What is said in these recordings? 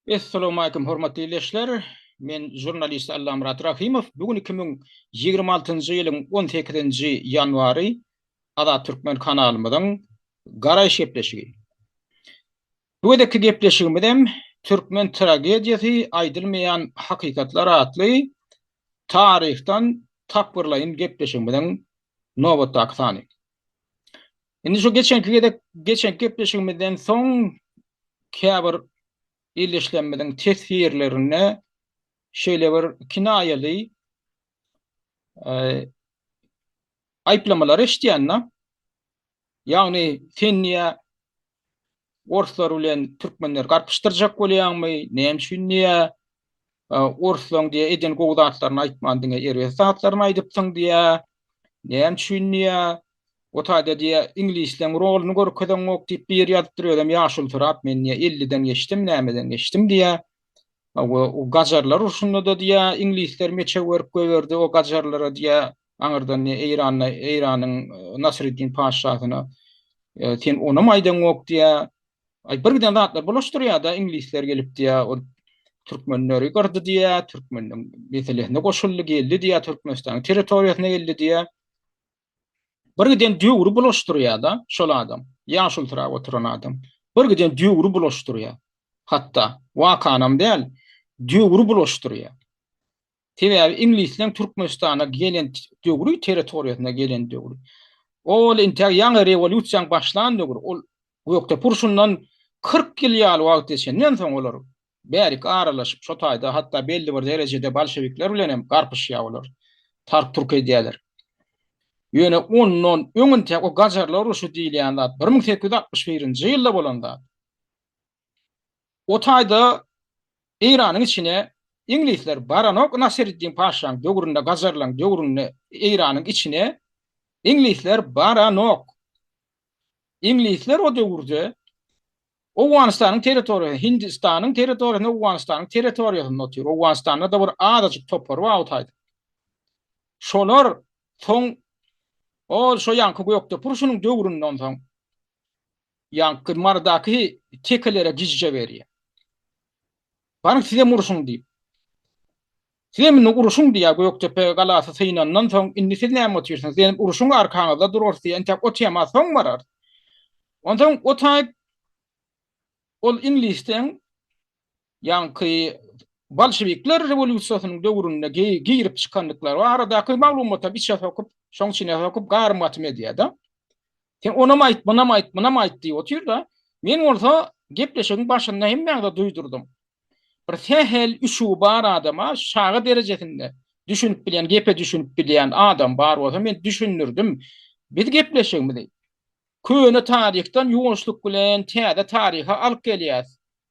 Essalawmalikim hormatly ildeşler. Men žurnalist Allamyrat Rahymow. Bu gün 2026-njy ýylyň 18-nji ýanwary Azat Türkmen kanalymyzyň Garaýyş gepleşigi. Bu gezekki gepleşigimiz hem Türkmen tragediýasy aýdylmaýan hakykatlar atly taryhdan tapgyrlaýyn gepleşigimiziň nobatdaky sany. Indi şu geçenki gezek geçenki gepleşigimizden soň käbir ildeşlerimiziň teswirlerinde şeýle bir kinaýaly aýyplamalary eşidýän-de. Ýagny sen diýä orslar bilen türkmenleri garpyşdyrjak bolýaňmy? Näme üçin diýä orslaň diýä eden gowy zatlaryny aýtman diňe erbet zatlaryny aýdypsyň diýä. Näme üçin diýä o taýda diýä iňlisleň roluny görkezeňok diýip biri ýazypdyr özem ýaşulysyrap men diýä elliden geçdim nämeden geçdim diýä. O gajarlar urşunda-da diýä iňlisler meçew berip goýberdi o gajarlara diýä aňyrdan diýä Eýranda Eýranyň Nasreddin patyşasyna sen onam aýdaňok diýä. Aý bir giden zatlar bulaşdyrýa-da iňlisler gelip diýä ol türkmenleri gyrdy diýä, türkmeniň meselesine goşuldy geldi diýä Türkmenistanyň territoriýasyna geldi diýä. Bir giden döwri bulaşdyrýar-da şol adam, ýaşulsyrap oturan adam. Bir giden döwri bulaşdyrýar. Hatda wakanam däl, döwri bulaşdyrýar. Sebäbi iňlisleň Türkmenistana gelen döwri, territoriýasyna gelen döwri. Ol intäk ýaňy rewolýusiýaň başlan döwri. Ol Gökdepe urşundan 40 ýyl ýaly wagt geçenden soň olar bärik aralaşyp, şo taýda hatda belli bir derejede bolşewikler bilen hem garpyşýar olar. Tark-turk edýärler. Ýöne ondan öňüntä o gajarlar urşy diýilýän zat 1861-nji ýylda bolan zat. O taýda Eýranyň içine iňlisler baranok Nasiriddin paşaň döwründe gajarlaň döwründe Eýranyň içine iňlisler baranok. Iňlisler o döwürde Owganystanyň territoriýasynda, Hindistanyň territoriýasynda, Owganystanyň territoriýasynda otyr. Owganystanda-da bir azajyk topar bar o taýda. Şolar soň ol şo ýaňky Gökdepe urşunyň döwründen soň ýaňky Marydaky tekelere gijje berýär. Baryň sizem urşuň diýip. Sizem indi urşuň diýýär Gökdepe galasy synandan soň indi siz näme otyrsyňyz? Siz urşuň arkaňyzda durarys diýýär. Entäk o tema soň bararys. Onsoň o taýyp ol iňlisden ýaňky bolşewikler rewolýusiýasynyň döwründe girip çykandyklary baradaky maglumatam içe sokup, şoň içine sokup garym-gatym edýär-de. Sen onam aýt, munam aýt, munam aýt diýip otyr-da. Men bolsa gepleşigiň başynda hemmäňize duýdurdym. Bir sähel üşügi bar adama çaga derejesinde düşünip bilýän, gepe düşünip bilýän adam bar bolsa men düşündirdim. Biz gepleşigimizi köne taryhdan ýuwaşlyk bilen täze taryha alyp gelýäs.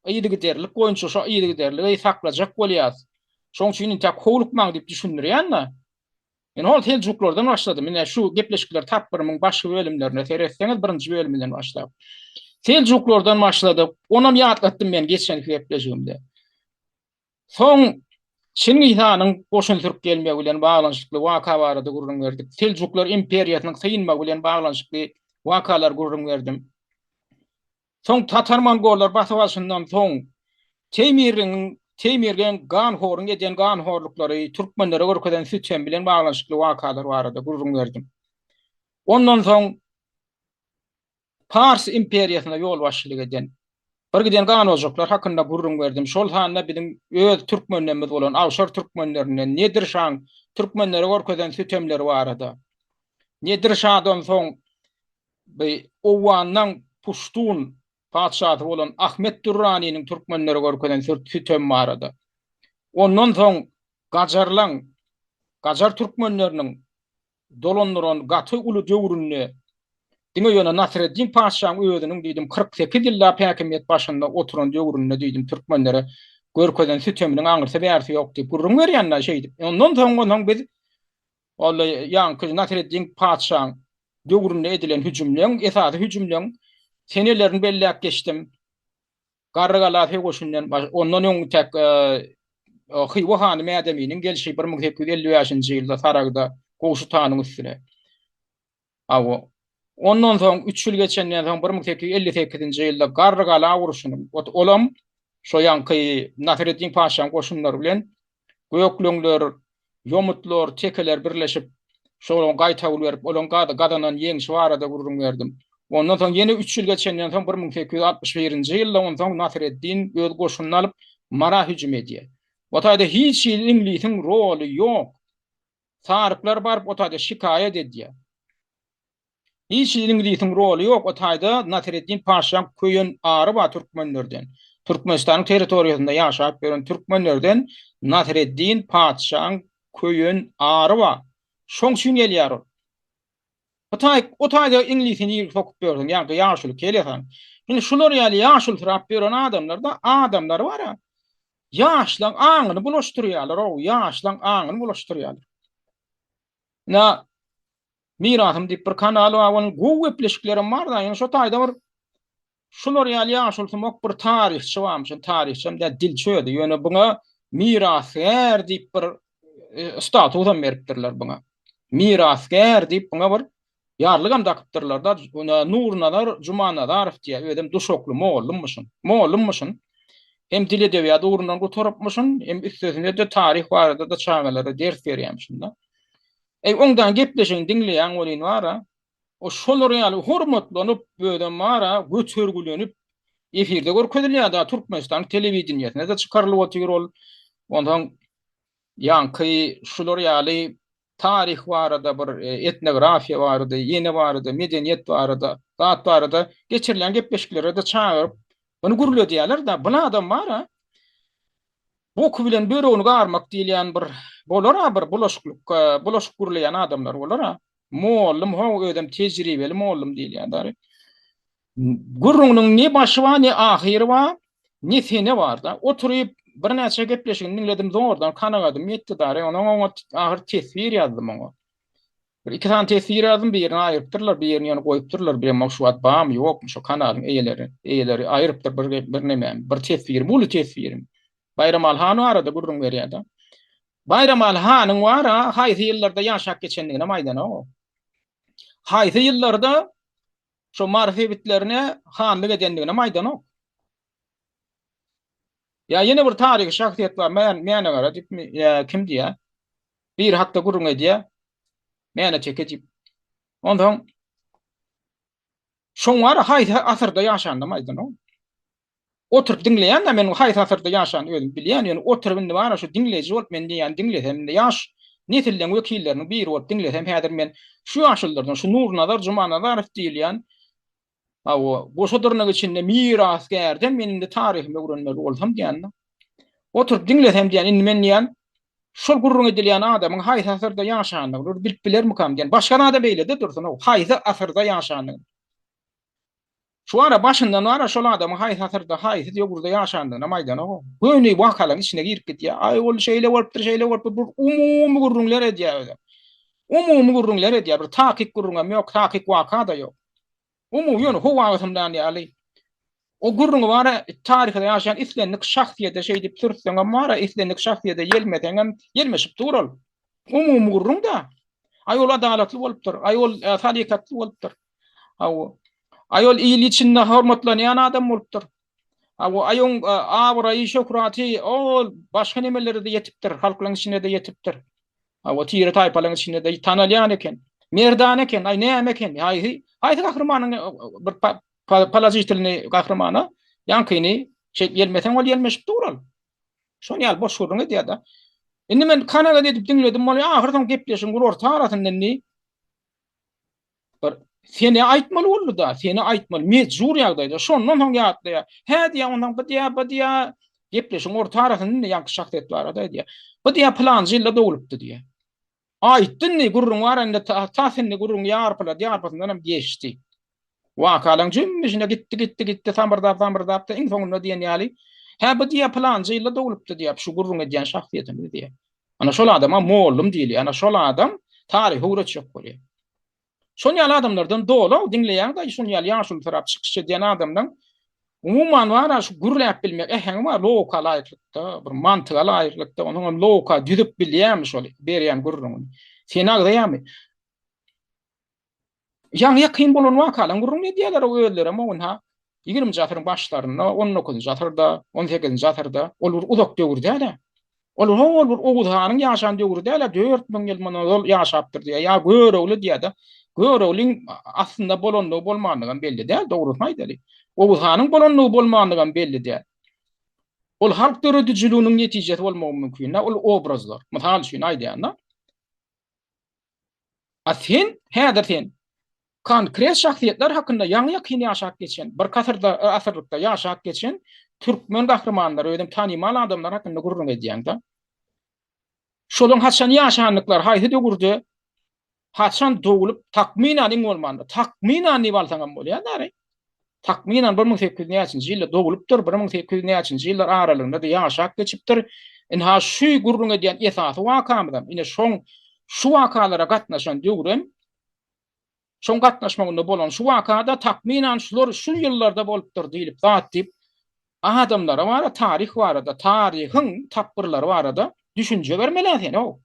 Yzygiderlilik boýunça şo yzygiderligi saklajak bolýas. Şoň üçin intäk howlukmaň diýip düşündirýän-de. Men hol seljuklardan başladym. Ine şu gepleşikler tapgyrymyň başky bölümlerine seretseňiz, birinji bölüminden başlap. Seljuklardan başladyk. Onam ýatlatdym men geçenki gepleşigimde. Soň Çingiz hanyň goşun sürüp gelmegi bilen baglanyşykly waka barada gürrüň berdik. Seljuklar imperiýasynyň synmagy bilen baglanyşykly wakalary gürrüň berdim. Soň tatar-mongollar basyp alşyndan soň Teýmirligiň, Teýmirleň ganhoryň eden ganhorluklary, türkmenlere görkezen sütemi bilen baglanyşykly wakalar barada gürrüň berdim. Ondan soň Pars imperiýasyna ýolbaşçylyk eden bir giden ganojaklar hakynda gürrüň berdim. Şol sanda biziň öz türkmenlerimiz bolan awşar türkmenlerinden Nedir şaň türkmenlere görkezen sütemleri barada. Nedir şadan soň Bu Owgandan puştun patyşasy bolan Ahmet Dürranynyň türkmenlere görkezen sütemi barada. Ondan soň gajarlaň, gajar türkmenleriniň dolandyran gaty uly döwründe diňe ýöne Nasreddin patyşaň özüniň diýdim 48 ýyllap häkimiýet başynda oturan döwründe diýdim türkmenlere görkezen süteminiň aňyrsy bärsi ýok diýip gürrüň berýän-dä şeýdip. Ondan soň onsoň biz Ol ýaňky Nasreddin patyşaň döwründe edilen hüjümleň, esasy hüjümleň. Senelerini belläp geçdim. Garrygala söweşinden ondan öň tek Hywa hany Mädeminiň gelşi 1855-nji ýylda Saragda Gowşut hanyň üstüne. Hawa. Ondan soň üç ýyl geçenden soň 1858-nji ýylda Garrygala urşunyň, olam şo ýaňky Nasyreddin paşaň goşunlary bilen gökleňler, ýomutlar, tekeler birleşip, şolaryň gaýtawul berip, olaryň gazanan ýeňşi barada gürrüň berdim. Ondan soň ýene üç ýyl geçenden soň 1861-nji ýylda onsoň Nasyreddin öz goşunyny alyp Mara hüjüm edýär. O taýda hiç hili iňlisiň roly ýok. Saryklar baryp o taýda şikaýat edýär. Hiç hili iňlisiň roly ýok, o taýda Nasyreddin paşaň köýen ary bar türkmenlerden. Türkmenistanyň territoriýasynda ýaşap ýören türkmenlerden Nasyreddin patyşaň köýen ary bar. Şoň üçin gelýär ol. Bu taý, o taýda iňlisi nirä sokup ýörsüň, ýaňky ýaşuly kelesaň. Indi şular ýaly ýaşulysyrap ýören adamlarda adamlar bar-a. Ýaşlaň aňyny bulaşdyrýarlar-ow, ýaşlaň aňyny bulaşdyrýarlar. Ina, Mirasym diýip bir kanal bar, onuň gowy gepleşiklerem bar-da, ýöne şo taýda bir şular ýaly ýaşulysumak bir taryhçy barmyşyn, taryhçam däl, dilçi özi, ýöne buňa mirasgär diýip bir e, statusam beripdirler buňa. Mirasgär diýip buňa bir ýarlygam dakypdyrlar-da, Nurnazar Jumanazarow diýýär, özem duşakly mollumyşyn. Mollumyşyn. Hem dil edebiýat ugrundan gutarypmyşyn, hem üstesine-de taryh barada-da çagalara ders berýärmişin-de. Eý, oňdan gepleşigini diňleýäň welin bar-a, o şolar ýaly hormatlanyp, özem bar-a, götergilenip, efirde görkezilýär-dä, Türkmenistanyň telewideniýesine-de çykarylyp otyr ol. Onsoň ýaňky şular ýaly taryh barada bir etnografiýa barada, ýene barada, medeniýet barada, zat barada geçirilýän gepleşiklere-de çagyryp, muny gürledýärler-dä. Bu adam bar-a, Boky bilen böregini garmak diýilýän bir bolar-a bir bulaşyklyk, bulaşyk gürleýän adamlar bolar-a. Mollum how özem tejribeli mollum diýilýän dary. Gürrüňiniň ne başy bar, ne ahyry bar, ne sene bar-da. Oturyp birnäçe gepleşigini diňledim zordan kanagadym ýetdi dary. Onuň oňa ahyr teswir ýazdym oňa. Bir iki sany teswir ýazdym, birini aýyrypdyrlar, birini ýöne goýupdyrlar, bilemok şu wagt barmy, ýokmy şo kanalyň eýeleri, eýeleri aýyrypdyr bir bir nemämi, bir teswirim, uly teswirim. Baýramaly han barada gürrüň berýär-de. Baýramaly hanyň bar-a, haýsy ýyllarda ýaşap geçendiginem aýdanok o. Haýsy ýyllarda şo Mary sebitlerine hanlyk edendiginem aýdanok. Ýa ýene bir taryhy şahsyýet bar, Mäne Gara diýipmi, ýa kim diýýär. Biri hakda gürrüň edýär. Mäne teke diýip. Onsoň şoň bar haýsy asyrda ýaşanynam aýdanok. Oturyp diňleýän-de men haýsy asyrda ýaşanyny özüm bilýän, ýöne oturyp indi bar şu diňleýji bolup men diýýän diňlesem indi ýaş nesilleň wekilleriniň biri bolup diňlesem häzir men şu ýaşululardan şu Nurnazar Jumanazarow diýilýän Hawa, goşa dyrnak içinde mirasgärden men indi taryhymy öwrenmeli bolsam diýende. Oturyp diňlesem diýen, indi men diýen, şol gürrüň edilýän adamyň haýsy asyrda ýaşandygyny bir bilip bilermikam diýen. Başga zada beýle-de dursun-ow, haýsy asyrda ýaşandygyny. Şu ara başyndan bara şol adamyň haýsy asyrda, haýsy döwürde ýaşandygynam aýdanok-ow. Göni wakalaryň içine girip gidýär. Aý, ol şeýle bolupdyr, şeýle bolupdyr, bir umumy gürrüňler edýär özem. Umumy gürrüňler edýär, bir takyk gürrüňem ýok, takyk waka-da ýok. Umumy ýöne howa gysymlan ýaly. O gürrüňi bar-a, taryhda ýaşaýan islendik şahsyýete şeýdip sürtseňem bar-a, islendik şahsyýete ýelmeseňem, ýelmeşip dur ol. Umumy gürrüň-dä. Aý ol adalatly bolupdyr, aý ol salykatly bolupdyr. Hawa. Aý ol il içinde hormatlanýan adam bolupdyr. Hawa, aý oň abraýy, şöhraty ol başga nemelere-de ýetipdir, halklaryň içinde-de ýetipdir. Hawa, tire-taýpalaryň içinde-de tanalýan eken. Merdana eken, aý näme eken, haýsy, haýsy gahrymanyň bir položitelnyý gahrymana ýaňkyny şeýdip ýelmeseň ol ýelmeşip dur ol. Şon ýaly boş gürrüň edýär-de. Indi men kanagat edip diňledim, ol ahyr soň gepleşigiň bir orta arasynda indi Bir sene aýtmaly boldy-da, sene aýtmaly, mejbur ýagdaýda. Şondan soň ýatlaýar. Hä diýýär, onsoň bu diýýär, bu diýýär, gepleşigiň orta arasynda indi ýaňky şahsyýet barada aýdýar. Bu diýýär, pylanjy ýylda dogulupdy diýýär. Aýtdy indi, gürrüň bar indi, tas indi gürrüň ýarpylady, ýarpysyndan hem geçdi. Wakalaryň jümmüşine gitdi, gitdi, gitdi, samyrdap, samyrdap-da iň soňunda diýen ýaly, hä bu diýýär, pylanjy ýylda dogulupdy diýýär, şu gürrüň edýän şahsyýetimiz diýýär. Ana şol adama mollum diýilýär. Ana şol adam taryhy öwretjek bolýar. Şon ýaly adamlardan doly-ow, diňleýäň-de, şon ýaly ýaşulusyrap çykyş edýän adamlaň umuman bar-a şu gürläp bilmek äheňi bar, logika laýyklykda, bir mantyga laýyklykda, onuňam logika düzüp bilýärmi şol berýän gürrüňini? Seni agzaýarmy? Ýaňy ýakyn bolan wakalaryň gürrüňini edýärler o özlerem o ynha ýigriminji asyryň başlarynda, on dokuzynjy asyrda, on sekizinji asyrda, ol bir uzak döwür däl-ä. Ol hol bir Oguz hanyň ýaşan döwri däl-ä, 4000 ýyl mundan ozal ýaşapdyr diýýär. Ýa Görogly diýýär-de. Göroglyň aslynda bolandygy bolmanlygam belli däl, dogrusyny aýdaly. Oguz hanyň bolandygy bolmanlygam belli däl. Ol halk döredijiliginiň netijesi bolmagy mümkin-dä, ol obrazlar. Mysal üçin aýdýan-da. A sen, häzir sen konkret şahsyýetler hakynda ýaňy-ýakyn ýaşap geçen, bir kasyrda, asyrlykda ýaşap geçen türkmen gahrymanlary, özem tanymal adamlar hakynda gürrüň edýäň-de. Şolaryň haçan ýaşandyklary, haýsy döwürde, haçan doglup, takmynan iň bolmanda, takmynan diýip alsaňam bolýar däri. Takmynan 1800 näçinji ýylda doglupdyr, 1800 näçinji ýyllar aralygynda-da ýaşap geçipdir. Ynha şu gürrüň edýän esasy wakamyzam, ine şoň şu wakalara gatnaşan döwrem, şoň gatnaşmagynda bolan şu waka-da takmynan şular şu ýyllarda bolupdyr diýlip zat diýip, adamlara bara taryh barada, taryhyň tapgyrlary barada düşünje bermeli-ä sen-ow.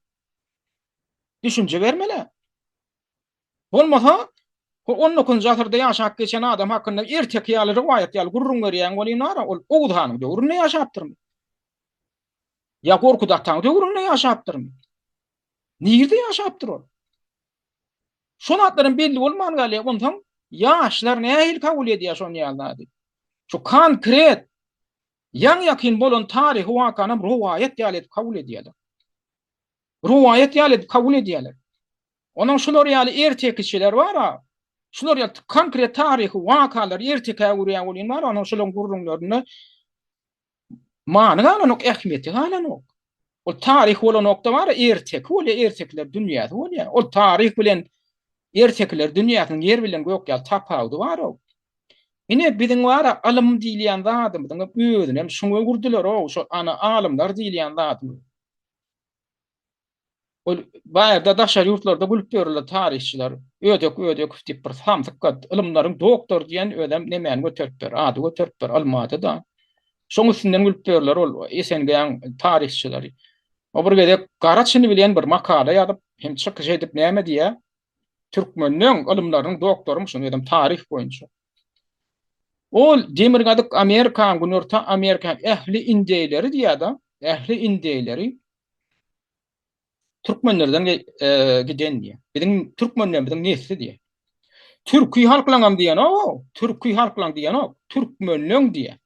Düşünje bermeli. Bolmasa, bu on dokuzynjy asyrda ýaşap geçen adam hakynda erteki ýaly, rowaýat ýaly gürrüň berýäň welin ara, ol Oguz hanyň döwründe ýaşapdyrmy? Ýa Gorkut ataň döwründe ýaşapdyrmy? Nirde ýaşapdyr ol? Şol zatlaram belli bolman galýar. Onsoň ýaşlar nähili kabul edýär şon ýaly zady? Şu konkret ýaňy-ýakyn bolan taryhy wakanam rowaýat ýaly edip kabul edýärler. Rowaýat ýaly edip kabul edýärler. Onuň şular ýaly ertekiçiler bar-a, şular ýaly konkret taryhy wakalary ertekä öwürýän welin bar, onuň şolaryň gürrüňlerinde many galanok, ähmiýeti galanok. Ol taryh bolanok-da bar-a, erteki bolýar, ertekiler dünýäsi bolýar. Ol taryh bilen ertekiler dünýäsiniň ýer bilen gök ýaly tapawudy bar-ow. Ine, biziň bar-a ylym diýilýän zadymyzyň özünem şuňa öwürdiler-ow, şo ana alymlar diýilýän zadymyzy. Ol baýarda daşary ýurtlarda gülüp ýörürler taryhçylar. Ödek Ödekow diýip bir samsyk gat, ylymlaryň doktory diýen özem nemäni göteripdir, ady göteripdir, ylmy ady-da. Şoň üstünden gülüp ýörürler ol SNG-niň taryhçylary. O bir gezek gara çyny bilen bir makala ýazyp, hem çykyş edip näme diýýär? Türkmenleň ylymlarynyň doktorymyşyn özem taryh boýunça. Ol Demirgazyk Amerikanyň, Günorta Amerikanyň ähli indeýleri diýýär-de, ähli indeýleri türkmenlerden giden diýýär. Biziň türkmenlerimiziň nesli diýýär. Türki halklaňam diýenok, türki halklaň diýenok, türkmenleň diýýär.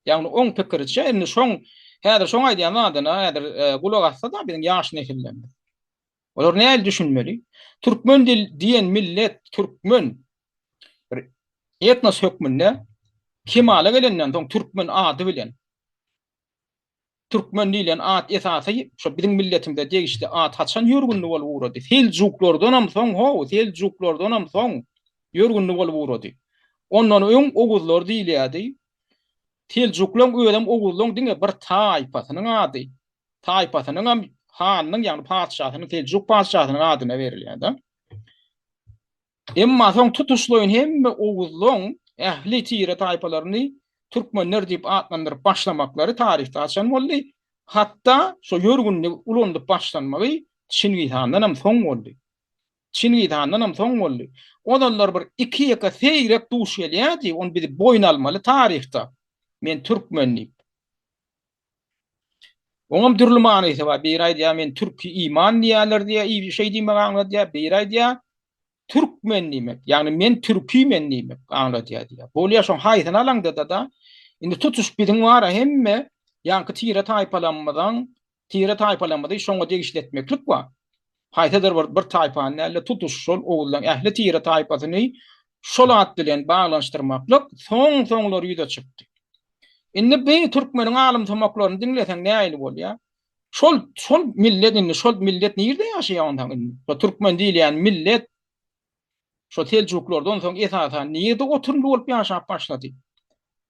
Ýagny oň pikiriçe indi şoň häzir şoň aýdýan zadyna häzir gulak assa-da biziň ýaş nesillerimiz. Olar nähili düşünmeli? Türkmen dil diýen millet, türkmen bir etnos hökmünde kemala gelenden soň türkmen ady bilen Türkmen diýlen at esasy şo biziň milletimize degişli at haçan ýörgünli bolup ugrady? Seljuklardanam soň how, seljuklardanam soň ýörgünli bolup ugrady. Ondan öň oguzlar diýilýärdi. Seljuklaň özem oguzlaň diňe bir taýpasynyň ady. Taýpasynyňam hanynyň ýagny patyşasynyň seljuk patyşasynyň adyna berilýär-de. Emma soň tutuşlaýyn hemme oguzlaň ähli tire-taýpalaryny türkmenler diýip atlandyryp başlamaklary taryhda haçan boldy? Hatda şo ýörgünli ulanylyp başlanmagy Çingiz handanam soň boldy. Çingiz handanam soň boldy. Ozallar bir iki-ýeke seýrek duş gelýärdi, ony biz boýun almaly taryhda, men türkmen diýip. Oňam dürli manysy bar. Biri aýdýar, men türki iman diýýärler diýýär, şeý diýmegi aňladýar. Biri aýdýar, türkmen diýmek, ýagny men türki men diýmek aňladýar diýýär. Bolýar şoň haýsyny alaňda-da, indi tutuş biziň bar-a hemme ýaňky tire-taýpalarymyzyň, tire-taýpalarymyzy şoňa degişli etmeklik bar. Haýsydyr bir bir taýpany däl-de, tutuş şol oguzlaryň ähli tire-taýpasyny şol at bilen baglanyşdyrmaklyk soň-soňlar ýüze çykdy. Indi bi türkmeniň alymsumaklaryny diňleseň nähili bolýar? Şol şol millet indi şol millet nirde ýaşaýar onsoň indi? Şo türkmen diýilýän millet şo seljuklardan soň esasan nirde oturymly bolup ýaşap başlady?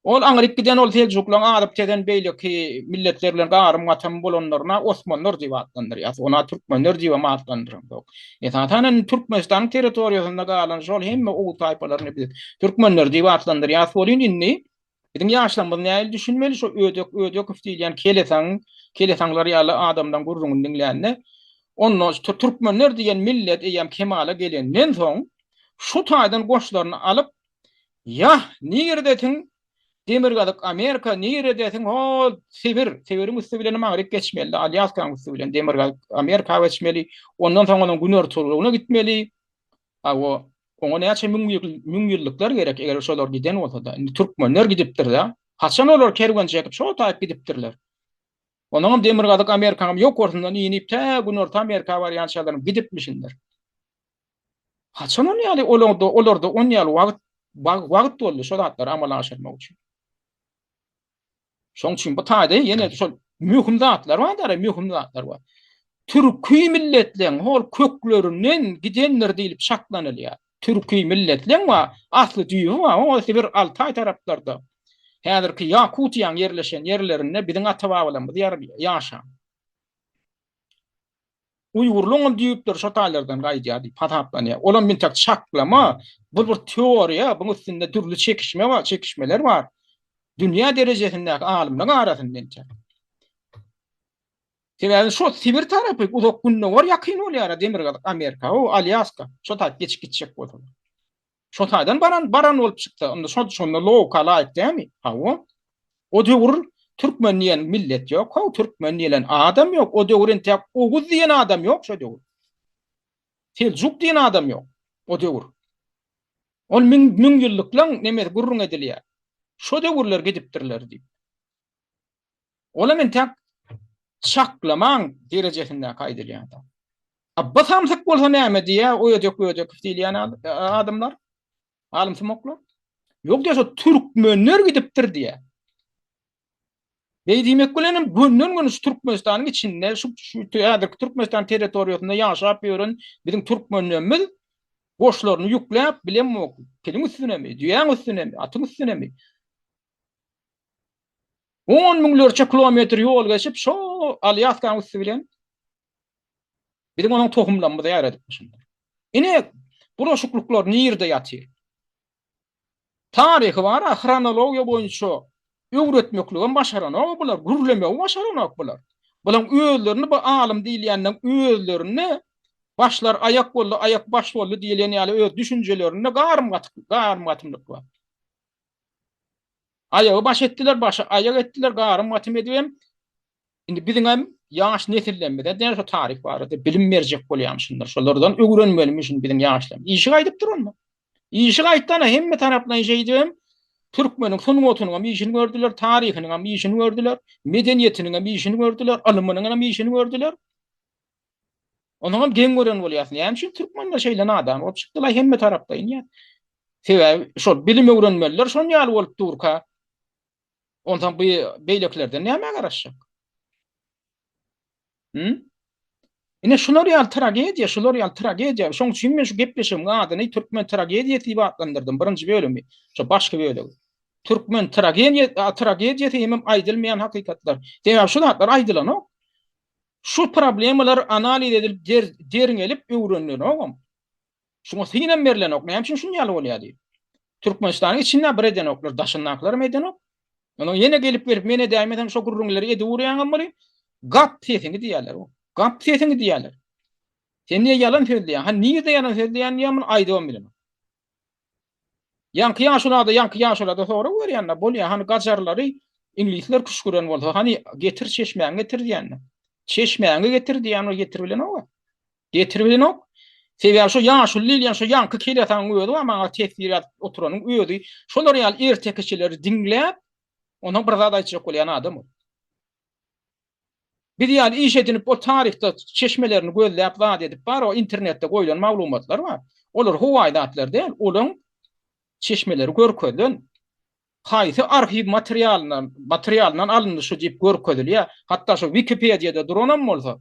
Ol aňryk giden ol seljuklaryň azyp-tezen beýleki milletler bilen garym-gatym bolanlaryna osmanlar diýip atlandyrýas. Ona türkmenler diýibem atlandyramzok. Esasan indi Türkmenistanyň territoriýasynda galan şol hemme oguz taýpalaryny biz türkmenler diýip atlandyrýas welin indi biziň ýaşlarymyz nähili düşünmeli şo ödek ödekow diýilýän kelesaň kelesaňlar ýaly adamlaň gürrüňini diňlände onda türkmenler diýen millet eýýäm kemala gelenden soň şu taýdan goşlaryny alyp Ýah, niredesiň Demirgazyk Amerika, niredesiň hol Sibir, Sibiriň üsti bilenem aňryk geçmeli, Alýaskanyň üsti bilen Demirgazyk Amerika geçmeli, ondan soň onuň günortalygyna gitmeli. Hawa, oňa näçe müň ýyl, müň ýyllyklar gerek, eger şolar giden bolsa-da. Indi türkmenler gidipdir-dä. Haçan olar kerwen çekip şo taýyp gidipdirler? Onuňam Demirgazyk Amerikanyň ýokarsyndan inip tä Günorta Amerika barýançalaram gidipmişinler. Haçan on ýaly olarda olarda on ýaly wagt wagt boldy şo zatlary amala aşyrmak üçin. Şoň üçin bu taýda ýene şol möhüm zatlar bar dara möhüm zatlar bar. Türki milletleň hol köklerinden gidendir diýlip çaklanylýar. Türki milletleň bar, asly düýbi bar, o Sibir Altaý taraplarda. Häzirki Ýakutiýaň ýerleşen ýerlerinde biziň ata-babalarymyz ýaşan. Uýgurlaryňam düýpleri şo taýlardan gaýdýar diýip hasaplanýar. Olam entek çaklama, bu bir teoriýa, buň üstünde dürli çekişme bar, çekişmeler bar. Dünýä derejesindäki alymlaryň arasynda entek. Sebäbi şo Sibir tarapy uzak gündogar ýakyn bolýar Demirgazyk Amerika, o Alýaska, şo taýp geçip gitjek bolsalar. Şo taýdan baran baran bolup çyksa, onda şo şonda logika laýyk dälmi? Hawa. O döwür türkmen diýen millet ýok, how türkmen diýlen adam ýok. O döwür entäk oguz diýen adam ýok şo döwür. Seljuk diýen adam ýok o döwür. Ol müň müň ýyllyklaň nemesi gürrüň edilýär. Şo döwürler gidipdirler diýip. Olam entäk çaklamaň derejesindäki aýdylýan zat. A bu samsyk bolsa näme diýýär, ödek ödek diýilýän adamlar? Alymsumaklar. Ýok diýýär, şo türkmenler gidipdir diýýär. Beý diýmek bilen hem gönden-göni şu Türkmenistanyň içinde, şu şu häzirki Türkmenistan territoriýasynda ýaşap ýören biziň türkmenlerimiz goşlaryny ýükläp, bilemok, piliň üstünemi, düýäň üstünemi, atyň üstünemi, On müňlerçe kilometr ýol geçip, şo Alýaskanyň üsti bilen biziň onuň tohumlarymyzy ýaýradypmyşynlar. Ine, bulaşyklyklar nirde ýatyr? Taryhy bar-a, hronologiýa boýunça öwretmekligem başaranok bular, gürlemegi başaranok bular. Bulaň özlerini bu alym diýilýänleň özlerinde başlar aýak boldy, aýak baş boldy diýilýän ýaly öz düşünjelerinde garym-gatymlyk bar. Aýagy baş etdiler, başy aýak etdiler, garym-gatym edibem, indi biziňem ýaş nesillerimize däl şo taryh barada bilim berjek bolýamyşynlar. Şolardan öwrenmelimişin biziň ýaşlarymyz. Işi gaýdypdyr onda. Işi gaýtdana hemme taraplaýyn şeýdibem türkmeniň sungatynyňam işini gördüler, taryhynyňam işini gördüler, medeniýetiniňem işini gördüler, ylmynyňam işini gördüler. Onuňam geň gören bolýas. Näme üçin türkmenler şeýle nadan bolup çykdylar hemme taraplaýyn ýa? Sebäbi şol bilim öwrenmeliler şon ýaly bolup durka. Onsoň bu beýlekilerden nämä garaşjak? Hı? Ine şular ýaly tragediýa, şular ýaly tragediýa. Şoň üçin men şu gepleşigiň adyny Türkmen tragediýasy diýip atlandyrdym, birinji bölümi, şo başky bölegi. Türkmen tragediýa, tragediýasy hemem aýdylmaýan hakykatlar. Sebäbi şu zatlar aýdylanok. Şu problemalar analiz edilip derňelip öwrenilenogam. Şuňa synam berlenok. Näme üçin şun ýaly bolýar diýip. Türkmenistanyň içinde bir edenoklar, daşyndakylaram edenok. Onuň ýene gelip gelip men edäýmesem şo gürrüňleri edip urýaňam welin, gap sesiňi diýýärler. Gap sesiňi diýýärler. Sen niýe ýalan sözleýäň? Ha nirde ýalan sözleýän diýýän muny aýdybam bilemok. Ýaňky ýaşulada, ýaňky ýaşulada sorag berýände, bolýa, hany gajarlary iňlisler küşgüren bolsa, hany getir çeşmäňi getir diýende. Çeşmäňi getir diýen ol getir bilenok. Getir bilenok. Sebäbi şo ýaşuly diýilýän şo ýaňky kelesaňyň özi bar, maňa teswir ýazyp oturanyň özi şolar ýaly ertekiçileri diňläp, ondan bir zat aýtjak bolýan adam ol. Biz ýaly iş edinip ol taryhda çeşmelerini gözläp zat edip bar o internetde goýlan maglumatlar bar. Olar howaýy zatlar däl, olaň çeşmeleri görkezilen. Haýsy arhiw materialyndan materialyndan alyndy şu diýip görkezilýär. Hatda şo wikipediýada duranam bolsa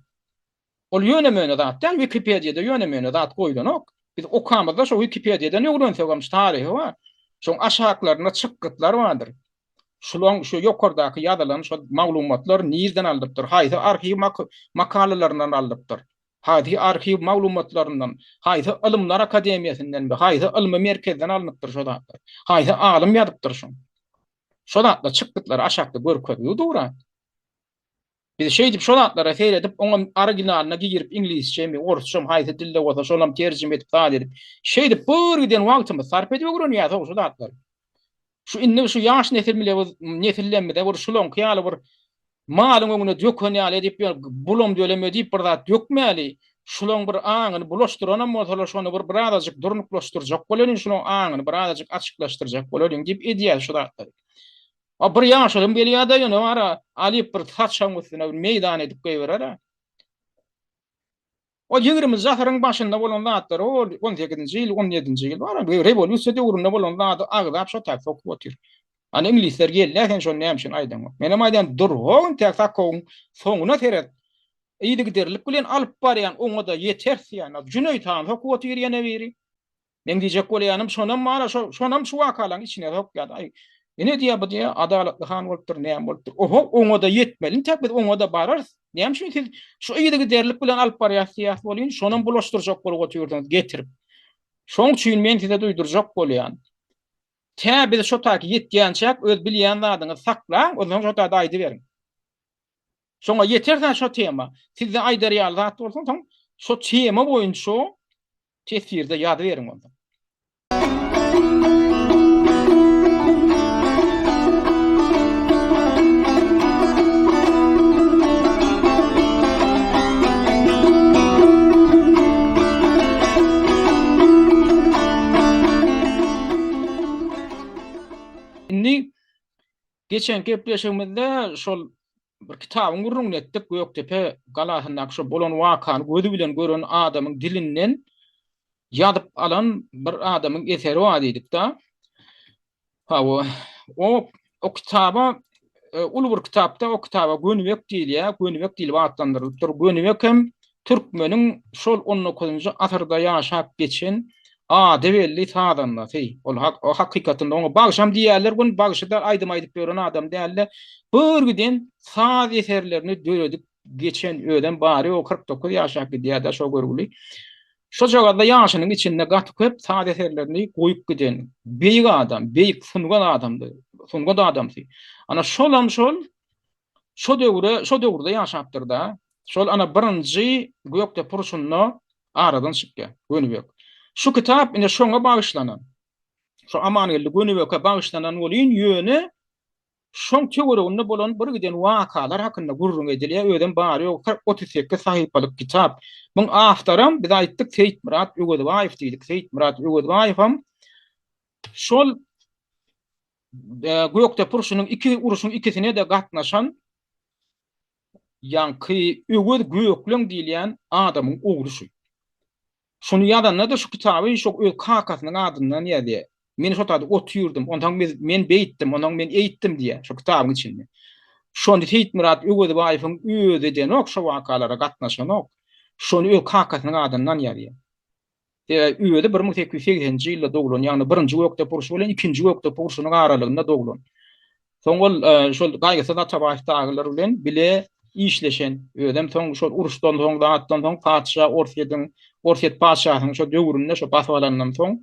ol ýöne-möne zat däl, wikipediýada ýöne-möne zat goýlanok. Biz okamyzda şo wikipediýadan öwrensegem şu taryhy bar. Şoň aşaklarynda çykgytlar bardyr. Şulaň şu ýokardaky ýazylan şol maglumatlar nirden alnypdyr? Haýsy arhiw makalalaryndan alnypdyr? Haýsy arhiw maglumatlaryndan, haýsy ylymlar akademiýasyndanmy, haýsy ylmy merkezden alnypdyr şo zatlar? Haýsy alym ýazypdyr şony? Şo zatlar çykgytlary aşakda görkezilgi dur-a. Biz şeýdip şo zatlara seredip, oňam originalyna girip iňlisçemi, orsçamy haýsy dilde bolsa şonam terjime edip zat edip, şeýdip bir giden wagtymyzy sarp edip öwrenýäs-ow şu zatlary. Şu indi şu ýaş nesilmile nesillerimize bir şulaňky ýaly bir malyň öňüne döken ýaly edip ýör, bulam döleme diýip bir zat dökmäli. Şulaň bir aňyny bulaşdyranam bolsalar şony bir birazajyk durnuklaşdyrjak bolalyň, şulaň aňyny birazajyk açyklaşdyrjak bolalyň diýip edýäs şu zatlary. A bir ýaşulam gelýär-de ýöne bar-a, alyp bir saçagyň üstüne bir meýdan edip goýberer-ä. Ol ýigriminji asyryň başynda bolan zatlary ol on sekizinji ýyl, on ýedinji ýyl bar-a, rewolýusiýa döwründe bolan zady agzap şo täk sokup otyr. Ana iňlisler gelýär, sen şony näme üçin aýdaňok? Menem aýdýan, dur-how intäk sakowyň soňuna seret. Yzygiderlilik bilen alyp barýan oňa-da ýeteris diýýän. Jüneýit han sokup otyr ýene biri. Meň diýjek bolýanym şonam bar-a, şo, şonam şu wakalaryň içine sokýar. Aý, ine diýýär, bu diýýär, adalatly han bolupdyr, näme bolupdyr. Oho, oňa-da ýetmeli intäk biz oňa-da bararys. Näme üçin siz şu yzygiderlik bilen alyp barýas diýýäs welin, şonam bulaşdyrjak bolup otyrsyňyz getirip. Şoň üçin men size duýdurjak bolýan. Tä biz şo taýky ýetýänçäk öz bilýän zadyňyzy saklaň, onsoň şo taýda aýdyberiň. Şoňa ýeterse şo tema. Sizde aýdar ýaly zat bolsa, soň şo tema boýunça Teswirde ýazyberiň onda. Indi geçen gepleşigimizde şol bir kitabyň gürrüňini etdik, Gökdepe galasyndaky şo bolan wakany gözi bilen gören adamyň dilinden ýazyp alan bir adamyň eseri bar diýdik-de. Hawa, o o kitaba e, uly bir kitapda o kitaba Gönübek diýilýär, Gönübek diýlip atlandyrylypdyr. Gönübek hem türkmeniň şol on dokuzynjy asyrda ýaşap geçen ady belli sazandasy. Ol hakykatynda oňa bagşam diýýärler, gün bagşy-da aýdym aýdyp ýören adam däl-de, bir giden saz eserlerini döredip geçen özem bary-ýogy 49 ýaşap gidýär-de şo görgüli. Şojagazda ýaşynyň içinde gaty köp saz eserlerini goýup giden beýik adam, beýik sungat adamdy, sungat adamsy. Ana şolam şol Şo döwre, şo döwürde ýaşapdyr-da. Şol ana birinji Gökdepe urşunda aradan çykýar Gönübek. Şu kitap ine şoňa bagyşlanan. Şo Amangeldi Gönübeke bagyşlanan welin, ýöne şoň töwereginde bolan bir giden wakalar hakynda gürrüň edilýär. Özem bary-ýogy 40, 38 sahypalyk kitap. Muň awtoram, biz aýtdyk, Seýitmyrat Öwezbaýew diýdik. Seýitmyrat Öwezbaýewem şol Gökdepe urşunyň iki urşuň ikisine-de gatnaşan ýaňky Öwez Gökleň diýilýän adamyň ogly şu. Şuny ýazanda-da şu kitaby şo öz kakasynyň adyndan ýazýar. Men şo taýda otyrdym, onsoň biz men beýtdim, onsoň men eýtdim diýýär şo kitabyň içinde. Şony Seýitmyrat Öwezbaýewiň özi edenok, şo wakalara gatnaşanok. Şony öz kakasynyň adyndan ýazýar. Sebäbi özi 1880-nji ýylda doglan, ýagny birinji Gökdepe urşy bilen ikinji Gökdepe urşunyň aralygynda doglan. Soň ol e, şol Gaýgysyz Atabaýew dagylar bilen bile işleşen. Özem soň şol uruşdan soň, zatdan soň patyşa Orsýetiň, Orsýet patyşasynyň şo döwründe şo basyp alandan soň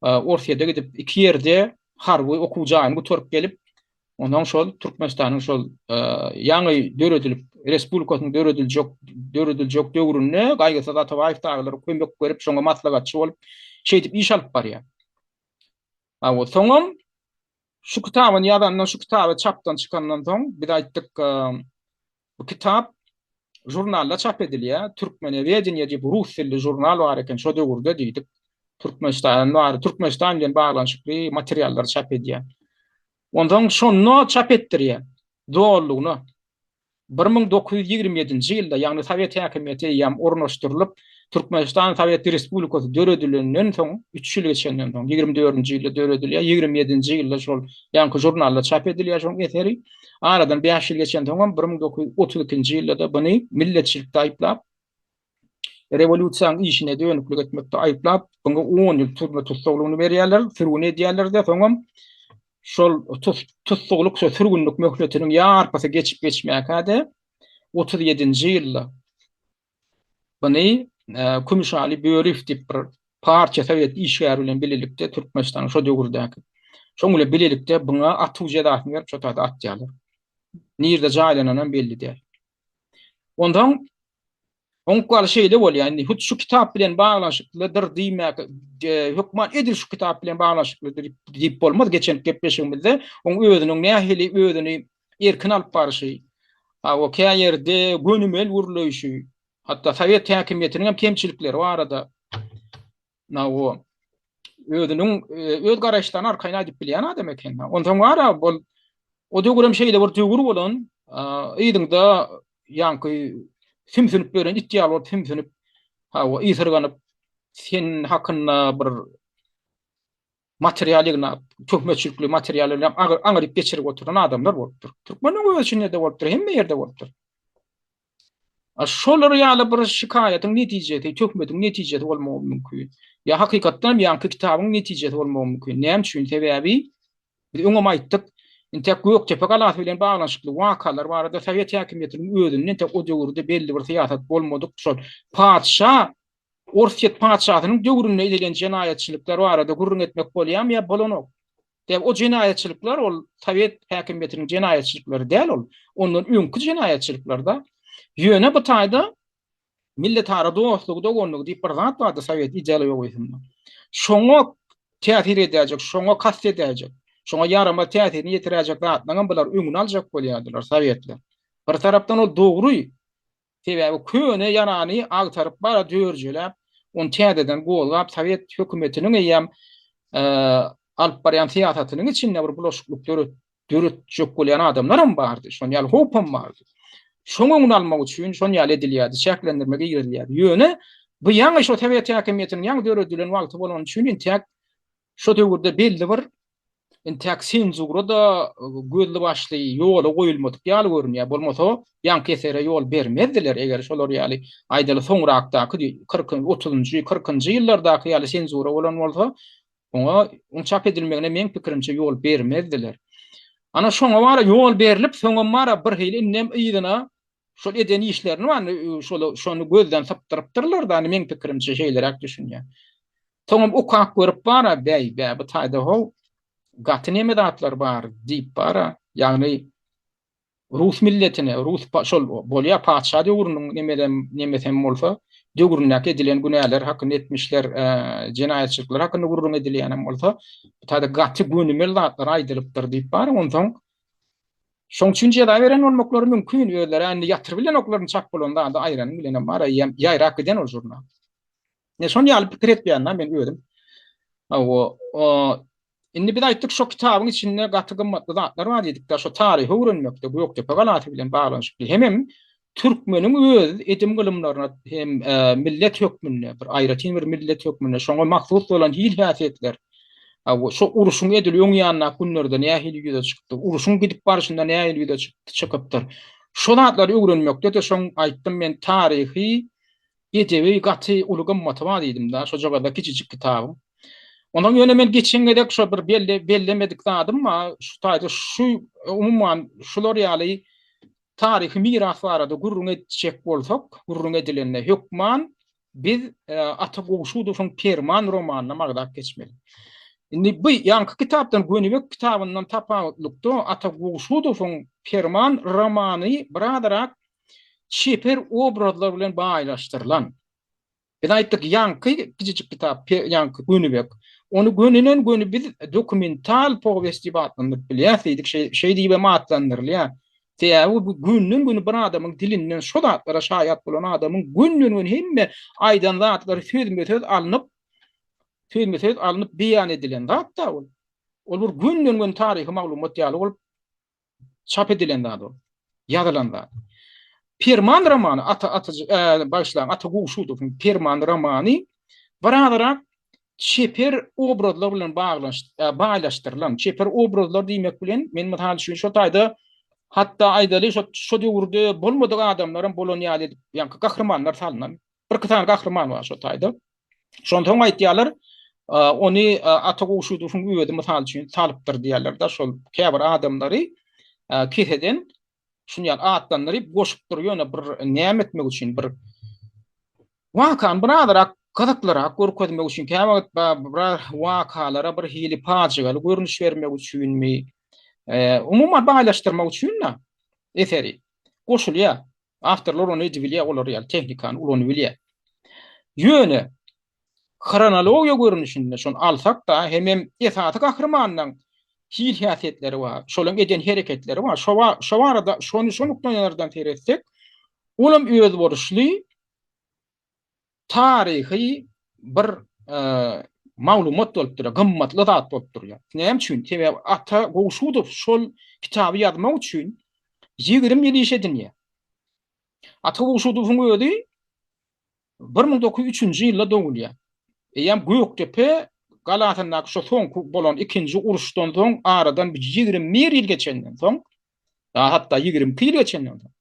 e, Orsýete gidip iki ýerde harby okuw jaýyny gutaryp gelip, Onsoň şol Türkmenistanyň şol ýaňy döredilip, respublikasynyň dörediljek dörediljek döwründe Gaýgysyz Atabaýew dagylara kömek berip, şoňa maslahatçy bolup, şeýdip iş alyp barýar. Hawa, soňam şu kitabyny ýazandan, şu kitaby çapdan çykandan soň biz aýtdyk, Bu kitap žurnalda çap edilýär. Türkmenewedeniýe diýip rus dilli žurnal bar eken şo döwürde diýdik. Türkmenistan bar, Türkmenistan bilen baglanyşykly materiallary çap edýär. Onsoň şonda çap etdirýär dolulygyna. 1927-nji ýylda, ýagny sowet häkimiýeti eýýäm ornaşdyrylyp, Türkmenistan Sowet Respublikasy döredilenden soň, üç ýyl geçenden soň, 24-nji ýylda döredilýär, 27-nji ýylda şol ýaňky žurnalda çap edilýär şoň eseri. Aradan bäş ýyl geçensoňam, 1932-nji ýylda-da buny milletçilikde aýyplap, rewolýusiýanyň işine dönüklik etmekde aýyplap, buňa on ýyl türme tussaglygyny berýärler, sürgün edýärler-de, soňam. Şol tussaglyk, şol sürgünlik möhletiniň ýarpysy geçip geçmäkä-de 37-nji ýylda Muny Kümüşaly Böriýew diýip bir partiýa sowet işgäri bilen bilelikde Türkmenistanyň şo döwürdäki. Şoň bilen bilelikde buňa atuw jezasyny berip şo taýda atýarlar. Nirde jaýlananam belli däl. Onsoň oň ykbaly şeýle bolýar. Indi hut şu kitap bilen baglanyşyklydyr diýmek hökman edil şu kitap bilen baglanyşyklydyr diýip bolmaz. Geçen gepleşigimizde oň özüniň nähili özüni erkin alyp barşy, hawa, kä ýerde gönümel gürleýşi, hatda sowet häkimiýetiniň hem kemçilikleri barada, hawa, özüniň öz garaýyşlaryny arkaýyn aýdyp bilýän adam eken. Onsoň bar-a, ol o döwürem şeýle bir döwür bolan, yzyňda ýaňky sümsünip ýören it ýaly bolup sümsünip, hawa, ysyrganyp, sen hakynda bir material ýygnap, töhmetçilikli material ýygnap, agyr aňryk geçirip oturan adamlar bolupdyr. Türkmeniň öz içinde-de bolupdyr, hemme ýerde bolupdyr. A şolar ýaly bir şikaýatyň netijesi, töhmetiň netijesi bolmagy mümkin. Ýa hakykatdan hem ýaňky kitabyň netijesi bolmagy mümkin. Näme üçin? Sebäbi biz öňem aýtdyk, entek Gökdepe galasy bilen baglanyşykly wakalar barada sowet häkimiýetiniň özünde entek o döwürde belli bir syýasat bolmadyk. Şol patyşa Orsýet patyşasynyň döwründe edilen jenaýatçylyklar barada gürrüň etmek bolýarmy ýa bolanok? Sebäbi o jenaýatçylyklar ol sowet häkimiýetiniň jenaýatçylyklary däl ol. Ondan öňki jenaýatçylyklar-da. Ýöne bu taýda milletara dostlugy, doganlygy diýip bir zat bardy sowet ideologiýasynda. Şoňa täsir edäýjek, şoňa kast edäýjek, şoňa ýaramaz täsirini ýetiräýjek zatlaryňam bular öňüni aljak bolýardylar sowetler. Bir tarapdan ol dogry, Sebäbi köne ýarany agtaryp bara dörjeläp, ony täzeden gozgap, sowet hökümetiniň eýýäm alyp barýan syýasatynyň içinde bir bulaşyklyk döretjek bolýan adamlaram bardy. Şon ýaly howpam bardy. Şoň öňüni almak üçin şon ýaly edilýärdi, çäklendirme girizilýärdi. Ýöne bu ýaňy şo sowet häkimiýetiniň ýaňy döredilen wagty bolany üçin entäk şo döwürde belli bir Entäk senzura-da gözli-başly ýola goýulmadyk ýaly görünýär. Bolmasa, ýaňky esere ýol bermezdiler. Eger şolar ýaly, aýdaly, soňrakdaky, kyrk, otuzynjy, kyrkynjy ýyllardaky ýaly senzura bolan bolsa, oňa, oň çap edilmegine meň pikirimçe ýol bermezdiler. Ana, şoňa bara ýol berlip, soňam bara birhili indem yzyna şol eden işlerini bar, şol şony gözden sypdyrypdyrlar-da, meň pikirimçe şeýleräk düşünýän. Soňam okap görüp bar-a, bäý, bä, bu taýda how, gaty neme zatlar bar diýip bar-a, ýagny rus milletine, rus şol bolýa patyşa döwrüniň nemedem, nemesem bolsa, döwründäki edilen günäler hakynda etmişler, jenaýatçylyklar hakynda gürrüň edilýänem bolsa, bu taýda gaty gönümel zatlar aýdylypdyr diýip bar, onsoň Şoň üçin jeza beren bolmaklary mümkin, özleri indi ýatyr bilenoklaryny çap bolan zady aýranyň bilenem bar, eýýäm ýaýrap giden ol žurnal. Ne şon ýaly pikir etýän-dä men özüm. Hawa, indi biz aýtdyk şo kitabyň içinde gaty gymmatly zatlar bar diýdik-de, şo taryhy öwrenmekde Gökdepe galasy bilen baglanyşykly hemem türkmeniň öz edim-gylymlaryna hem millet hökmünde, bir aýratyn bir millet hökmünde şoňa mahsus bolan hil-häsiýetler, şo urşuň edil öň ýanyndaky günlerde nähili ýüze çykdy, urşuň gidip barşynda nähili ýüze çykypdyr. Şo zatlary öwrenmekde-de şoň aýtdym men taryhy, edebi gaty uly gymmaty bar diýdim-de, şojagazda kiçijik kitabyň. Onsoň ýöne men geçen gezek şo bir belli bellemedik zadym bar, şu taýda şu umuman şular ýaly Taryhy miras barada gürrüň etjek bolsak, gürrüň edilende hökman biz Ata Gowşudowyň Perman romanyny magdap geçmeli. Indi bu ýaňky kitapdan Gönübek kitabyndan tapawutlykda Ata Gowşudowyň Perman romany birazrak çeper obrazlar bilen baýlaşdyrylan. Biz aýtdyk, ýaňky kiçijik kitap, ýaňky Gönübek. Ony gönüden-göni biz dokumental powest diýip atlandyryp bilýäris diýdik, şeý diýibem atlandyrylýar. Sebäbi bu gönden-göni bir adamyň dilinden şo zatlara şaýat bolan adamyň gönden-göni hemme aýdan zatlary sözme-söz alnyp, sözme-söz alnyp beýan edilen zat-da ol. Ol bir gönden-göni taryhy maglumat ýaly bolup Çap edilen zat ol. Ýazylan zat. Perman romany Ata Atyjy, bagyşlaň, Ata Gowşudowyň Perman romany birazrak çeper obrazlar bilen baglanyş, baýlaşdyrylan. Çeper obrazlar diýmek bilen, men mysal üçin şo taýda hatda aýdaly şo şo döwürde bolmadyk adamlaram bolan ýaly edip, ýaňky gahrymanlar salnan. Birki sany gahryman bar şo taýda. Şonsoň aýtýarlar, Ony Ata Gowşudowyň özi mysal üçin salypdyr diýýärler-de, şol käbir adamlary keseden şuny ýaly atlandyryp goşupdyr, ýöne bir näme etmek üçin bir wakany birazrak gyzyklyrak görkezmek üçin, käwagt biraz wakalara bir hili pajygaly görnüş bermek üçinmi, umuman baýlaşdyrmak üçin-de eseri goşulýar. Awtorlar ony edibilýär, olar ýaly tehnikany ulanybilýär. Ýöne hronologiýa görnüşinde şony alsak-da, hemem esasy gahrymanyň hil häsiýetleri bar, şolaryň eden hereketleri bar. Şo şo barada şony şo nukdaýnazardan seretsek, olam özboluşly taryhy bir maglumat bolup durýar, gymmatly zat bolup durýar. Näme üçin? Sebäbi Ata Gowşudow şol kitaby ýazmak üçin 20 ýyl iş edinýär. Ata Gowşudowyň özi 1903-nji ýylda dogulýar. Eýýäm Gökdepe galasyndaky şo soňky bolan ikinji uruşdan soň aradan 21 ýyl geçenden soň, hatda 22 ýyl geçenden soň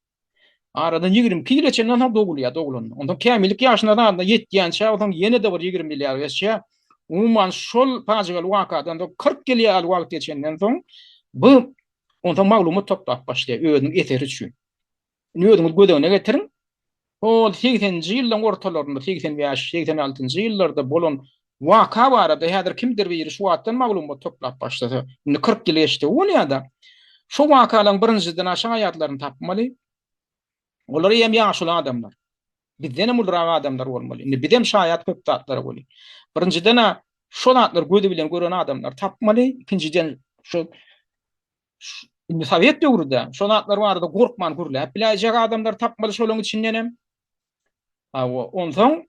Aradan 22 ýyl geçenden soň dogulýar, dogulanda. Onsoň kämillik ýaşyna zadynda ýetýänçä, onsoň ýene-de bir 20 ýyl ýaly geçýär. Umuman şol pajygaly wakadan soň 40 ýyl ýaly wagt geçenden soň bu onsoň maglumat toplap başlaýar özüniň eseri üçin. Indi özüňiz göz öňüne getiriň. Hol 80-nji ýyllaryň ortalarynda, 85, 86-njy ýyllarda bolan waka barada häzir kimdir biri şu wagtdan maglumat toplap başlasa, indi 40 ýyl geçdi bolýar-da. Şo wakalaryň birinjiden-ä şaýatlaryny tapmaly. Olar hem ýaşuly adamlar. Bizden hem ulurak adamlar bolmaly. Indi bizem şaýat köp zatlara weli. Birinjiden-ä şo zatlary gözi bilen gören adamlary tapmaly. Ikinjiden şo indi sowet döwrüde şo zatlar barada gorkman gürläp biläýjek adamlary tapmaly şolaryň içindenem. Hawa, onsoň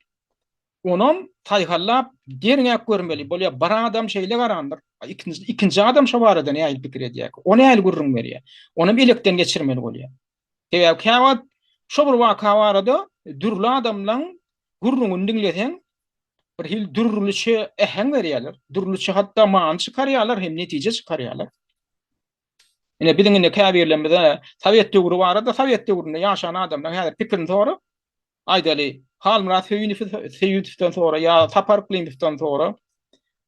onam saýhallap derňäp görmeli. Bolýar, bir adam şeýle garandyr. Ikinji, ikinji adam şo barada nähili pikir edýär? O nähili gürrüň berýär? Onam elekden geçirmeli bolýar. Sebäbi käwagt şo bir waka barada dürli adamlaň gürrüňini diňleseň, bir hili dürlüçe äheň berýärler. Dürlüçe hatda many çykarýarlar hem netije çykarýarlar. Ine biziň indi käbirlerimize sowet döwri barada sowet döwründe ýaşan adamlaryň häzir pikirini sora. Aýdaly, Halmyrat Söýünowy Söýünowdan sora ýa Sapar Yklymowdan sora.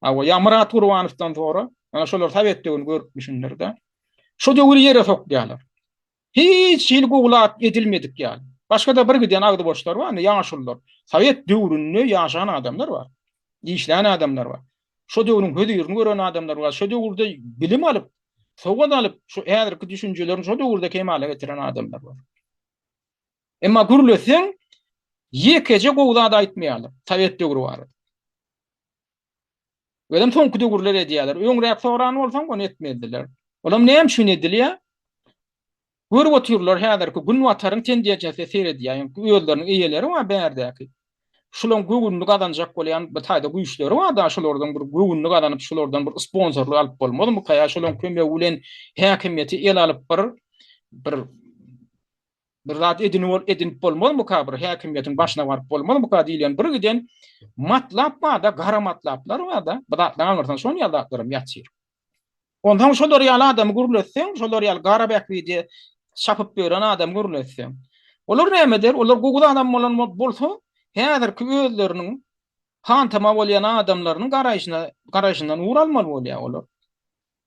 Hawa, ýa Myrat Gurbanowdan sora. Ana şolar sowet döwrüni görüpmişindir-de. Şo döwri ýere sokýarlar. Hiç hili gowy zat edilmedik ýaly. Başga-da bir giden agzy boşlar bar, indi ýaşulular. Sowet döwründe ýaşan adamlar bar. Işlän adamlar bar. Şo döwrüň hözirini gören adamlar bar. Şo döwürde bilim alyp, sowat alyp, şu häzirki düşünjelerini şo döwürde kemala getiren adamlar bar. Emma gürleseň, ýekeje gowy zat aýtmaýarlar sowet döwri barada. Özem soňky döwürler edýärler. Öňräk soran bolsaň, ony etmezdiler. Olam näme üçin edilýär? Görüp otyrlar häzirki günbataryň tendensiýasyna seredýär. Özleriniň eýeleri bar bärdäki. Şulaň göwnüni gazanjak bolýan bir taýda güýçleri bar-da, şulardan bir göwnüni gazanyp, şulardan bir sponsorlyk alyp bolmazmyka ýa şulaň kömegi bilen häkimiýeti ele alyp bir bir bir zat edinip edinip bolmazmyka, bir häkimiýetiň başyna baryp bolmazmyka diýlen bir giden matlap bar-da, gara matlaplar bar-da, bu zatlaryň aňyrsynda şon ýaly zatlaram ýatyr. Onsoň şolar ýaly adamy gürletseň, şolar ýaly gara bähbide çapyp ýören adamy gürletseň, olar näme eder? Olar gowy adam bolan bolsa, häzirki özleriniň hantama bolýan adamlarynyň garaýşyna, garaýşyndan ugur almaly bolýar olar.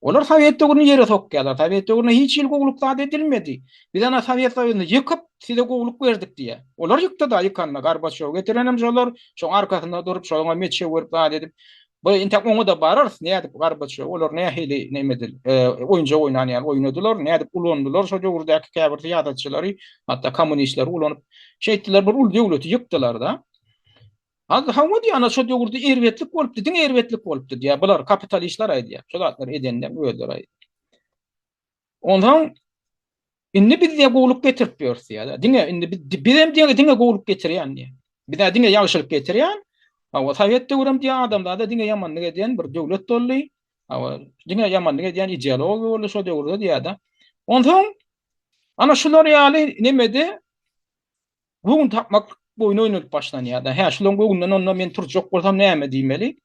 Olar sowet döwrüni ýere sokýarlar. Sowet döwründe hiç hili gowulyk zat edilmedi. Biz ana Sowet Soýuzyny ýykyp, size gowulyk berdik diýýär. Olar ýykdy-da, ýykanda Gorbaçýowy getirenem şolar, şoň arkasynda durup, şoňa meçew berip zat edip. Bu entek oňa-da bararys, nädip Gorbaçýow, olar nähili neme edil, oýunjak oýnan ýaly oýnadylar, nädip ulandylar şo döwürdäki käbir syýasatçylary, hatda kommunistleri ulanyp, şeýtdiler bir uly döwleti ýykdylar-da. Az hawa diýýär, ana şo döwürde erbetlik bolupdy, diňe erbetlik bolupdy diýýär. Bular kapitalistler aýdýar. Şo zatlary edenler özleri aýdýar. Onsoň indi biz diýe gowulyk getirip ýörüs diýýär. Diňe indi biz bizem diňe diňe gowulyk getirýän diýýär. Bizä diňe ýagşylyk getirýän. Hawa, sowet döwrem diýýär adamzada diňe ýamanlyk edýän bir döwlet boldy. Hawa, diňe ýamanlyk edýän ideologiýa boldy şo döwürde diýýär-de. Onsoň ana şular ýaly nemede Göwün tapmak oýny oýnalyp başlanýar-da. Hä, şulaň göwnünden onda men turjak bolsam näme diýmeli?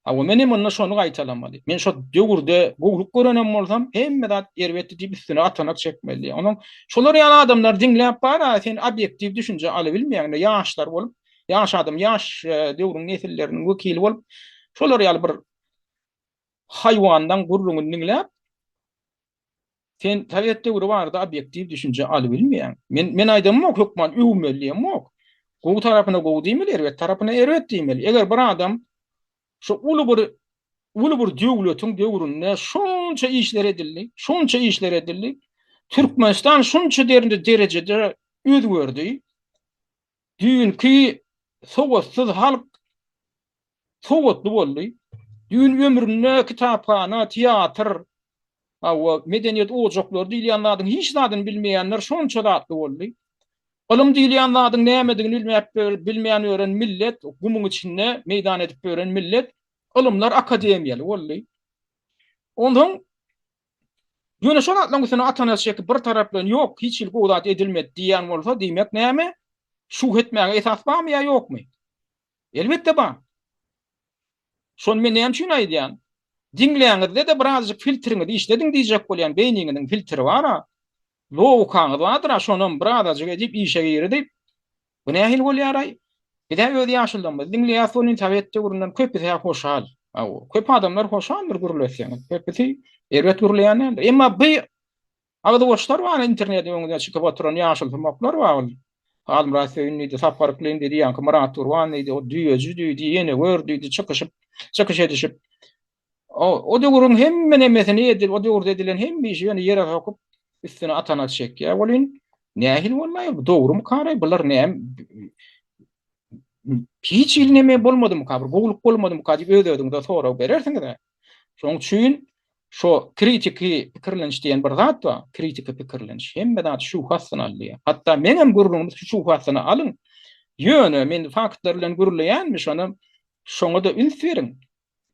Hawa, men hem onda şony gaýtalamaly. Men şo döwürde gowulyk görenem bolsam, hemme zat erbetdi diýip üstüne atanak çekmeli diýýär. Onuň şolar ýaly adamlary diňläp bar-a, sen obýektiw düşünje alabilmeýäň-de, ýaşlar bolup, ýaş adam, ýaş döwrüň nesilleriniň wekili bolup. Şolar ýaly bir haýwandan gürrüňini diňläp, sen sowet döwri barada obýektiw düşünje alybilmeýäň. Men men aýdamok hökman öwmeli diýemok. Gowy tarapyna gowy diýmeli, erbet tarapyna erbet diýmeli. Eger bir adam şu uly bir uly bir döwletiň döwründe şonça işler edildi, şonça işler edildi. Türkmenistan şunça derejede özgerdi. Düýnki sowatsyz halk sowatly boldy. Düýn ömründe kitaphana, teatr, hawa, medeniýet ojaklary diýilýän zadyň hiç zadyny bilmeýänler şonça zatly boldy. Ylym diýilýän zadyň nämedigini bilmäp bilmeýän ýören millet, gumuň içinde meýdan edip ýören millet ylymlar akademiýaly boldy. Onsoň Ýöne şol zatlaryň üstüne atanas çekip bir taraplaýyn ýok, hiç hili gowy zat edilmedi diýýän bolsa, diýmek näme? Şübhe etmäge esas barmy ýa ýokmy? Elbetde bar. Şony men näme üçin aýdýan? Diňläňizde-de birazajyk filtriňizi işlediň diýjek bolýan, beýniňiziň filtri bar-a. Logikaňyz bardyr-a, şonam birazajyk edip işe girizip, Bu nähili bolýar-aý? Biz-ä öz ýaşulymyzy diňleýäs welin, sowet döwründen köpüsi-hä hoşal. Hawa, köp adamlar hoşaldyr gürletseňiz. Köpüsi erbet gürleýän däldir. Emma bu agzyboşlar bar, internetiň öňünde çykyp oturan ýaşulsumaklar bar ol. Halmyrat Söýün diýdi, Sapar Yklym diýdi, ýaňky Myrat Gurban diýdi, o düýeji diýdi, ýene gör diýdi, çykyşyp, çykyş edişip. O döwrüň hemme nemesini edil, o döwürde edilen hemme işi ýöne ýere sokup, üstüne atanak çekýär welin, nähili bolmaýar bu dogrumyka-raý, bular näme hiç hili neme bolmadymyka, bir gowulyk bolmadymyka diýip öz-özüňize sorag berersiňiz-ä. Şonuň üçin şo kritiki pikirleniş diýen bir zat bar, kritiki pikirleniş. Hemme zady şübhe astyna alýar. Hatda meňem gürrüňimi şübhe astyna alyň. Ýöne men faktlar bilen gürleýänmi, şony şoňa-da üns beriň.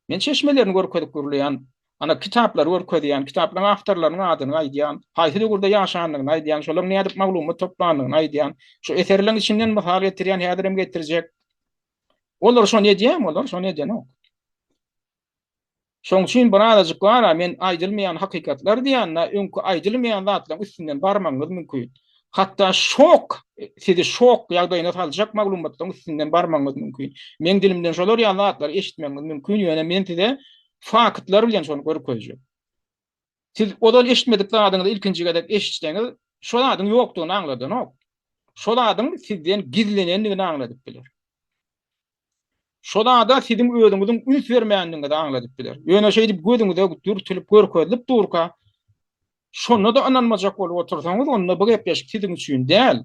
Men çeşmelerini görkezip gürleýän, ana kitaplary görkezýän, kitaplaryň awtorlarynyň adyny aýdýan, haýsy döwürde ýaşandygyny aýdýan, şolaryň nädip maglumat toplandygyny aýdýan, şu eserleriň içinden mysal getirýän, häzirem getirjek. Olar şony edýärmi? Olar şony edenok. Şoň üçin birazajyk bar-a, men aýdylmaýan hakykatlar diýende, öňki aýdylmaýan zatlaryň üstünden barmagyňyz mümkin. Hatda şok, sizi şok ýagdaýyna saljak maglumatlaryň üstünden barmagyňyz mümkin. Meň dilimden şolar ýaly zatlary eşitmegiňiz mümkin, ýöne men size faktlar bilen şony görkezjek. Siz ozal eşitmedik zadyňyzy ilkinji gezek eşitseňiz, şo zadyň ýokdugyny aňladanok. Şo zadyň sizden gizlenendigini aňladyp biler. Şo zada siziň özüňiziň üns bermändigiňizi aňladyp biler. Ýöne şeýdip gözüňize dürtülip görkezilip durka, şonda-da ynanmajak bolup otursaňyz, onda bu gepleşik siziň üçin däl.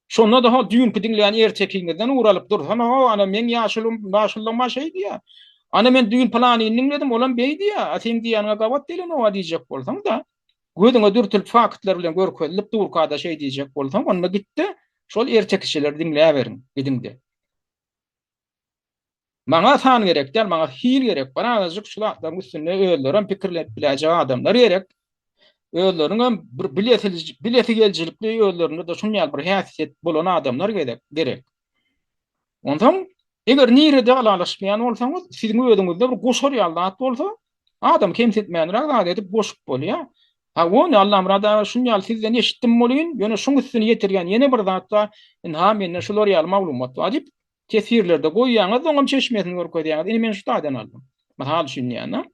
Şonda-da hol düýnki diňlän ertekiňizden ugur alyp dursana, ho, ana meň ýaşulym, ýaşulylygyma şeý diýýär. Ana men düýn pylanyny diňledim, olam beý diýýär. A seň diýýäniňe gabat gelenok-a diýjek bolsaň-da, gözüňe dürtülip faktlar bilen görkezilip durka-da şeý diýjek bolsaň, onda git-de, şol ertekiçileri diňläberiň, gidiň-de. Maňa san gerek däl, maňa hil gerek. Birazajyk şu zatlaryň üstünde özlerem pikirlenip biläýjek adamlar gerek. Özleriniň hem bir bilesi, bilesi gelijilikli özlerinde-de şuny ýaly bir häsiýet bolan adamlar gerek, gerek. Onsoň eger nirede ylalaşmaýan bolsaňyz, siziň özüňizde bir goşar ýaly zat bolsa, adam kemsitmänräk zat edip goşup bolýar. Ha, ony Allamyrat aga şuny ýaly sizden eşitdim welin, ýöne şuň üstüni ýetirýän ýene bir zat bar, ynha mende şular ýaly maglumat bar diýip, teswirlerde goýýaňyz, oňam çeşmesini görkezýäňiz. Ine men şu taýdan aldym. Mysal üçin diýýän-de.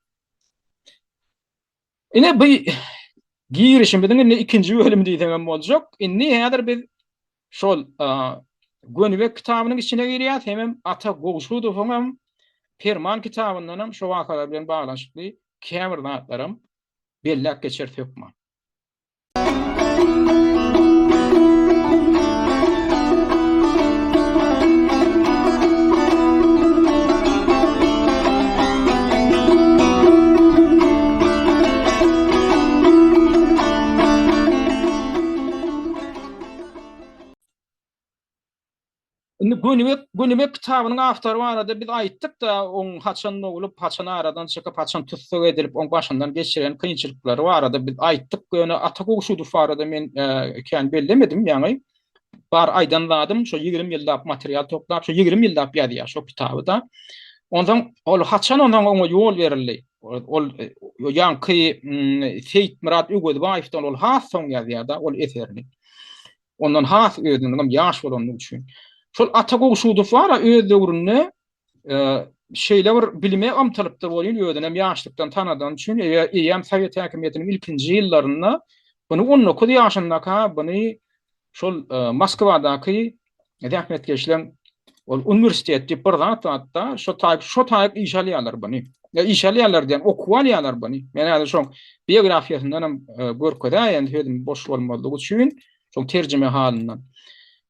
Ine bu girişimiziň indi ikinji bölümi diýseňem boljak. Indi häzir biz şol Gönübek kitabynyň içine girýäs, hemem Ata Gowşudowyň hem Perman kitabyndan hem şu wakalar bilen baglanyşykly käbir zatlaram belläp geçeris hökman. Indi Gönübek, Gönübek kitabynyň awtory barada biz aýtdyk-da, oň haçan doglup, haçan aradan çykyp, haçan tussag edilip, oň başyndan geçiren kynçylyklary barada biz aýtdyk. Ýöne Ata Gowşudow barada men kän bellemedim, ýaňy bar aýdan zadym şo 20 ýyllap material toplap, şo 20 ýyllap ýazýar şo kitaby-da. Onsoň ol haçan onsoň oňa ýol berildi? Ol ýaňky Seýitmyrat Öwezbaýewden ol has soň ýazýar-da ol eserini. Ondan has özüniňem ýaş bolandygy üçin. Şol Ata Gowşudow bar-a öz döwründe e, şeýle bir bilime ymtylypdyr welin, özünem ýaşlykdan tanadany üçin, eýýäm sowet häkimiýetiniň ilkinji ýyllarynda buny 19 ýaşyndaka buny şol Moskwadaky zähmetkeşleň ol uniwersitet diýip bir zat bar-da, şo taýyp, şo taýyp işe alýarlar buny. Ýa işe alýarlar diýen, okuwa alýarlar buny. Men häzir şoň biografiýasyndan hem görkezäýen sözüm boş bolmazlygy üçin, şoň terjime halyndan.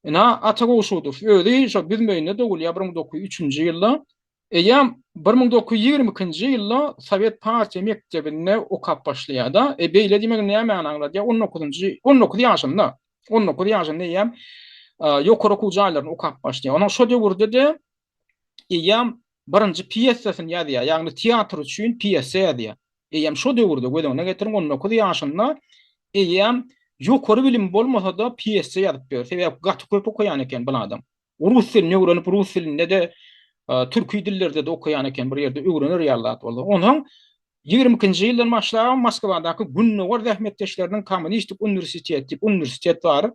Ina, Ata Gowşudow özi şo Büzmeýinde dogulýar 1903-nji ýylda. Eýýäm 1922-nji ýylda Sowet partiýa mekdebinde okap başlaýar-da. E, beýle diýmek nämäni aňladýar? On dokuzynjy, 19 ýaşynda, 19 ýaşynda eýýäm ýokary okuw jaýlarynda okap başlaýar. Onuň şo döwürde-de eýýäm birinji pýesasyny ýazýar, ýagny teatr üçin pýesa ýazýar. Eýýäm şo döwürde, göz öňüne getiriň, 19 ýaşynda eýýäm ýokary bilimi bolmasa-da pýesa ýazyp ýör. Sebäbi gaty köp okaýan eken bu adam. Rus dilini öwrenip, rus dilinde-de, türki dillerde-de okaýan eken, bir ýerde öwrener ýaly zat bolsa. Onsoň 22-nji ýyldan başlabam Moskwadaky Gündogar zähmetkeşleriniň kommunistik uniwersiteti diýip uniwersitet bar.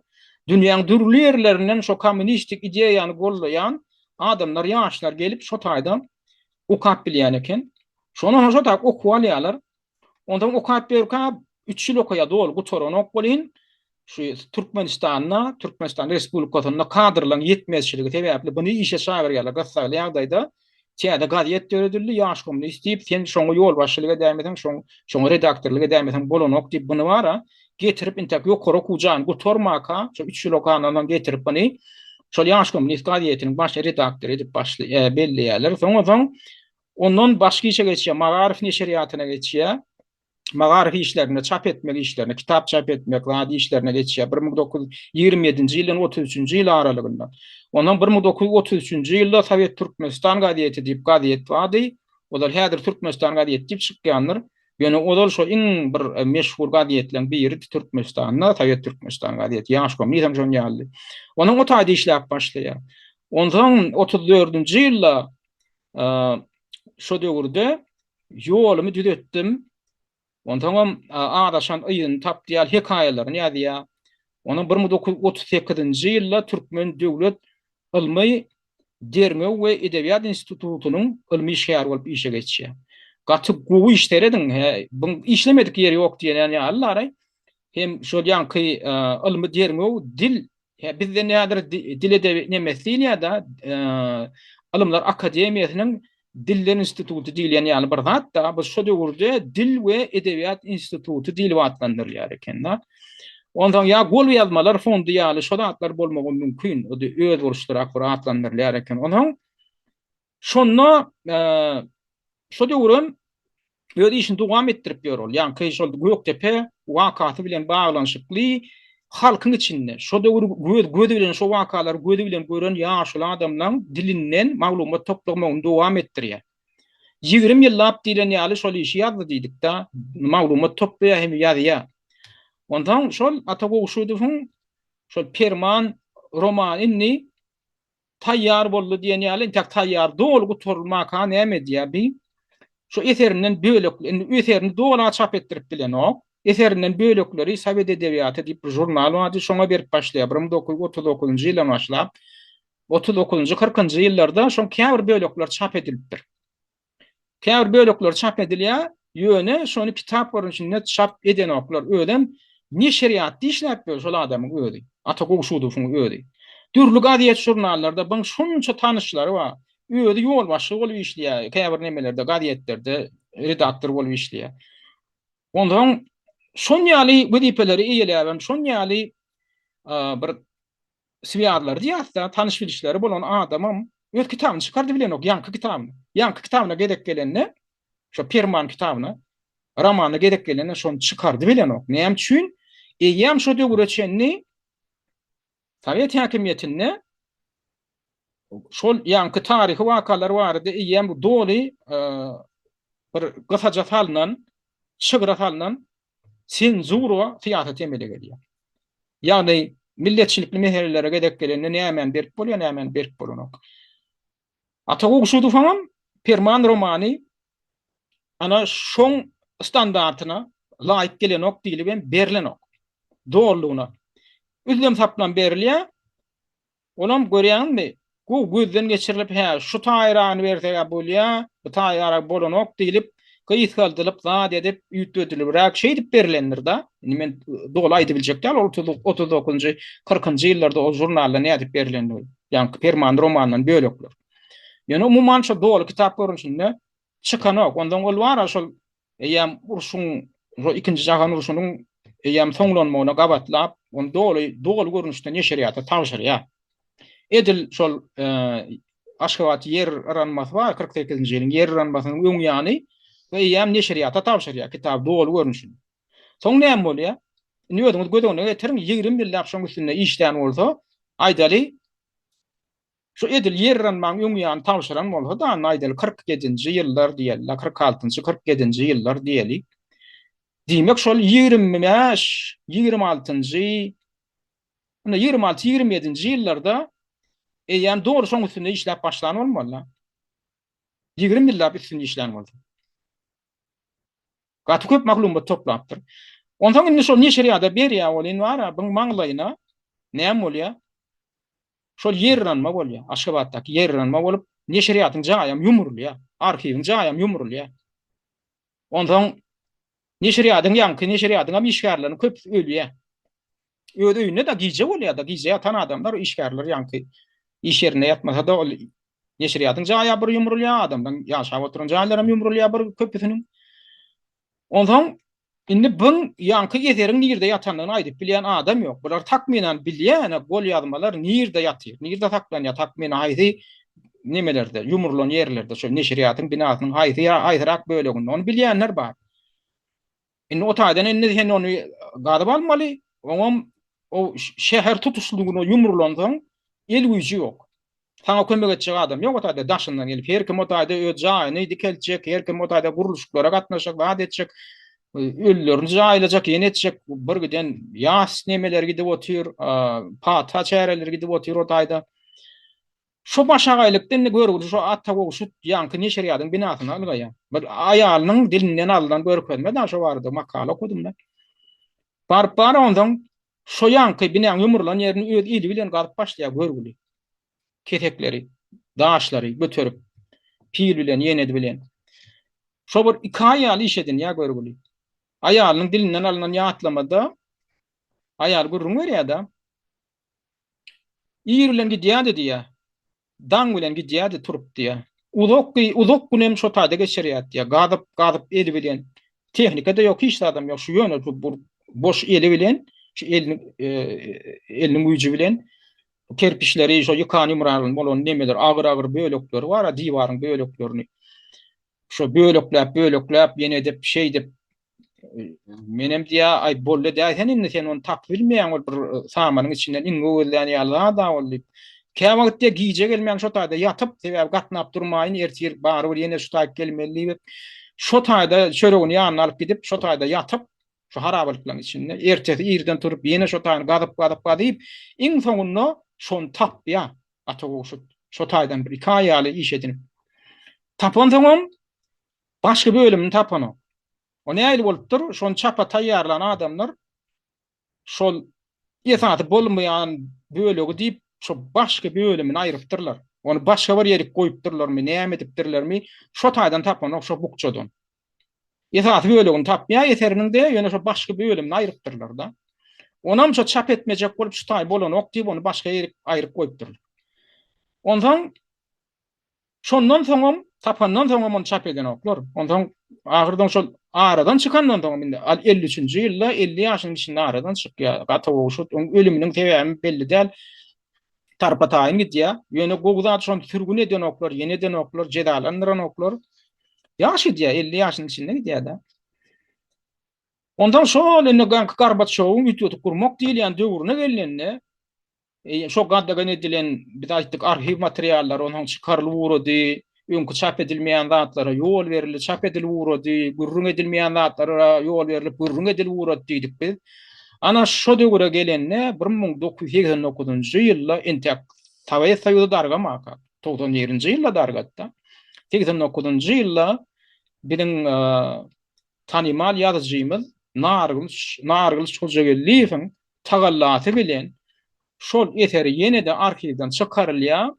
Dünýäň dürli ýerlerinden şo kommunistik ideýany gollaýan adamlar, ýaşlar gelip şo taýda okap bilýän eken. Şondan soň şo taýda okuw alýarlar. Onsoň okap ýörkä üç ýyl okaýar, doly gutaranok welin, şu Türkmenistanda, Türkmenistan Respublikasynda kadrlaryň ýetmezçiligi sebäpli buny işe çagyrýarlar gyssagly ýagdaýda. Täze gazet döredildi, Ýaş kommunist diýip, sen şoňa ýolbaşçylyk edäýmeseň, şoň şoňa redaktorlyk edäýmeseň bolanok diýip, buny bara getirip intäk ýokary okuw jaýyny gutarmaka, şo üç ýyl okandan soň getirip buny şol Ýaş kommunist gazetiniň baş redaktory edip başly belleýärler. Soň onsoň Ondan başga işe geçýär, Magaryf neşirýatyna geçýär. Magaryf işlerinde, çap etmek işlerine, kitap çap etmek zat işlerine geçýär 1927-nji ýyldan 33-nji ýyl aralygynda. Ondan 1933-nji ýylda Sowet Türkmenistan gazeti diýip gazet bardy. Ozal häzir Türkmenistan gazeti diýip çykýandyr. Ýöne ozal şo iň bir meşhur gazetleriň biridi Türkmenistanda, Sowet Türkmenistan gazeti, Ýaş kommunist hem şonuň ýalydy. Ondan o taýda işläp başlaýar. Onsoň 34-nji ýylda Şo döwürde ýolumy düzetdim. Onsoňam azaşan yzyny tapdy ýaly hekaýalaryny ýazýar. Onuň 1938-nji ýylda Türkmen döwlet ylmy derňew we edebiýat institutynyň ylmy işgäri bolup işe geçýär. Gaty gowy iş serediň, hä, buň işlemedik ýeri ýok diýen ýaly-laý. Hem şol ýaňky ylmy derňew dil Hä, bizde nädir dil edebi nemesi diýilýär-de, Ylymlar akademiýasynyň Diller instituty diýilýän ýaly bir zat-da, bu şo döwürde Dil we edebiýat instituty diýlip atlandyrylýar eken-de. Onsoň ýa golýazmalar fondy ýaly şo zatlar bolmagy mümkin, o özboluşlyrak bir atlandyrylýar eken. Onsoň Şonda şo döwürem öz işini dowam etdirip ýör ol. Ýaňky şol Gökdepe wakasy bilen baglanyşykly halkyň içinde şo döwür göz gözi bilen şo wakalary gözi bilen gören ýaşuly adamlaň dilinden maglumat toplamagyny dowam etdirýär. 20 ýyllap diýlen ýaly şol işi ýazdy diýdik-de, maglumat toplaýar hem ýazýar. Onsoň şol Ata Gowşudowyň şol Perman romany indi Taýýar boldy diýen ýaly, entek taýýar doly gutarylmaka näme edýär bi? Şu eserinden bölek, indi eserini dola çap etdirip bilenok. Eserinden bölekleri Sowet edebiýaty diýip bir žurnal bardy, şoňa berip başlaýar 1939-njy ýyldan başlap. 39-njy, 40-njy ýyllarda şoň käbir bölekleri çap edilipdir. Käbir bölekleri çap edilýär, ýöne şony kitap görnüşinde çap edenoklar. Özem neşirýatda işläp ýör şol adamyň özi, Ata Gowşudowyň özi. Dürli gazet-žurnallarda buň şunça tanyşlary bar. Özi ýolbaşçy bolup işleýär, käbir nemelerde, gazetlerde redaktor bolup işleýär. Onsoň şon ýaly wezipeleri eýeläbem, şon ýaly bir swýazlary diýýäs-de, tanyş-bilişleri bolan adamam öz kitabyny çykardy bilenok, ýaňky kitabyny. Ýaňky kitabyna gezek gelende, şo Perman kitabyna, romanyna gezek gelende şony çykardy bilenok. Näme üçin? Eýýäm şo döwüre çenli sowet häkimiýetinde şol ýaňky taryhy wakalar barada eýýäm doly bir gysaja salnan, çygra salnan senzura syýasaty emele gelýär. Ýagny milletçilikli meselelere gezek gelende nämäni berip bolýar, nämäni berip bolanok. Ata Gowşudowyňam Perman romany ana şoň standartyna laýyk gelenok diýlip hem berlenok. Dolulygyna. Üzlem-saplam berilýär. Olam görýäňizmi? Gowy gözden geçirilip, hä, şu taýragyny berseg-ä bolýa, bu taýragy bolanok diýlip, gysgaldylyp, zat edip, üýtgedilibräk şeýdip berlendir-da. Indi men doly aýdybiljek däl, ol 39-njy, 40-njy ýyllarda ol žurnalda nädip berlendigi, ýaňky Perman romanyndan bölekler. Ýöne umuman şo doly kitap görnüşinde çykanok. Onsoň ol bar-a şol Eýýäm urşuň, şo ikinji jahan urşunyň eýýäm soňlanmagyna gabatlap, ony doly, doly görnüşde neşirýata tabşyrýar. Edil şol Aşgabat ýer yranmasy bar, 48-nji ýylyň ýer yranmasynyň öň ýany we eýýäm neşirýata tabşyrýar kitaby doly görnüşinde. Soň näme bolýar? Indi özüňiz göz öňüne getiriň, 20 ýyllap şoň üstünde işlän bolsa, aýdaly, Şu edil ýer yranmaň öň ýany tabşyran bolsa-da, indi aýdaly 47-nji ýyllar diýeli-le, 46-njy, 47-nji ýyllar diýeli. Diýmek, şol 25, 26-njy, indi 26, 27-nji ýyllarda eýýäm dogry şoň üstünde işläp başlan bolmaly-da. 20 ýyllap üstünde işlän bolsa. Gaty köp maglumat toplapdyr. Onsoň indi şol neşirýada berýär welin bar-a, buň maňlaýyna näme bolýar? Şol ýer yranma bolýar. Aşgabatdaky ýer yranma bolup, neşirýatyň jaýam ýumrulýar. Arhiwiň jaýam ýumrulýar. Onsoň neşirýadyň ýaňky neşirýadyňam işgärleriniň köpüsi ölýär. Öz öýünde-de gije bolýar-da, gije ýatan adamlar, işgärler ýaňky iş ýerinde ýatmasa-da ol neşirýatyň jaýy bir ýumrulýar, adamlaryň ýaşap oturan jaýlaram ýumrulýar bir köpüsiniň. Onsoň indi byň ýaňky eseriň nirde ýatandygyny aýdyp bilýän adam ýok. Bular takmynan bilýän, golýazmalar nirde ýatyr, nirde saklanýar, takmynan haýsy nemelerde, ýumrulan ýerlerde, şo neşirýatyň binasynyň haýsy haýsyrak böleginde, ony bilýänler bar. Indi o taýdan indi sen ony gazyp almaly, oňam o şäher tutuşlygyna ýumrulansoň el güýji ýok. Saňa kömek etjek adam ýok o taýda daşyndan gelip. Her kim o taýda öz jaýyny dikeltjek, her kim o taýda gurluşyklara gatnaşjak, zat etjek, ölülerini jaýlajak, ýene etjek, bir giden ýas nemeler gidip otyr, pata çäreleri gidip otyr o taýda. Şo başagaýlykda indi görgüli şo Ata Gowşut ýaňky neşirýadyň binasyna ylgaýar. Bir aýalynyň dilinden alnan görkezme da şo barada makala okadym da. Baryp bar onsoň Şo ýaňky binäň ýumrulan ýerini öz eli bilen gazyp başlaýar görgüli. Kesekleri, daşlary göterip, pil bilen, ýenedi bilen. Şo bir iki aý ýaly iş edinýär görgüli. Aýalynyň dilinden alnan ýatlamada aýaly gürrüň berýär-de. Ir bilen gidýärdi diýýär. Daň bilen gidýärdi turup diýýär. Uzak uzak günem şo taýda geçirýärdi diýýär. Gazyp, gazyp eli bilen. Tehnika-da ýok, hiç zadam ýok. Şu ýöne şu boş eli bilen, şu eliniň eliniň güýji bilen kerpiçleri, şo ýykan ýumralan bolan nemeler, agyr-agyr bölekleri bar-a, diwaryň böleklerini. Şo bölekläp, bölekläp, ýene edip, şeýdip Menem diýýär, aý boldy däýsen indi sen ony tapyp bilmeýäň ol bir samanyň içinden iňňe gözlän ýaly zad-a ol diýip. Käwagt diýýär gije gelmän şo taýda ýatyp, sebäbi gatnap durmaýyn ertir barybir ýene şu taýyk gelmeli diýip, şo taýda çöregini ýanyna alyp gidip, şo taýda ýatyp, şo harabalyklaryň içinde, ertesi irden turup ýene şo taýyny gazyp gazyp gazyp, iň soňunda şony tapýar Ata Gowşut. Şo taýdan bir iki aý ýaly iş edinip. Tapansoňam Başga bölümini tapanok. O nähili bolupdyr? Şony çapa taýýarlan adamlar şol esasy bolmaýan bölegi diýip, şo başga bölümini aýrypdyrlar. Ony başga bir ýerik goýupdyrlarmy, näme edipdirlermi, şo taýdan tapanok, şo bukjadan. Esasy bölegini tapmaýar eseriniň-de, ýöne şo başga bölümini aýrypdyrlar-da. Onam şo çap etmejek bolup şu taý bolanok diýip, ony başga ýerik aýryp goýupdyrlar. Onsoň Şondan soňam, tapandan soňam ony çap edenoklar. Onsoň ahyrdan şol aradan çykandan soňam indi 53-nji ýylda 50 ýaşynyň içinde aradan çykýar. Gata Gowşut oň ölüminiň sebäbi belli däl. Tarpa taýyn gidýär. Ýöne gowy zat şony sürgün edenoklar, ýene edenoklar, jezalandyranoklar. Ýaş gidýär, 50 ýaşynyň içinde gidýär-de. Onsoň şol indi Gorbaçýowyň üýtgedip gurmak diýilýän döwrüne gelnende Şo gadagan edilen, biz aýtdyk, arhiw materiallary onsoň çykarylyp ugrady, öňki çap edilmeýän zatlara ýol berildi, çap edilip ugrady, gürrüň edilmeýän zatlara ýol berlip, gürrüň edilip ugrady diýdik biz. Ana, şo döwre gelende, 1989-njy ýylda entek Sowet Soýuzy dargamaka, 91-nji ýylda dargady-da. 89-njy ýylda biziň tanymal ýazyjymyz Nargylyç Nargylyç Hojageldiýewiň tagallasy bilen şol eseri ýene-de arhiwden çykarylýar.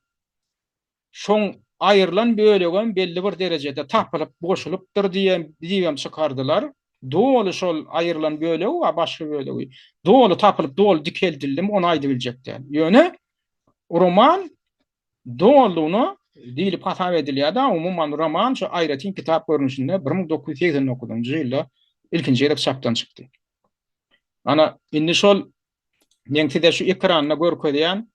Şoň aýrylan bölegem belli bir derejede tapylyp goşulypdyr diýen diýibem çykardylar. Doly şol aýrylan bölegi bar, başga bölegi. Doly tapylyp, doly dikeldildimi, ony aýdybiljek däl. Ýöne roman dolulygyna diýlip hasap edilýär-de, umuman roman şu aýratyn kitap görnüşinde 1989-njy ýylda ilkinji gezek çapdan çykdy. Ana, indi şol meň size şu ekranda görkezýän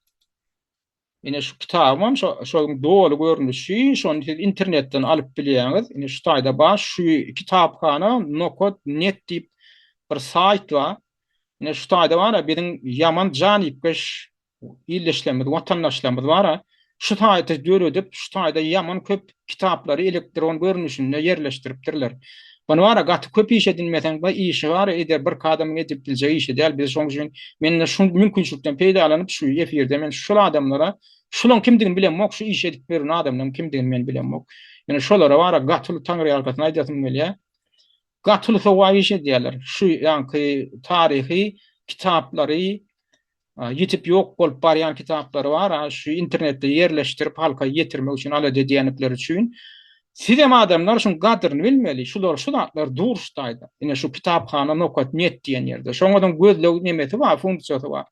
Ine şu kitabymam şo şoň doly görnüşi, şony siz internetden alyp bilýäňiz. Ine şu taýda bar, şu kitaphana nokat net diýip bir saýt bar. Ine şu taýda bar-a biziň ýaman janypkeş ildeşlerimiz, watandaşlarymyz bar-a. Şu saýty döredip, şu taýda ýaman köp kitaplary elektron görnüşinde ýerleşdiripdirler. Muny bar-a gaty köp iş edinmeseň, bu işi bar-a eder birki adamyň edip biljek işi däl. Biz şonuň üçin men-de şu mümkinçilikden peýdalanyp şu efirde men şul adamlara, şulaň kimdigini bilemok, şu işi edip ýören adamlaryň kimdigini men bilemok. Ýöne şolara bar-a gaty uly taňryýalkasyn aýdasym gelýär. Gaty uly sogap iş edýärler. Şu ýaňky taryhy kitaplary ýitip ýok bolup barýan kitaplary bar, a şu internetde ýerleşdirip halka ýetirmek üçin alada edýänikleri üçin sizem adamlar şuň gadryny bilmeli, şular şu zatlar dur şu taýda. Ine şu kitaphana nokat net diýen ýerde. Şoňa gözleg nemesi bar, funksiýasy bar.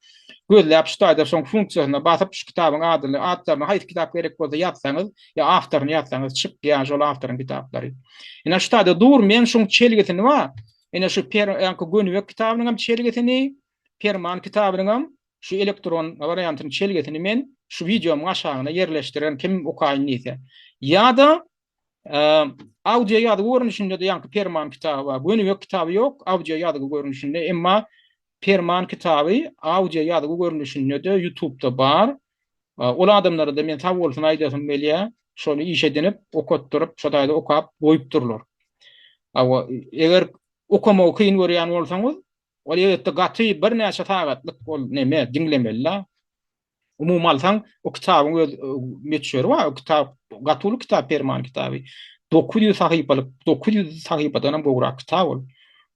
Gözläp şu taýda şoň funksiýasyna basyp şu kitabyň adyny, atlaryny haýsy kitap gerek bolsa ýazsaňyz, ýa awtoryny ýazsaňyz çykýar şol awtoryň kitaplary. Ine şu taýda dur men şuň çelgisini bar. Ine şu per, ýaňky Gönübek kitabynyň hem çelgisini, Perman kitabynyňam şu elektron wariantynyň çelgisini men şu wideomyň aşagyna ýerleşdirerin kim okaýyn diýse. Ýa-da audio ýazgy görnüşinde-de ýaňky Perman kitaby bar. Gönübek kitaby ýok audio ýazgy görnüşinde, emma Perman kitaby audio ýazgy görnüşinde-de YouTube-da bar. Ol adamlara-da men sag bolsun aýdasym gelýär. Şony iş edinip, okatdyryp, şo taýda okap goýupdyrlar. Hawa, eger okamagy kyn görýän bolsaňyz, Ol elbetde gaty birnäçe sagatlyk ol neme diňlemeli-la. Umumy alsaň, o kitabyň öz möçberi bar. O kitap gaty uly kitap Perman kitaby. 900 sahypalyk, 900 sahypadan hem gowrak kitap ol.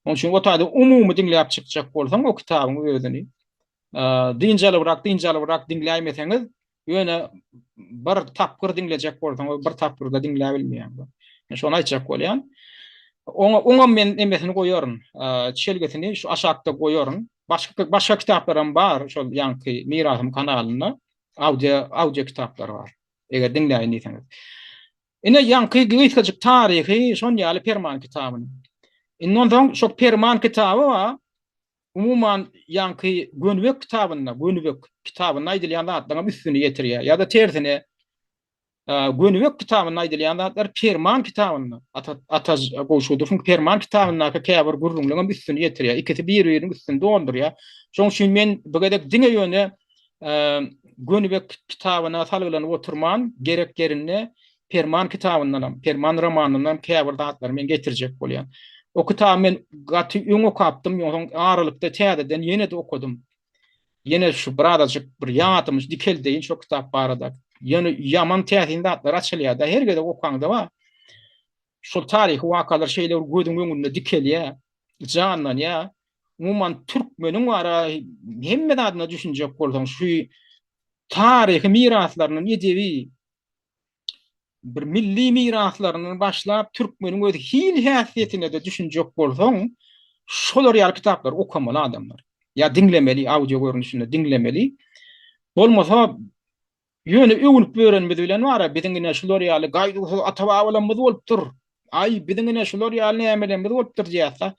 Onuň üçin o taýda umumy diňläp çykjak bolsaň o kitabyň özüni dynç alybrak, dynç alybrak diňläýmeseňiz, Ýöne bir tapgyr diňlejek bolsaň, bir tapgyrda diňläbilmeýäň. Men şony aýtjak bolýan. Oňa oňam men nemesini goýaryn. Çelgisini şu aşakda goýaryn. Başga başga kitaplaram bar, şol ýaňky Mirasym kanalynda audio audio kitaplar bar. Eger diňläýin diýseňiz. Ine ýaňky gysgajyk taryhy şon ýaly Perman kitabyny. Indi onsoň şo Perman kitaby bar. Umuman, ýaňky Gönübek kitabynda, Gönübek kitabynda aýdylýan zatlaryň üstüni ýetirýär. Ýa-da tersine, Gönübek kitabynda aýdylýan zatlar Perman kitabynda, Ata Ata Gowşudowyň Perman kitabyndaky käbir gürrüňleriň hem üstüni ýetirýär. Ikisi bir-biriniň üstüni doldurýar. Şonuň üçin men bu gezek diňe ýöne Gönübek kitabyna salgylanyp oturman, gerek ýerinde Perman kitabyndanam, Perman romanyndanam käbir zatlary men getirjek bolýan. O kitaby men gaty öň okapdym, ýogsam aralykda täzeden ýene-de okadym. Ýene şu birazajyk bir ýadymy dikeldeýin şo kitap barada. Ýöne ýaman täsin zatlar açylýar-da, her gezek okaňda bar. Şol taryhy wakalar şeýle bir gözüň öňünde dikelýär, janlanýar. Umuman türkmeniň bara hemme zadyna düşünjek bolsaň, şu taryhy miraslaryndan edebi bir milli miraslaryndan başlap türkmeniň öz hil häsiýetine-de düşünjek bolsaň, şolar ýaly kitaplary okamaly adamlar. Ýa diňlemeli, audio görnüşinde diňlemeli. Bolmasa ýöne öwünip ýörenimiz bilen bar-a, biziň ine şular ýaly gaýduwsyz ata-babalarymyz bolupdyr. Aý, biziň ine şular ýaly nämelerimiz bolupdyr diýýäs-de.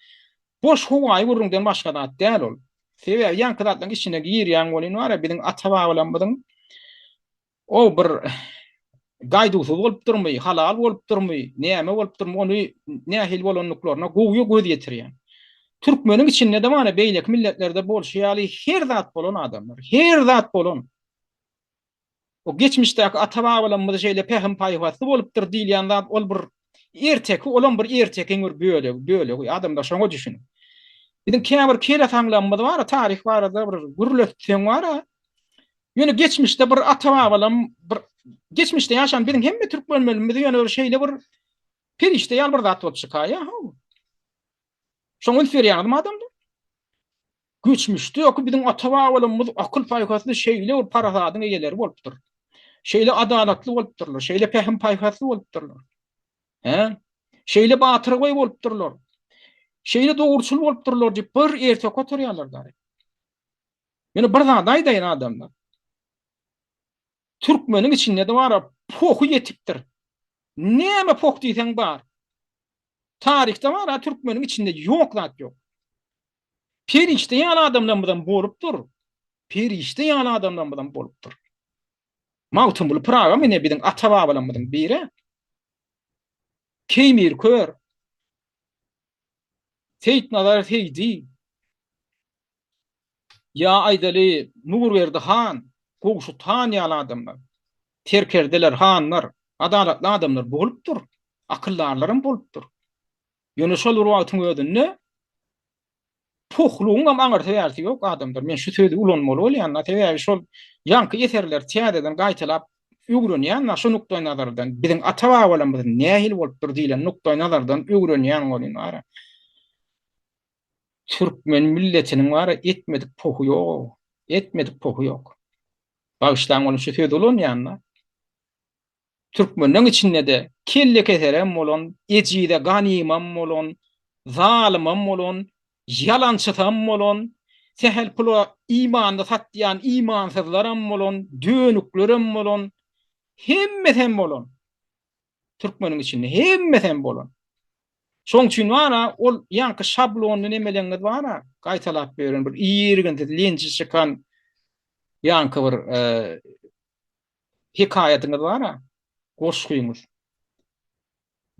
Boş howaýy gürrüňden başga zat däl ol. Sebäbi ýaňky zatlaryň içine girýäň welin bar-a, biziň ata-babalarymyzyň O bir gaýduwsyz bolupdyrmy, halal bolupdyrmy, näme bolupdyrmy, ony nähili bolandyklaryna gowy göz ýetirýän. Türkmeniň içinde-de mana beýleki milletlerde bolşy ýaly her zat bolan adamlar, her zat bolan. O geçmişdäki ata-babalarymyz şeýle pähim-paýhasly bolupdyr diýilýän zat ol bir erteki, olam bir ertekiň bir bölegi, bölegi. Adamlar şoňa düşünip. Biziň käbir kelesaňlarymyz bar, taryh barada bir gürletseň bar, Ýöne geçmişde bir ata-babalam bir geçmişde ýaşan biziň hemme türkmenlerimiz ýöne bir şeýle bir perişde ýaly bir zat bolup çykaýar. Şoňa üns berýäňizmi adamlar? Geçmişde ýok biziň ata-babalarymyz akyl-paýhasly şeýle bir parasadyň eýeleri bolupdyr. Şeýle adalatly bolupdyrlar, şeýle pähim-paýhasly bolupdyrlar. Hä? Şeýle batyrgaý bolupdyrlar. Şeýle dogruçyl bolupdyrlar diýip bir erteki oturýarlar dary. Ýöne bir zat aýdaýyn adamlar. Türkmeniň içinde-de bar pohy ýetipdir. Näme poh diýseň bar. Taryhda bar-a türkmeniň içinde ýok zat ýok. Perişde ýaly adamlarymyzam bolupdyr. Perişde ýaly adamlarymyzam bolupdyr. Magtymguly Pyragam ine biziň ata-babalarymyzyň biri. Keýmir kör. Seýitnazar Seýdi. Ýa aýdaly Nurberdi han, Gowşut han ýaly adamlar. Serkerdeler, hanlar, adalatly adamlar bolupdyr. Akyldarlaram bolupdyr. Ýöne şol bir wagtyň özünde pohlugyňam aňyrsy bärsi ýok adamlar. Men şu sözi ulanmaly bolýan-da, sebäbi şol ýaňky eserleri täzeden gaýtalap öwrenýän-de şu nukdaýnazardan, biziň ata-babalarymyz nähili bolupdyr diýlen nukdaýnazardan öwrenýän welin bar-a. Türkmen milletiniň bar-a etmedik pohy ýog-ow. Etmedik pohy ýok. Bagyşlaň welin şu sözi ulanýan-da. Türkmenleň içinde-de kellekeserem bolan, ejize ganymam bolan, zalymam bolan, ýalançysam bolan, sähel pula imanyny satýan imansyzlaram bolan, dönüklerem bolan, hemmesem bolan. Türkmeniň içinde hemmesem bolan. Şoň üçin bar-a, ol ýaňky şablonly nemeleňiz bar-a, gaýtalap ýören bir irginsiz lenji çykan ýaňky bir hekaýatyňyz bar-a, goşgyňyz.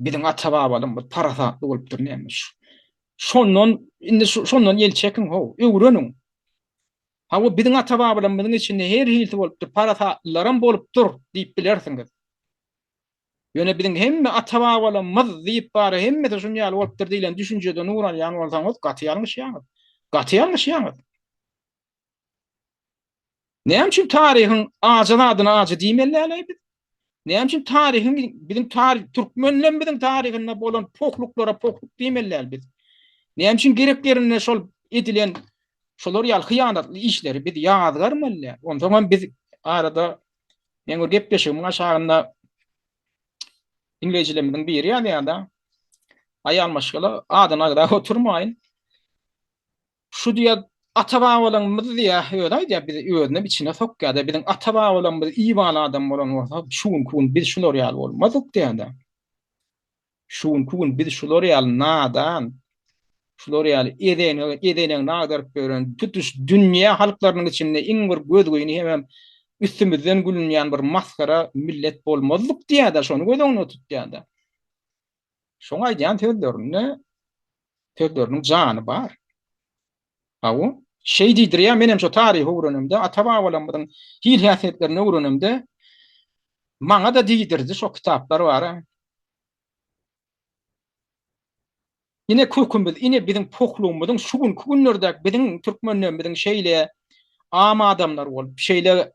Biziň ata-babalarymyz parasatly bolupdyr näme. Şondan indi şondan el çekiň how, öwreniň. Hawa, biziň ata-babalarymyzyň içinde her hilisi bolupdyr, parasatlylaram bolupdyr diýip bilersiňiz. Ýöne biziň hemme ata-babalarymyz diýip bary hemmesi şuny ýaly bolupdyr diýlen düşünjeden ugur alýan bolsaňyz, gaty ýalňyşýaňyz. Gaty ýalňyşýaňyz. Näme üçin taryhyň ajy zadyna ajy diýmeli däl-aý biz? Näme üçin taryhyň biziň taryh türkmenlerimiziň taryhynda bolan pohluklara pohluk diýmeli däl biz? Näme üçin gerek ýerinde şol edilen şolar ýaly hyýanatly işleri biz ýazgarmaly däl? Onsoňam biz arada meň bir gepleşigimiň aşagynda diňleýjilerimiziň biri ýazýar-da, aýal maşgala adyny agzap oturmaýyn. Şu diýýär, ata-babalarymyz diýýär, özi aýdýar, bizi özünem içine sokýar-da, biziň ata-babalarymyz imanly adam bolan bolsa, şu günki gün biz şular ýaly bolmazdyk diýýär-de. Şu günki gün biz şular ýaly nadan, şular ýaly ezenegi, ezenegini agdaryp ýören, tutuş dünýä halklarynyň içinde iň bir gözgyny hemem üstümizden gülünýän bir masgara millet bolmazdyk diýýär-de, şony göz öňünde tutýar-da. Şoň aýdýan sözlerinde sözleriniň jany bar. Hawa, şeý diýdirýär, menem şo taryhy öwrenemde, ata-babalarymyzyň hil-häsiýetlerini öwrenemde, maňa-da diýdirdi şo kitaplar bar-a. Ine kökümiz, ine biziň pohlugymyzyň şu günki günlerdäki biziň türkmenlerimiziň şeýle am adamlar bolup, şeýle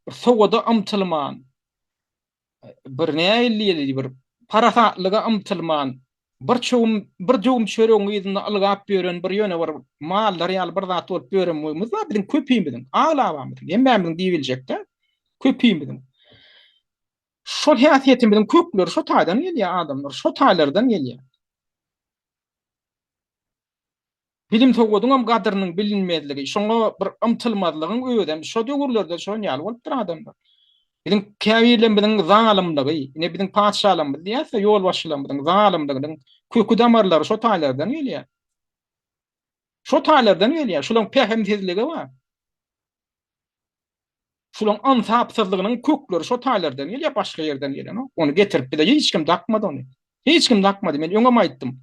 bir sowada ymtylman, bir nähili bir parasatlyga ymtylman, bir çöwüm, bir döwüm çöregiň yzynda ylgap ýören bir ýöne bir mallar ýaly bir zat bolup ýörenligimiz bar biziň köpimiziň, aglabamyzyň, hemmämiziň diýibiljek däl, köpimiziň. Şol häsiýetimiziň kökleri şo taýdan gelýär adamlar, şo taýlardan gelýär. Bilim-sowadyňam gadyrynyň bilinmezligi, şoňa bir ymtylmazlygyň özem şo döwürlerde şon ýaly bolupdyr adamlar. Biziň käbirlerimiziň zalymlygy, ine biziň patyşalarymyz diýýäs-de, ýolbaşçylarymyzyň zalymlygynyň köki-damarlary şo taýlardan gelýär. Şo taýlardan gelýär. Şolaň pähimsizligi bar. Şulaň ynsapsyzlygynyň kökleri şo taýlardan gelýär, başga ýerden gelenok. Ony getirip bize hiç kim dakmady ony. Hiç kim dakmady. Men öňem aýtdym.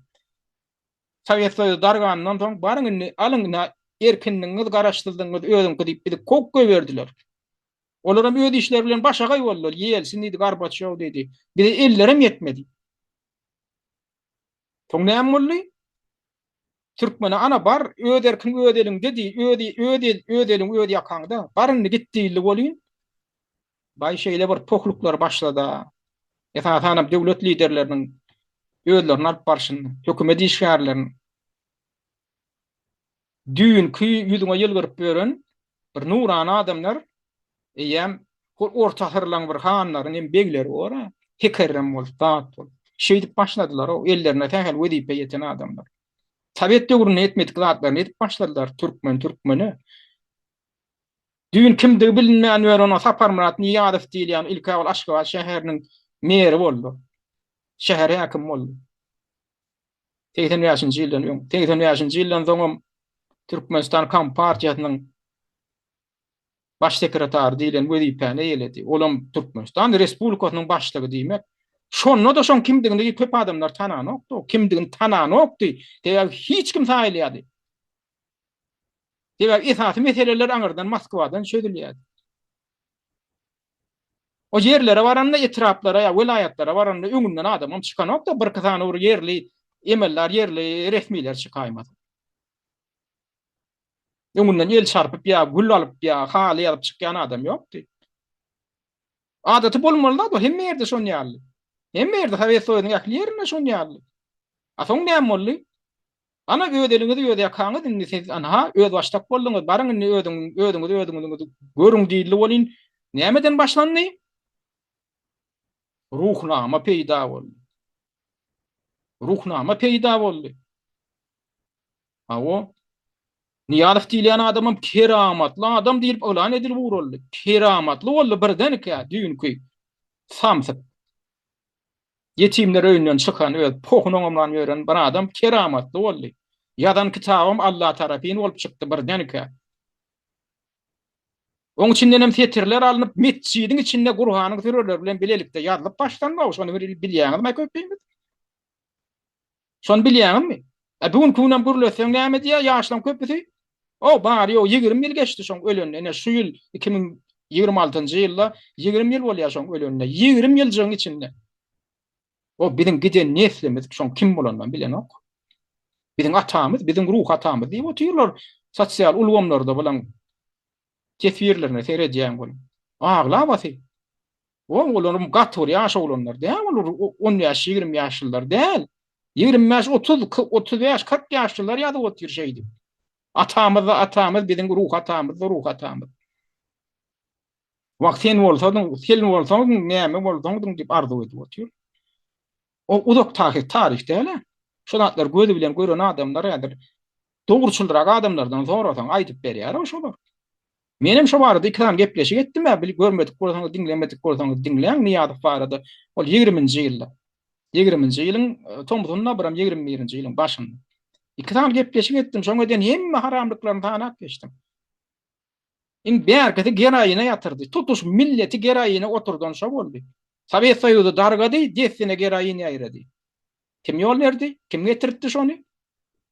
Sowet Soýuzy darganyndan soň baryň indi alyň ine erkinligiňiz, garaşsyzlygyňyz özüňki diýip bizi kowup goýberdiler. Olaram öz işleri bilen başagaý boldular. Ýelsin diýdi, Gorbaçýow diýdi. Bize ellerem ýetmedi. Soň näme boldy? Türkmene ana bar, öz erkiň öz eliňde diý, öz öz el, öz eliň öz ýakaňda. Bar indi git diýildi welin, baý şeýle bir pohluklar başlada. Esasanam döwlet liderleriniň özlerini alyp barşynda, hökümet işgärleriniň. Düýnki ýüzüňe ýylgyryp ýören bir nurana adamlar eýýäm. Hol orta asyrlaň bir hanlary nem begleri bor-a, tekerrem bolup, zat bolup. Şeýdip başladylar-ow, ellerine sähel wezipe ýeten adamlar. Sowet döwründe etmedik zatlaryny edip başladylar türkmen türkmene. Düýn kimdigi bilinmän ýören o Saparmyrat Nyýazow diýilýän ilk-ä ol Aşgabat şäheriniň meri boldy. Şäher häkimi boldy. 85-nji ýyldan öň. 85-nji ýyldan soňam Türkmenistan Kompartiýasynyň baş sekretary diýlen wezipäni eýeledi. Olam Türkmenistan Respublikasynyň başlygy diýmek. Şonda-da şoň kimdigini köp adamlar tananokdy. Kimdigini tananokdy. Sebäbi hiç kim saýylýardy. Sebäbi esasy meseleler aňyrdan Moskwadan çözülýärdi. O ýerlere baranda, etraplara ýa welaýatlara baranda öňünden adamam çykanok-da, birki sany bir ýerli emeldar, ýerli resmiler çykaýmasa. Öňünden el çarpyp ýa gül alyp ýa haly ýazyp çykýan adam ýokdy. Adaty bolmaly zat o, hemme ýerde şon ýaly. Hemme ýerde, Sowet Soýuzynyň ähli ýerinde şon ýaly. A soň näme boldy? Ana öz eliňizi öz ýakaňyz indi siz anha özbaşdak bolduňyz baryň indi özüň özüňizi özüňiziňizi görüň diýildi welin nämeden başlandy? Ruhnama peýda boldy. Ruhnama peýda boldy. Hawa. Nyýazow diýilýän adamam keramatly adam diýlip yglan edilip ugraldy. Keramatly boldy birdenkä düýnki samsyk. Ýetimler öýünden çykan, öz pohuny oňamlan ýören bir adam keramatly boldy. Ýazan kitabam Alla tarapyn bolup çykdy birdenkä. Oň içindenem setirler alnyp, metjidiň içinde Gurhanyň süreleri bilen bilelikde ýazylyp başlandy-ow, şony bir bilýäňizmi köpüňiz? Şony bilýäňizmi? E bu günki günem gürletseň näme diýýär ýaşlaň köpüsi? O bary ýogy 20 ýyl geçdi şoň ölenine. Ine şu ýyl 2026-njy ýylda 20 ýyl bolýar şoň ölenine. 20 ýyljygyň içinde. O biziň giden neslimiz şoň kim bolanynam bilenok. Biziň atamyz, biziň ruhy atamyz diýip otyrlar sosial ulgamlarda bulaň teswirlerine seredýäň welin. Aglabasy. O olaryň gaty bir ýaş oglanlar däl, olar on bäş-ýigrimi ýaşlylar däl. Ýigrimi bäş, 30, 35, 40 ýaşlylar ýazyp otyr şeýdip. Atamyz-da atamyz, biziň ruhy atamyz-da ruhy atamyz. Wah, sen bolsadyň, sen bolsaňdyň, näme bolsaňdyň diýip arzuw edip otyr. O uzak taryh, taryh däl-ä. Şo zatlary gözi bilen gören adamlar häzir dogruçylrak adamlardan sorasaň aýdyp berýär-ow şolar. Menem şo barada iki sany gepleşik etdim-ä, bil görmedik bolsaňyz, diňlemedik bolsaňyz diňläň Nyýazow barada. Ol ýigriminji ýylda. Ýigriminji ýylyň tomsunda, biram 21-nji ýylyň başynda. Iki sany gepleşik etdim, şoň eden hemme haramlyklaryny sanap geçdim. Iň bärkisi geroine ýatyrdy. Tutuş milleti geroine oturdan şo boldy. Sowet Soýuzy dargady, dessine geroin ýaýrady. Kim ýol berdi? Kim getirtdi şony?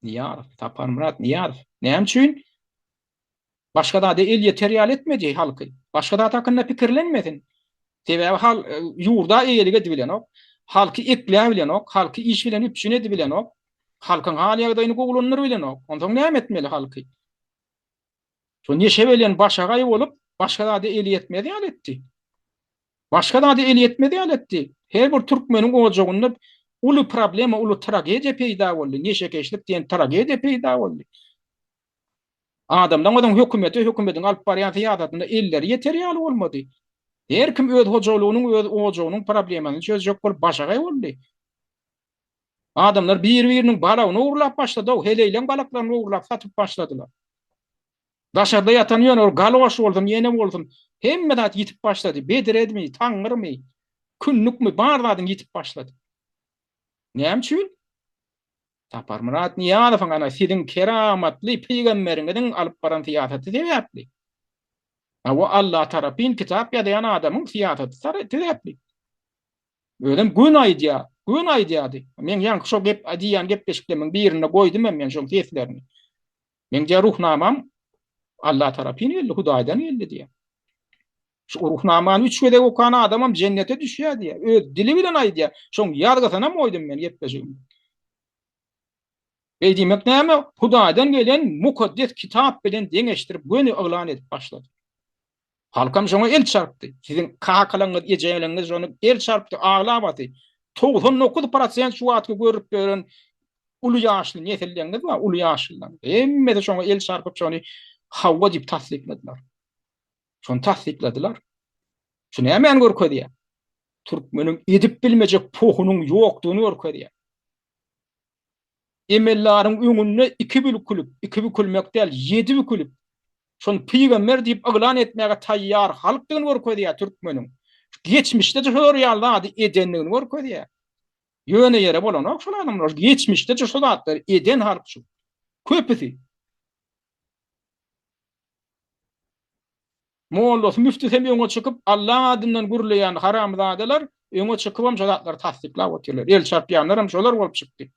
Nyýazow, Saparmyrat Nyýazow. Näme üçin? Başga zada el ýeter ýaly etmedi halky. Başga zat hakynda pikirlenmesin. Sebäbi hal ýurda eýelik edibilenok, halky ekläbilenok, halky iş bilen üpjün edibilenok, halkyň hal-ýagdaýyny gowulandyrybilenok. Onsoň näme etmeli halky? Şo neşe bilen başagaý bolup, başga zada eli ýetmez ýaly etdi. Başga zada eli ýetmez ýaly etdi. Her bir türkmeniň ojagynda uly problema, uly tragediýa peýda boldy. Neşekeşlik diýen tragediýa peýda boldy. Adamlaň onuň hökümete, hökümediň alyp barýan syýasatyna elleri ýeter ýaly bolmady. Her kim öz hojalygynyň, öz ojagynyň problemasyny çözjek bolup başagaý boldy. Adamlar bir-biriniň balagyny ogurlap başlady-ow, heleýleň balaklaryny ogurlap satyp başladylar. Daşarda ýatan ýöne bir galoş bolsun, ýene bolsun, hemme zat ýitip başlady. Bedredmi, taňňyrmy, kündükmi, bar zadyň ýitip başlady. Näme üçin? Saparmyrat Nyýazowyň ana siziň keramatly pygamberiňiziň alyp baran syýasaty sebäpli. Hawa, Alla tarapyn kitap ýazýan adamyň syýasaty sebäpli. Özem göni aýdýar, göni aýdýardy. Meň ýaňky şo gep diýýän gepleşiklerimiň birinde goýdum hem men şoň seslerini. Meň diýýär ruhnamam Alla tarapyn geldi, Hudaýdan geldi diýýär. Şu ruhnamany üç gezek okan adamam jennete düşýär diýýär. Öz dili bilen aýdýar. Şoň ýazgysynam goýdum men gepleşigimde. Beý diýmek näme? Hudaýdan gelen mukaddes kitap bilen deňeşdirip göni yglan edip başlady. Halkam şoňa el çarpdy. Siziň kakalaňyz, ejeleňiz şony el çarpdy, aglabasy. 99 prosent şu wagtky görüp ýören uly ýaşly nesilleňiz bar, uly ýaşlylaň. Hemmesi şoňa el çarpyp şony hawa diýip tassykladylar. Şony tassykladylar. Şu nämäni görkezýär? Türkmeniň edip bilmejek pohunyň ýokdugyny görkezýär. Emeldaryň öňünde iki bükülip, iki bükülmek däl, ýedi bükülip, şony pygamber diýip yglan etmäge taýýar halkdygyny görkezýär türkmeniň. Geçmişde-de şolar ýaly zady edendigini görkezýär. Ýöne ýere bolanok şol adamlar. Geçmişde-de şo zatlary eden halk şu. Köpüsi. Mollasy, müftüsem öňe çykyp, Allaň adyndan gürleýän haramzadalar öňe çykybam şo zatlary tassyklap otyrlar. El çarpýanlaram şolar bolup çykdy.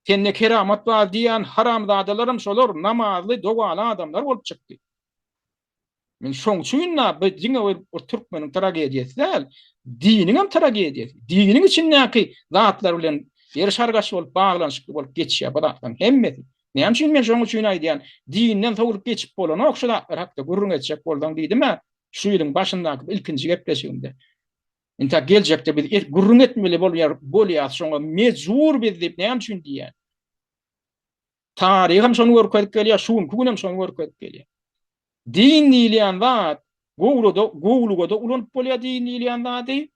Sende keramat bar diýýän haramzadalaram şolar, namazly, dogaly adamlar bolup çykdy. Men şoň üçin-de bu diňe bir türkmeniň tragediýasy däl, diniňem tragediýasy. Diniň içindäki zatlar bilen eriş-argaç bolup, baglanyşykly bolup geçýär bu zatlaryň hemmesi. Näme üçin men şoň üçin aýdýan, dinden sowlup geçip bolanok şu zatlar hakda gürrüň etjek bolsaň diýdim-ä şu ýylyň başyndaky ilkinji gepleşigimde. Entäk geljekde biz gürrüň etmeli bolýar, bolýas şoňa mejbur biz diýip näme üçin diýýän. Taryh hem şony görkezip gelýär, şu günki gün hem şony görkezip gelýär. Din diýilýän zat gowluda, gowluga-da ulanyp bolýar din diýilýän zady.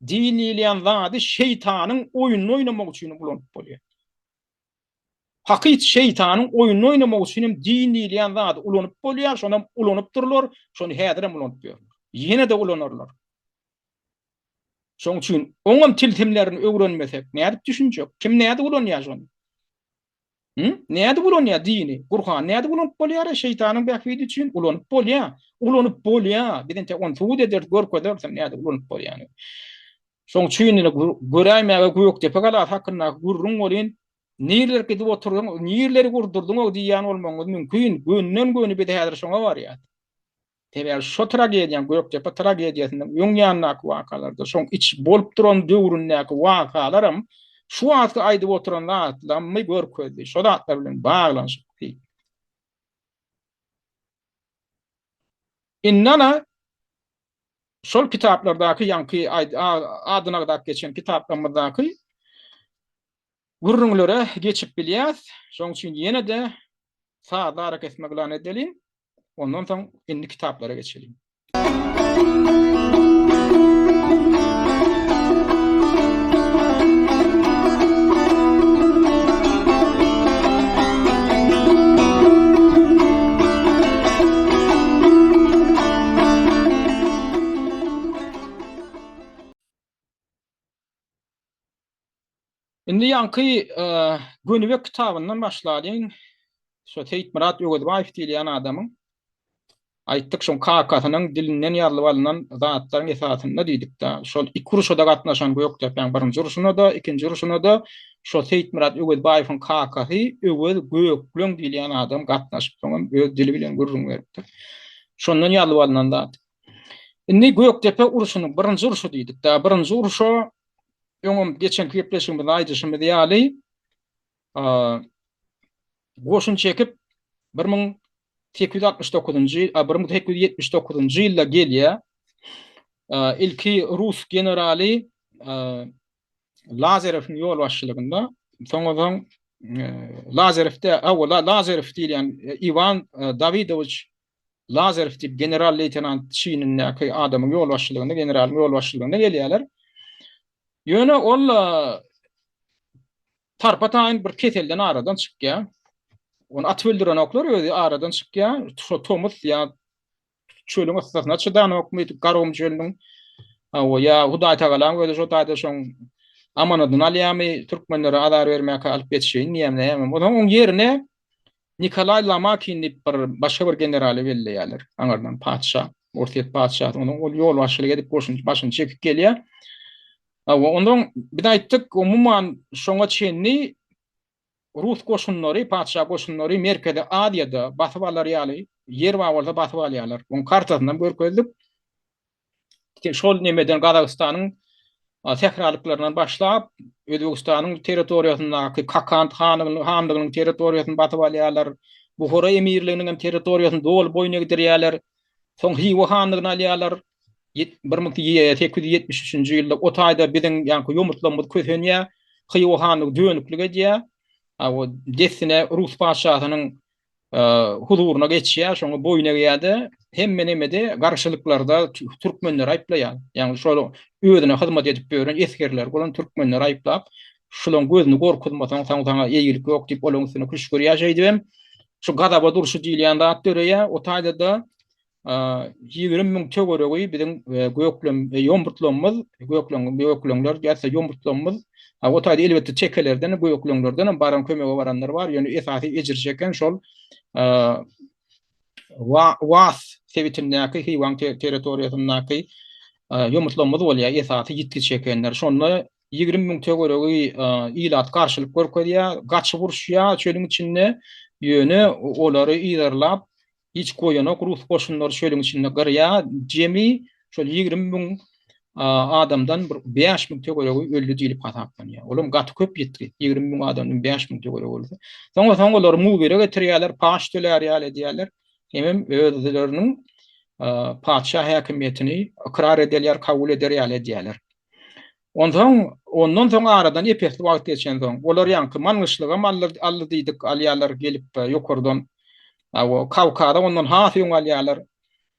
Din diýilýän zady şeýtanyň oýnuny oýnamak üçin ulanyp bolýar. Hakyt şeýtanyň oýnuny oýnamak üçin hem din diýilýän zady ulanyp bolýar, şonam ulanypdyrlar, şony häzirem ulanyp ýörler. Ýene-de ulanarlar. Şoň üçin oňam tilsimlerini öwrenmesek, nädip düşünjek? Kim nädip ulanýar şony? Hı? Nädip ulanýar dini? Gurhany nädip ulanyp bolýar şeýtanyň bähbidi üçin? Ulanyp bolýar. Ulanyp bolýar. Biz entek ony subut ederis, görkezeris nädip ulanyp bolýanyny. Şoň üçin ine göräýmäge Gökdepe galasy hakyndaky gürrüň welin, nirelere gidip oturdyň, nirleri gurdurdyň-ow diýýän bolmagyňyz mümkin. Gönden-göni biz häzir şoňa barýas. Sebäbi şo tragediýanyň, Gökdepe tragediýasynyň öň ýanyndaky wakalarda, şoň iç bolup duran döwründäki wakalaram şu wagtky aýdyp oturan zatlarymy görkezdi. Şo zatlar bilen baglanyşykly. Indi ana şol kitaplardaky ýaňky adyny agzap geçen kitaplarymyzdaky gürrüňlere geçip bilýäs. Şoň üçin ýene-de sazly arakesme yglan edeliň. Ondan soň indi kitaplara geçeliň. Indi ýaňky Gönübek kitabyndan başlalyň. Şo Seýitmyrat Öwezbaýew diýilýän adamyň aýtdyk şoň kakasynyň dilinden ýazylyp alnan zatlaryň esasynda diýdik-de. Şol iki urşa-da gatnaşan Gökdepäň birinji urşuna-da, ikinji urşuna-da şo Seýitmyrat Öwezbaýewiň kakasy Öwez Gökleň diýilýän adam gatnaşyp soňam öz dili bilen gürrüň beripdir. Şondan ýazylyp alnan zat. Indi Gökdepe urşunyň birinji urşy diýdik-de. Birinji urşa öňem geçenki gepleşigimizde aýdyşymyz ýaly, goşun çekip 1869-njy, 1879-njy ýylda gelýär. Ilki rus generaly Lazarewiň ýolbaşçylygynda, soňra soň Lazarewde, Lazarew diýilýän Iwan Dawidowiç Lazarew diýip general-leýtenant çinindäki adamyň ýolbaşçylygynda, generalyň ýolbaşçylygynda gelýärler. Ýöne ol tarpa-taýyn bir keselden aradan çykýar. Ony atyp öldürenoklar, özi aradan çykýar. Şo tomus ýa çölüň yssysyna çydanokmy, Garagum çölüniň hawa, ýa Hudaýtagalaň özi şo taýda şoň amanadyny alýarmy, türkmenlere azar bermäkä alyp ýetişeýin diýýärmi, näme. Onsoň oň ýerine Nikolaý Lomakin diýip bir başga bir generaly belleýärler. Aňyrdan patyşa, Orsýet patyşasy onuň ol ýolbaşçylyk edip goşun başyny çekip gelýär. Hawa, ondan biz aýtdyk, umuman şoňa çenli rus goşunlary, patyşa goşunlary Merkezi Aziýada basyp alar ýaly ýer bar bolsa basyp alýarlar. Onuň kartasyny hem görkezdik. Şol nemeden Gazagystanyň sähralyklaryndan başlap, Özbegistanyň territoriýasyndaky Kakant hanlygynyň territoriýasyny basyp alýarlar. Buhara emirliginiň hem territoriýasyny doly boýun egdirýärler. Soň Hywa hanlygyny alýarlar. 1873-nji ýylda o taýda biziň ýaňky ýomutlarymyz kösenýär. Hywa hanlygy dönüklik edýär. Dessine rus patyşasynyň. Huzuryna geçýär, şoňa boýun egýär-de, hemme nemede garşylyklarda türkmenleri aýyplaýar. Ýagny şol özüne hyzmat edip ýören esgerleri bolan türkmenleri aýyplap, şulaň gözüni gorkuzmasaň, soň saňa eýgilik ýok diýip, olaryň üstüne küşgürýär. Şeýdibem şu gazaba durşy diýilýän zat döreýär. O taýda-da 20 müň töweregi biziň göklem ýomurtlamyz, gökleň gökleňler diýse ýomurtlamyz. O taýda elbetde tekelerden, gökleňlerden hem baran kömege baranlar bar. Ýöne esasy ejir çeken şol Was sebitindäki Hywaň territoriýasyndaky ýomurtlamyz bolýar, esasy ýitgi çekenler. Şonda 20 müň töweregi ilat garşylyk görkezýär, gaçyp uruşýar çölüň içinde. Ýöne olary yzarlap Hiç goýanok rus goşunlary çölüň içinde gyrýa jemi şol 20 müň adamdan bir 5 müň töweregi öldi diýlip hasaplanýar. Olam gaty köp ýitgi. 20 müň adamdan 5 müň töweregi ölse. Soňra soň olary mubire getirýärler, paç tölär ýaly edýärler. Hemem özleriniň patyşa häkimiýetini ykrar edelýär, kabul eder ýaly edýärler. Onsoň, ondan soň aradan ep-esli wagt geçensoň, olar ýaňky Maňgyşlygam aldy, aldy diýdik, alýarlar gelip ýokardan. Hawa, Kawkaza ondan has öň alýarlar.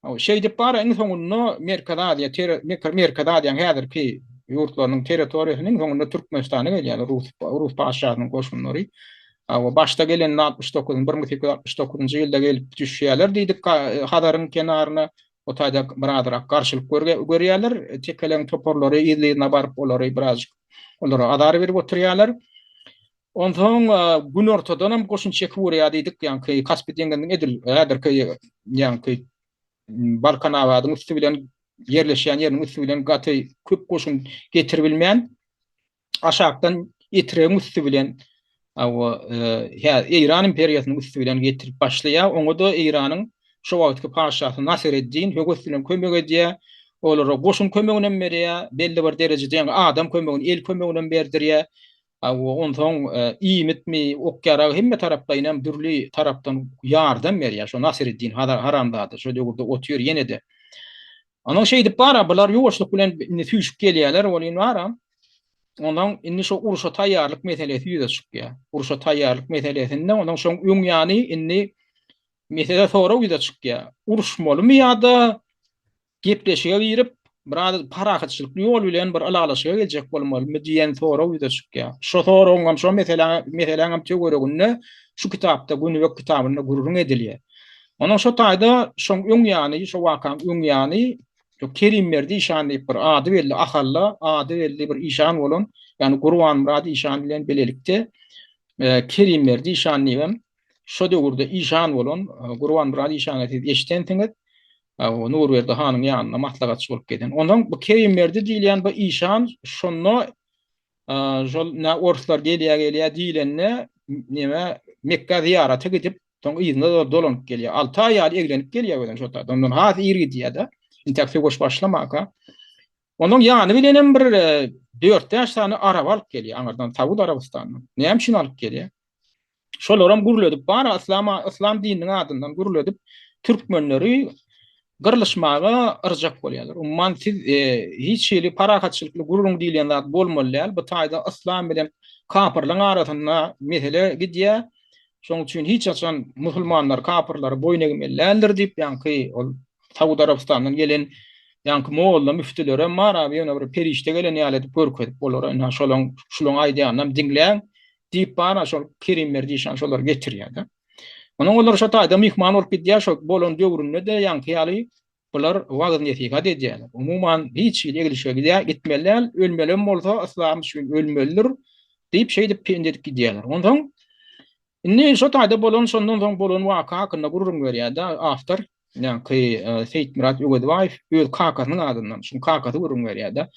Hawa, şeýdip bara iň soňunda Merkezi Aziýa, ter, Merkezi Aziýanyň häzirki ýurtlarynyň territoriýasynyň iň soňunda Türkmenistana gelýärler rus, rus patyşasynyň goşunlary. Hawa, başda gelende 69, 1869-njy ýylda gelip düşýärler diýdik Hazaryň kenaryna. O taýda birazrak garşylyk görýärler. Tekeleň toparlary yzly-yzyna baryp, olary birazjyk olara azar berip oturýarlar. Onsoň günortadan hem goşun çekip urýar diýdik, ýaňky Kaspi deňziniň edil häzirki ýaňky Balkanabadyň üsti bilen ýerleşýän ýeriniň üsti bilen gaty köp goşun getiribilmän, aşakdan Etregiň üsti bilen hawa hä Eýran imperiýasynyň üsti bilen getirip başlaýar. Oňa-da Eýranyň şo wagtky patyşasy Nasereddin höwes bilen kömek edýär. Olara goşun kömeginem berýär, belli bir derejede ýagny adam kömegini, el kömeginem berdirýär. Hawa, onsoň iýmitmi, ok-ýarag hemme taraplaýynam dürli tarapdan ýardam berýär. Şo Nasereddin haramzada şo döwürde otyr ýene-de. Onsoň şeýdip bara bular ýuwaşlyk bilen indi süýşüp gelýärler welin bara onsoň indi şo urşa taýýarlyk meselesi ýüze çykýar. Urşa taýýarlyk meselesinde onsoň şoň öň ýany indi mesele sorag ýüze çykýar. Uruşmalymy ýa-da gepleşige girip biraz parahatçylykly ýol bilen bir ylalaşyga geljek bolmalymy diýen sorag ýüze çykýar. Şo soragyň hem şo meseläň meseläň hem töwereginde şu kitapda Gönübek kitabynda gürrüň edilýär. Onuň şo taýda şoň öň ýany, şo wakaň öň ýany şo Kerimberdi işan diýip bir ady belli Ahalla ady belli bir işan bolan, ýagny Gurbanmyrat işan bilen bilelikde Kerimberdi işan diýibem şo döwürde işan bolan Gurbanmyrat işany siz eşidensiňiz. Nurberdi hanyň ýanynda maslahatçy bolup giden. Onsoň bu Kerimberdi diýilýän bu işan şonda Şol nä orslar gelýä gelýä diýlende neme Mekgä zyýarata gidip, soň yzyna da dolanyp gelýär. 6 aý ýaly eglenip gelýär özem şo taýda. Ondan has ir gidýär-de. Intäk söweş başlamaka. Onuň ýany bilenem bir 4-5 sany araba alyp gelýär aňyrdan Saud Arabystandan. Näme üçin alyp gelýär? Şolaram gürledip bar yslam yslam dininiň adyndan gürledip türkmenleri gyrlyşmaga yrjak bolýarlar. Umuman siz e, hiç hili parahatçylykly gürrüň diýilýän zat bolmaly däl. Bu taýda yslam bilen kapyrlaryň arasynda mesele gidýär. Şonuň üçin hiç haçan musulmanlar kapyrlara boýun egmeli däldir diýip, ýaňky ol Saud Arabystandan gelen ýaňky molla müftülerem bar, abi ýöne bir perişde gelen ýaly edip görkezip olara ynha şolaň şulaň aýdýanynam diňläň Diýip bara şol Kerimberdi işan şolary getirýär-de. Onuň olar şo taýda myhman bolup gidýär, şo bolan döwründe-de ýaňky ýaly bular wagyz-nesihat edýärler. Umuman hiç hili eglişige gidýär, gitmeli däl, ölmelem bolsa yslam üçin ölmelidir diýip şeýdip pendi edip gidýärler. Onsoň indi şo taýda bolan şondan soň bolan waka hakynda gürrüň berýär-de awtor. Ýaňky Seýitmyrat Öwezbaýew öz kakasynyň adyndan, şuň kakasy gürrüň berýär-de,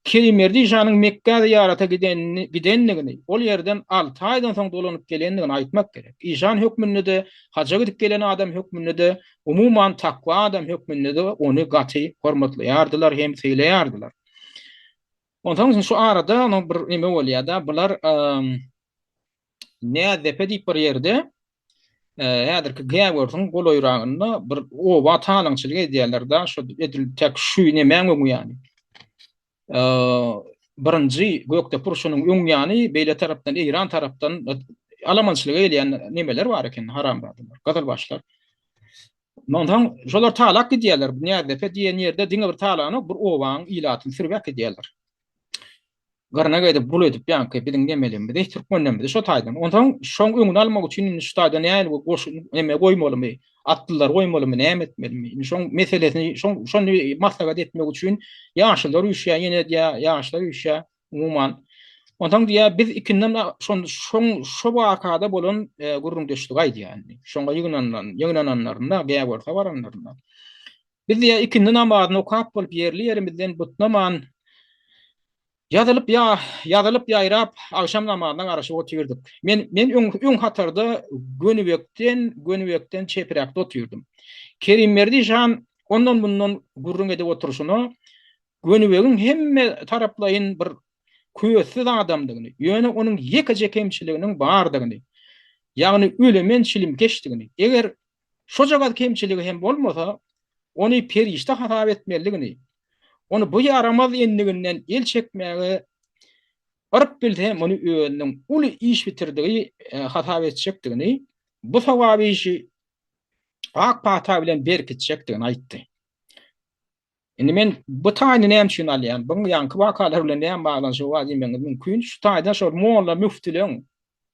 Kerimberdi işanyň Mekgä zyýarata gidenini, gidendigini, ol ýerden alty aýdan soň dolanyp gelendigini aýtmak gerek. Işan hökmünde-de, haja gidip gelen adam hökmünde-de, umuman takwa adam hökmünde-de ony gaty hormatlaýardylar hem sylaýardylar. Onsoň şu arada onuň bir neme bolýar-da, bular Näzdepe diýip bir ýerde häzirki Gäwürsiň golaýragynda bir oba talaňçylyk edýärler-de, şo edil tek şu nemäň öňi ýany. Birinji Gökdepe urşunyň öň ýany beýle tarapdan Eýran tarapdan alamançylyga gelýän nemeler bar eken, haramzadalar, gyzylbaşlar. Ondan soň şolar talap gidýärler. Nyýazdepe diýen ýerde diňe bir talanok, bir obaň ilatyny sürüp äkidýärler. Gyrnak edip, gul edip ýaňky biziň nemelerimizi, türkmenlerimizi şo taýdan. Onsoň şoň öňüni almak üçin indi şu taýda nähili bir goşun neme goýmalymy, atlylar goýmalymy, näme etmelimi? Indi şoň meselesini, şoň şony maslahat etmek üçin ýaşulular üýşýär, ýene diýýär, ýaşlar üýşýär umuman. Onsoň diýýär, biz ikinden şon şoň şo wakada bolan gürrüňdeşligi aýdýar indi. Şoňa ýygnanylan, ýygnananlarynda, Gäwürse baranlarynda. Biz diýýär, ikindi namazyny okap bolup ýerli-ýerimizden butnaman, ýazylyp ýa ýazylyp ýaýrap, agşam namazyna garaşyp otyrdyk. Men men öň öň hatarda Gönübekden Gönübekden çepräkde otyrdym. Kerimberdi işan ondan-mundan gürrüň edip oturyşyna Gönübegiň hemme taraplaýyn bir köstsüz adamdygyny, ýöne onuň ýekeje kemçiliginiň bardygyny, ýagny ölemen çilimkeşdigini, eger şojagaz kemçiligi hem bolmasa, ony perişde hasap etmelidigini, ony bu ýaramaz endiginden el çekmäge yryp bilse, muny özüniň uly iş bitirdigi hasap etjekdigini, bu sogap işi ak pata bilen berkitjekdigini aýtdy. Indi men bu taýyny näme üçin alýan? Buň ýaňky wakalar bilen näme baglanyşygy bar diýmegiňiz mümkin. Şu taýdan şol molla müftüleň,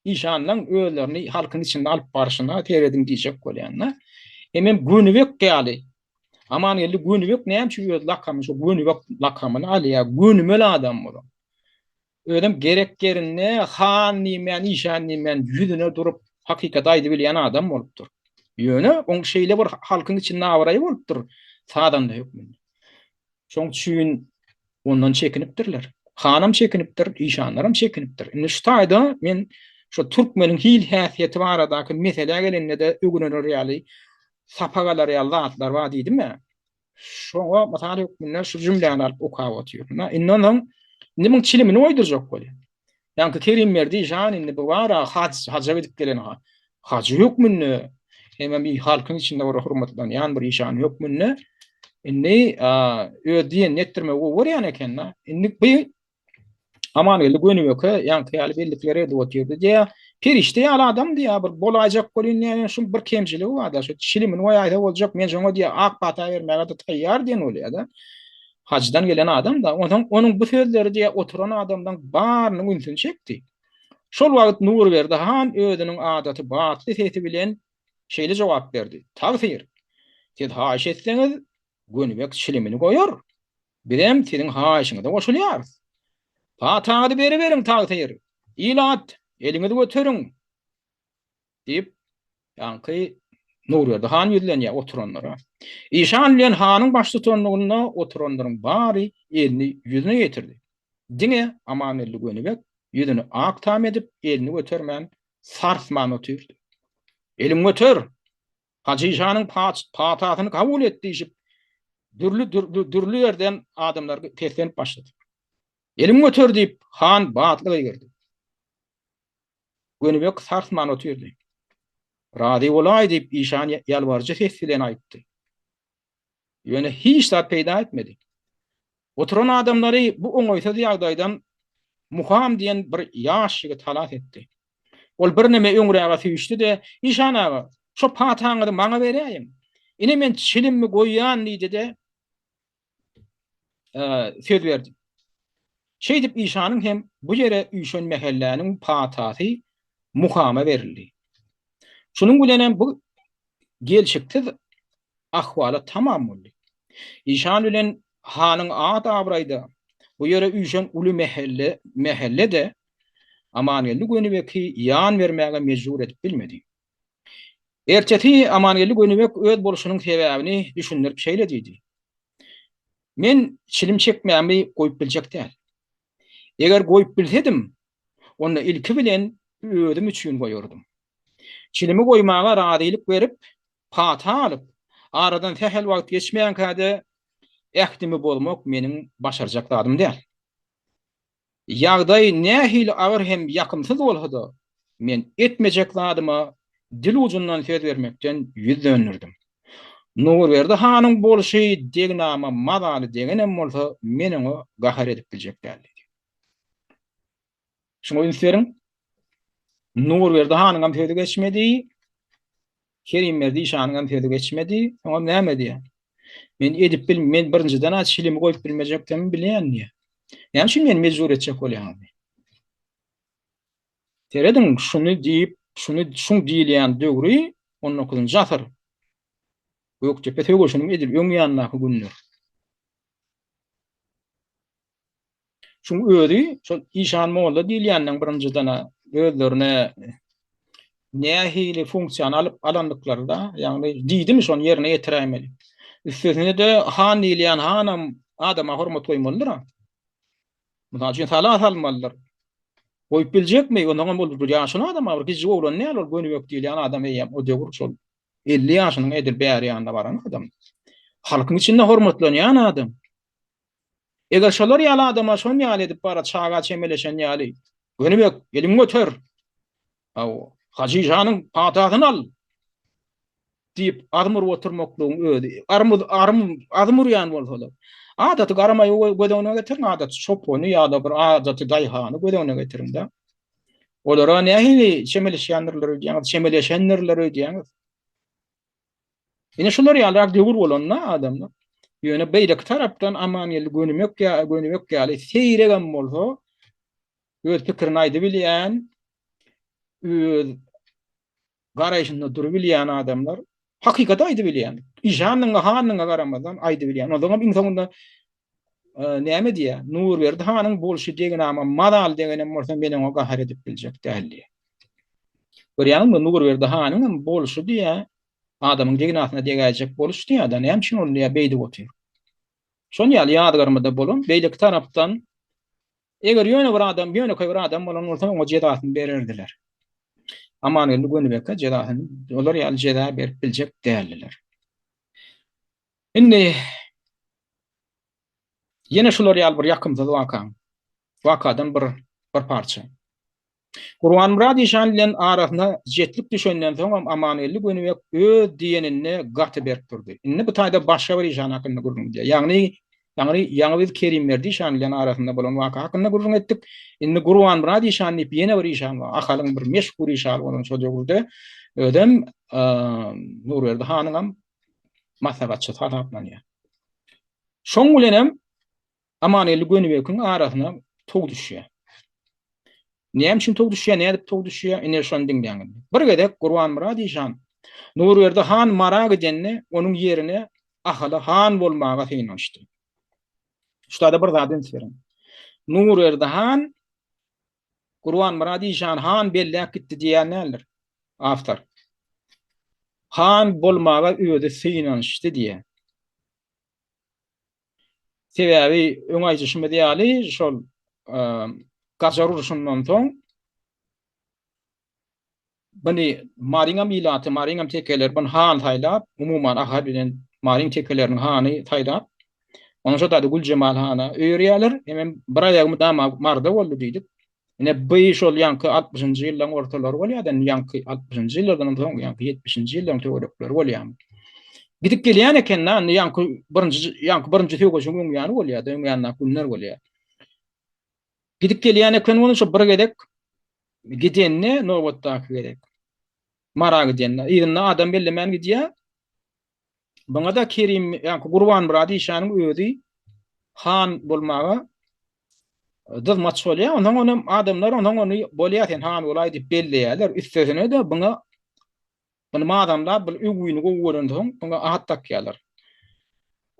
işanlaň özlerini halkyň içinde alyp barşyna serediň diýjek bolýan-da. Hemem Gönübek ýaly Amangeldi Gönübek näme üçin öz lakamyny şo Gönübek lakamyny alýar? Gönümel adam bolan. Özem gerek ýerinde han diýmän, işan diýmän ýüzüne durup hakykaty aýdybilýän adam bolupdyr. Ýöne oň şeýle bir halkyň içinde abraýy bolupdyr sazanda hökmünde. Şoň üçin ondan çekinipdirler. Hanam çekinipdir, işanlaram çekinipdir. Indi şu taýda men şu türkmeniň hil häsiýeti baradaky meselä gelende-de öwrener ýaly, sapak alar ýaly zatlar bar diýdim-ä. Şoňa mysal hökmünde şu jümläni alyp okap otyryn. Indi onsoň indi muň çilimini goýdurjak bolýar. Ýaňky Kerimberdi işan indi bu bar-a haj, haja gidip gelen ha. Hajy hökmünde hemem halkyň içinde bir hormatlanýan bir işan hökmünde indi öz diýenini etdirmegi gowy görýän eken-de. Indi bu Amangeldi Gönübeke ýaňky ýaly bellikler edip otyrdy diýýär. Perişde ýaly adam diýýär, bir bolaýjak bolýan diýýär, şuň bir kemçiligi bar-da, şu çilimini goýaýsa boljak, men şoňa diýýär, ak pata bermäge-de taýýar diýen bolýar-da. Hajdan gelen adam-da. Onsoň onuň bu sözleri diýýär, oturan adamlaryň barynyň ünsüni çekdi. Şol wagt Nurberdi han özüniň adaty batly sesi bilen şeýle jogap berdi, Tagsyr, siz haýyş etseňiz, Gönübek çilimini goýar. Bizem siziň haýyşyňyza goşulýarys. Pataňyzy beriberiň, tagsyr! Ilat, eliňizi göteriň! diýip, ýaňky Nurberdi han ýüzlenýär oturanlara. Işan bilen hanyň baştutanlygynda oturanlaryň bary elini ýüzüne ýetirdi. Diňe Amangeldi Gönübek ýüzüni ak tam edip, elini götermän, sarsman otyrdy. Eliňi göter! Hajy işanyň patasyny kabul et diýşip, dürli-dürli ýerden adamlar seslenip başlady. Eliňi göter diýip, han batly gygyrdy. Gönübek sarsman otyrdy. Razy bolaý diýip, işan ýalbaryjy ses bilen aýtdy. Ýöne hiç zat peýda etmedi. Oturan adamlary bu oňaýsyz ýagdaýdan Muham diýen bir ýaş ýigit halas etdi. Ol birneme öňräge süýşdi-de, Işan aga, şo pataňyzy maňa beräýiň. Ine men çilimimi goýýan diýdi-de, söz berdi. Şeýdip işanyň hem bu ýere üýşen mähelläniň patasy Muhama berildi. Şunuň bilenem bu gelşiksiz ahwalat tamam boldy. Işan bilen hanyň at-abraýy-da, bu ýere üýşen uly mähelle, mähelle-de Amangeldi Gönübeki ýan bermäge mejbur edip bilmedi. Ertesi Amangeldi Gönübek öz bolşunyň sebäbini düşündirip şeýle diýdi, Men çilim çekmämi goýup biljek däl. Eger goýup bilsedim, onda ilki bilen özüm üçin goýardym. Çilimi goýmaga razylyk berip, pata alyp, aradan sähel wagt geçmänkä-de ähtimi bozmak meniň başarjak zadym däl. Ýagdaý nähili agyr hem ýakymsyz bolsa-da, men etmejek zadyma dil ujundan söz bermekden ýüz dönderdim. Nurberdi hanyň bolşy degnama mazaly degenem bolsa, men oňa gahar edip biljek däl diýdi. Şuňa üns beriň. Nurberdi hanyňam sözi geçmedi. Kerimberdi işanyňam sözi geçmedi. Soňam näme diýýär? Men edip bil, men birinjiden-ä çilimi goýup bilmejekdigimi bilýän diýýär. Näme üçin meni mejbur etjek bolýaňyz diýýär. Serediň, şuny diýip, şuny şuň diýilýän döwri on dokuzynjy asyr. Gökdepe söweşiniň edil öň ýanyndaky günler. Şuň özi şol işan molla diýilýänden birinjiden-ä özlerine nähili funksiýany alyp alandyklary-da, ýagny diýdimi şony ýerine ýetiräýmeli. Üstesine-de han diýilýän hanam adama hormat goýmalydyr-a. Mysal üçin sala salmalydyr. Goýup biljekmi? Onsoňam ol bir ýaşuly adam-a, bir kiçijik oglan däl ol Gönübek diýilýän adam eýýäm o döwür şol 50 ýaşynyň edil bäri ýanyna baran adam. Halkyň içinde hormatlanýan adam. Eger şolar ýaly adama şon ýaly edip bara çaga çemeleşen ýaly, Gönübek, eliňi göter! Hawa, Hajy şanyň patasyny al! Diýip, azm urup oturmaklygyň özi, armyz, arm, azm urýan bolsalar. Adaty garamaýy göz öňüne getiriň, adaty çopany ýa-da bir adaty daýhany göz öňüne getiriň-de. Olara nähili çemeleşýändirler öýdýäňiz, çemeleşendirler öýdýäňiz? Ine şular ýalyrak döwür bolanda adamlar. Ýöne beýleki tarapdan Amangeldi Gönümek ýa Gönübek ýaly seýregem bolsa öz pikirini aýdybilýän, öz garaýşynda durubilýän adamlar hakykaty aýdybilýän, işanyňa, hanyňa garamazdan aýdybilýän. Onsoňam iň soňunda näme diýýär? Nurberdi hanyň bolşy degenama mazaly degenem bolsa men oňa gahar edip biljek däl diýýär. Görýäňizmi, Nurberdi hanyň hem bolşy diýýär, adamyň degnasyna degäýjek boluş diýýär-de, näme üçin ol diýýär beýdip otyr. Şon ýaly ýazgarmada bolan, beýleki tarapdan eger ýöne bir adam, ýönekeý bir adam bolan bolsa oňa jezasyny bererdiler. Amangeldi Gönübeke jezasyny olar ýaly jeza berip biljek däldiler. Indi ýene şular ýaly bir ýakymsyz wakaň, wakadan bir bir parça. Gurbanmyrat işan bilen arasyna jetlik düşenden soňam Amangeldi Gönübek öz diýeninde gaty berk durdy. Indi bu taýda başga bir işan hakynda gürrüň gidýär. Ýagny, ýagny ýaňy biz Kerimberdi işan bilen arasynda bolan waka hakynda gürrüň etdik. Indi Gurbanmyrat işan diýip ýene bir işan bar. Ahalyň bir meşhur işany bolan şo döwürde özem Nurberdi hanyňam maslahatçysy hasaplanýar. Şoň bilenem Amangeldi Gönübekiň arasyna tow düşýär. Näme üçin tow düşýär, nädip tow düşýär? Ine şony diňläň indi. Bir gezek Gurbanmyrat işan Nurberdi han Mara gidende, onuň ýerine Ahala han bolmaga synanyşdy. Şu taýda bir zada üns beriň. Nurberdi han Gurbanmyrat işan han belläp gitdi diýýän däldir awtor. Han bolmaga özi synanyşdy diýýär. Sebäbi öň aýdyşymyz ýaly şol Gajar urşundan soň Buny Maryňam ilaty, Maryňam tekeleri buny han saýlap, umuman Ahal bilen Maryň tekeleriniň hany saýlap, onuň şo taýda Güljemal hana öýerýärler. Hemem bir aýagy mydama Maryda boldy diýdik. Ine by şol ýaňky altmyşynjy ýyllaryň ortalary bolýar-da, indi ýaňky altmyşynjy ýyllardan soň ýaňky ýetmişinji ýyllaryň töwerekleri bolýar. Gidip gelýän eken-de, indi ýaňky birinji ýaňky birinji söweşiň öň ýany bolýar-da, öň ýanyndaky günler bolýar. Gidip gelýän eken bolsa şo bir gezek gidende nobatdaky gezek Mara gidende yzynda adam bellemän gidýär. Buňa-da Kerim, ýaňky Gurbanmyrat işanyň özi han bolmaga dyzmaç bolýar. Onsoň onam adamlar onsoň ony bolýar sen han bolaý diýip belleýärler. Üstesine-de buňa muny mazamlap bir öwgüni gowy görensoň buňa at dakýarlar.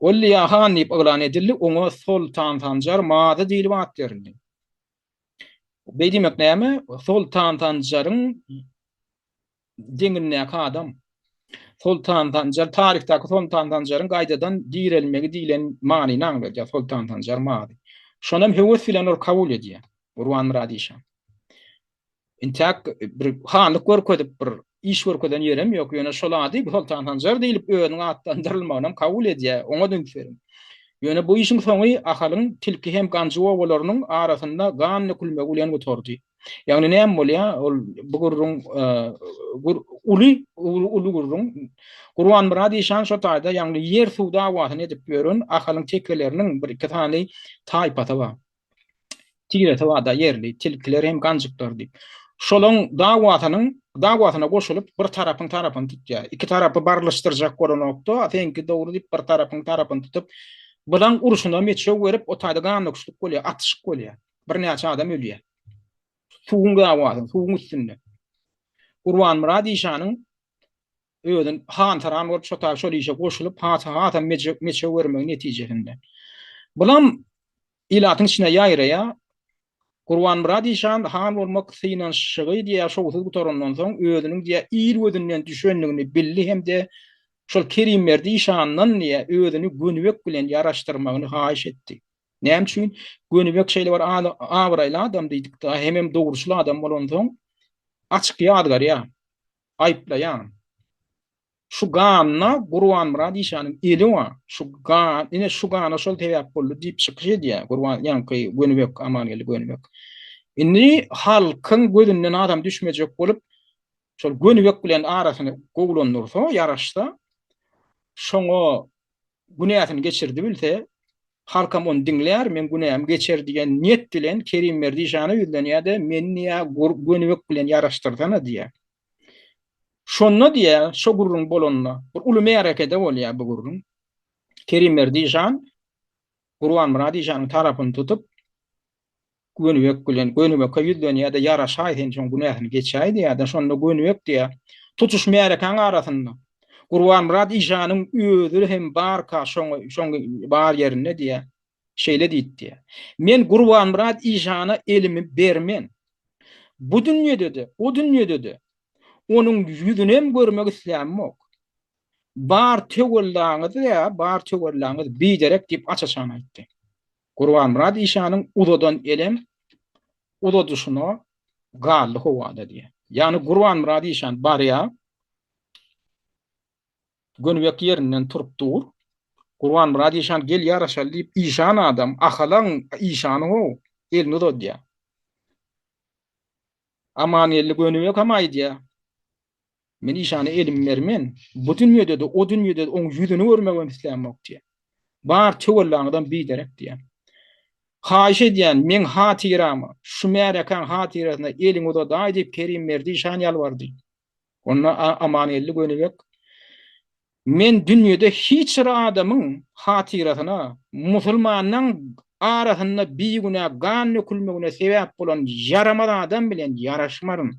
Ol diýýär han diýip yglan edildi, oňa Soltan Sanjar Mazy diýlip at berildi. Beý diýmek näme? Soltan Sanjaryň deňindäki adam. Soltan Sanjar taryhdaky Soltan Sanjaryň gaýtadan direlmegi diýlen manyny aňladýar Soltan Sanjar mazy. Şonam höwes bilen ol kabul edýär. Gurbanmyrat işan. Intäk bir hanlyk görkezip bir iş görkezen ýerem ýok. Ýöne şol ady Soltan Sanjar diýlip özüniň atlandyrylmagynam kabul edýär. Oňa-da üns beriň. Ýöne bu işiň soňy Ahalyň Tilki hem Ganjy obalarynyň arasynda gan dökülmegi bilen gutardy. Ýagny näme bolýar? Ol bu gürrüň uly uly gürrüň. Gurbanmyrat işan şo taýda ýagny ýer-suw dawasyny edip ýören Ahalyň tekeleriniň bir-iki sany taýpasy bar. Tiresi bar-da ýerli, tilkiler hem ganjyklar diýip. Şolaň dawasynyň dawasyna goşulyp bir tarapyň tarapyny tutýar. Iki tarapy barlyşdyrjak bolanokda, seňki dogry diýip bir tarapyň tarapyny tutup, bulaň urşuna meçew berip, o taýda gandöküşlik bolýar, atyşyk bolýar. Birnäçe adam ölýär. Suwuň dawasy, suwuň üstünde. Gurbanmyrat işanyň özüni hantaran bolup şo taý şol işe goşulyp has hasam meçew bermegi netijesinde. Bulam ilatyň içine ýaýraýar. Gurbanmyrat işan han bolmak synanyşygy diýýär şowsuz gutarandan soň özüniň diýýär il gözünden düşendigini bildi hem-de şol Kerimberdi işandan diýýär özüni Gönübek bilen ýaraşdyrmagyny haýyş etdi. Näme üçin? Gönübek şeýle bir abraýly adam diýdik-de, hemem dogruçyl adam bolansoň açyk ýazgarýar. Aýyplaýan. Şu ganda Gurbanmyrat işanyň eli bar. Şu gan, ine şu gana şol sebäp boldy diýip çykyş edýär. Gurban, ýaňky Gönübek, Amangeldi Gönübek. Indi halkyň gözünden adam düşmejek bolup, şol Gönübek bilen arasyny gowulandyrsa, ýaraşsa, şoňa günäsini geçirdi bilse, halkam ony diňlär, meň günäm geçer diýen niýet bilen Kerimberdi işana ýüzlenýär-de, meni diýýär, Gönübek bilen ýaraşdyrsana diýýär. Şonda diýýär, şo gürrüň bolanda, bir uly märekede bolýar bu gürrüň. Kerimberdi işan Gurbanmyrat işanyň tarapyny tutup, Gönübek bilen Gönübeke ýüzlenýär-de, ýaraşaý sen şoň günäsini geçäý diýýär-de, şonda Gönübek diýýär, tutuş märekäň arasynda Gurbanmyrat işanyň özi hem barka şoň şoň bar ýerinde diýýär, şeýle diýdi diýýär, Men Gurbanmyrat işana elimi bermen. Bu dünýede-de, o dünýede-de onuň ýüzünem görmek islämok. Bar töwellaňyz ýa bar töwellaňyz biderek diýip aç-açan aýtdy. Gurbanmyrat işanyň uzadan elem uzadyşyna galdy howada diýýär. Ýagny Gurbanmyrat işan barýar, Gönübek ýerinden turup dur. Gurbanmyrat işan gel ýaraşaly diýip işan adam, Ahalaň işany how, elini uzadýar. Amangeldi Gönübek hem aýdýar. Men işana elimi bermen. Bu dünýede-de, o dünýede-de oň ýüzüni görmegem islämok diýýär. Bar töwellaňyzam biderek diýýär. Haýyş edýän, meň hatyrama, şu märekäň hatyrasyna eliňi uzadaý diýip Kerimberdi işan ýalbardy. Onda Amangeldi Gönübek, Men dünýede hiç bir adamyň hatyrasyna, musulmanlaň arasynda bigünä gan dökülmegine sebäp bolan ýaramaz adam bilen ýaraşmaryn.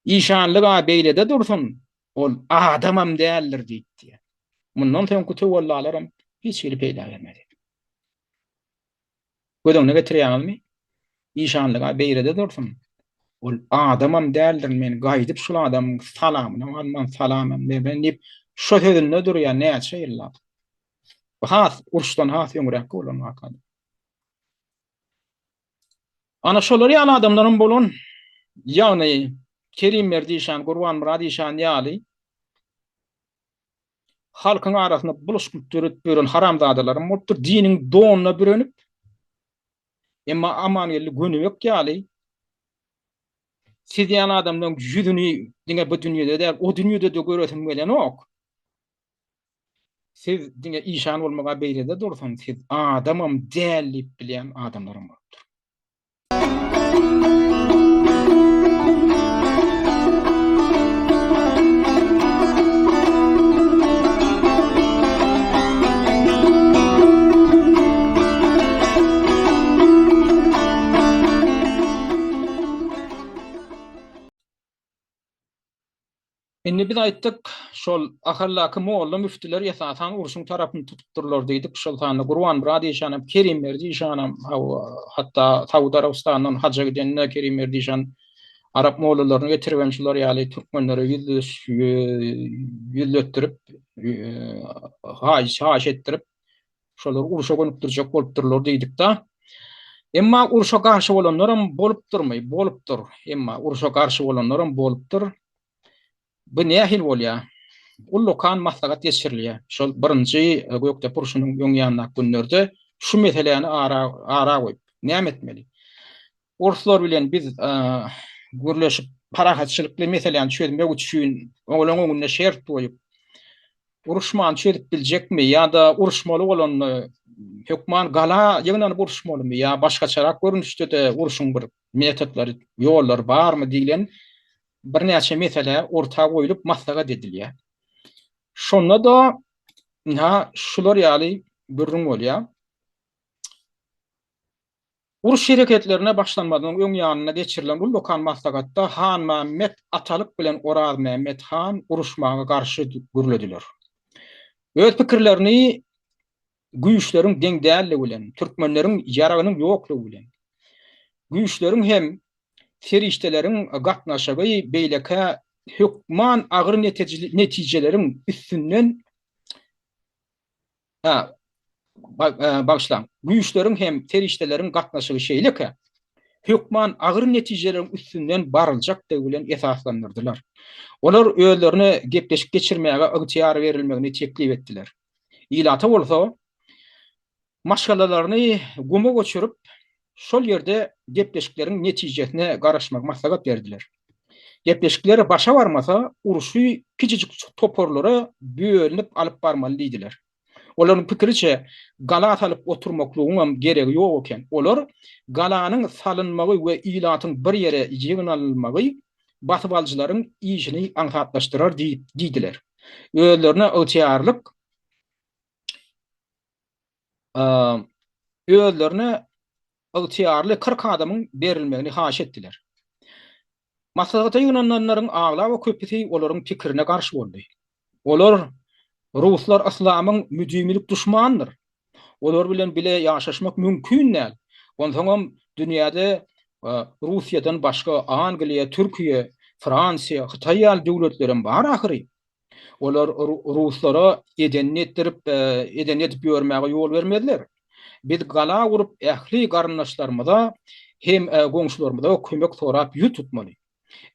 Işanlyg-a beýlede dursun, ol adamam däldir diýipdi. Mundan soňky töwellalaram hiç hili peýda bermedi. Göz öňüne getirýäňizmi? Işanlyg-a beýlede dursun, ol adamam däldir, men gaýdyp şul adamyň salamynam alman, salamam bermen diýip, şo sözünde durýar näçe ýyllap. Bu has uruşdan has öňräkki bolan waka. Ana şolar ýaly adamlaram bolan, ýagny Kerimberdi işan, Gurbanmyrat işan ýaly halkyň arasynda bulaşyklyk döredip ýören haramzadalaram bolupdyr, diniň donuna bürenip, emma Amangeldi Gönübek ýaly siz ýaly adamlaryň ýüzüni diňe bu dünýede däl, o dünýede-de göresim gelenok. Siz diňe işan bolmaga beýlede dursun, siz adamam däl diýip bilýän adamlaram bolupdyr. Indi biz aýtdyk, şol Ahaldaky molla-müftüler esasan urşuň tarapyny tutupdyrlar diýdik. Şol sanda Gurbanmyrat işanam, Kerimberdi işanam, hawa, hatda Saud Arabystandan haja gidende Kerimberdi işan arap mollalaryny getiribem şular ýaly türkmenlere ýüzleş ýüzletdirip, haýyş haýyş etdirip, şolary urşa gönükdirjek bolupdyrlar diýdik-de. Emma urşa garşy bolanlaram bolupdyrmy? Bolupdyr. Emma urşa garşy bolanlaram bolupdyr. Bu nähili bolýar? Ullakan maslahat geçirilýär. Şol birinji Gökdepe urşunyň öň ýanyndaky günlerde şu meseläni ara ara goýup, näme etmeli? Orslar bilen biz gürleşip, parahatçylykly meseläni çözmek üçin olaryň öňünde şert goýup, uruşman çözüp biljekmi ýa-da uruşmaly bolanda hökman gala ýygnanyp uruşmalymy ýa başgaçarak görnüşde-de urşuň bir. Metodlary, ýollary barmy diýlen birnäçe mesele orta goýlup maslahat edilýär. Şonda-da ynha şular ýaly gürrüň bolýar. Uruş hereketlerine başlanmazynyň öň ýanynda geçirilen ullakan maslahatda Hanmämmet Atalyk bilen Orazmämmet han uruşmaga garşy gürlediler. Öz pikirlerini güýçleriň deň dälligi bilen, türkmenleriň ýaragynyň ýoklugy bilen, güýçleriň hem serişdeleriň gatnaşygy beýlekä hökman agyr netijeleriň üstünden Ha, bagyşlaň, güýçleriň hem serişdeleriň gatnaşygy şeýlekä, hökman agyr netijeleriň üstünden baryljakdygy bilen esaslandyrdylar. Olar özlerine gepleşik geçirmäge ygtyýar berilmegini teklip etdiler. Ilata bolsa maşgalalaryny guma göçürip, şol ýerde gepleşikleriň netijesine garaşmagy maslahat berdiler. Gepleşikler başa barmasa, urşy kiçijik toparlara bölünip alyp barmaly diýdiler. Olaryň pikiriçe, gala salyp oturmaklygyňam geregi ýok eken. Olar galanyň salynmagy we ilatyň bir ýere ýygnalmagy basybalyjylaryň işini aňsatlaşdyrar diýdiler. Özlerine ygtyýarlyk özlerine ygtyýarly 40 adamyň berilmegini haýyş etdiler. Maslahata ýygnananlaryň aglaba köpüsi olaryň pikirine garşy boldy. Olar, Ruslar yslamyň müdimilik duşmanydyr. Olar bilen bile ýaşaşmak mümkin däl. Onsoňam dünýäde Russiýadan başga Angliýa, Türkiýe, Fransiýa, Hytaý ýaly döwletlerem bar ahyry. Olar ruslara edenini etdirip, edenini edip ýörmäge ýol bermezler. Biz gala gurup ähli garyndaşlarymyza hem goňşularymyza kömek sorap ýüz tutmaly.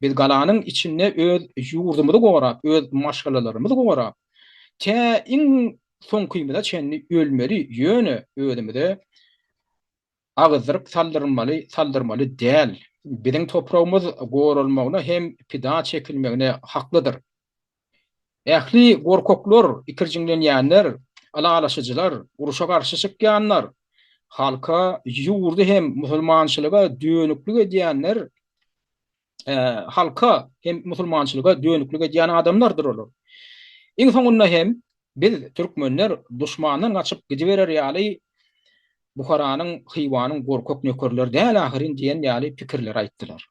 Biz galanyň içinde öz ýurdumyzy gorap, öz maşgalalarymyzy gorap, tä iň soňkymyza çenli ölmeli, ýöne özümize agyzdyryk saldyrmaly, saldyrmaly däl. Biziň topragymyz goralmagyna hem pida çekilmegine haklydyr. Ähli gorkaklar, ikirjiňlenýänler, ylalaşyjylar, urşa garşy çykýanlar, halka, ýurdy hem musulmançylyga dönüklik edýänler, halka hem musulmançylyga dönüklik edýän adamlardyr olar. Iň soňunda hem biz, türkmenler duşmandan gaçyp gidiberer ýaly Buharanyň, Hywanyň gorkak nökerleri däl ahyryn diýen ýaly pikirleri aýtdylar.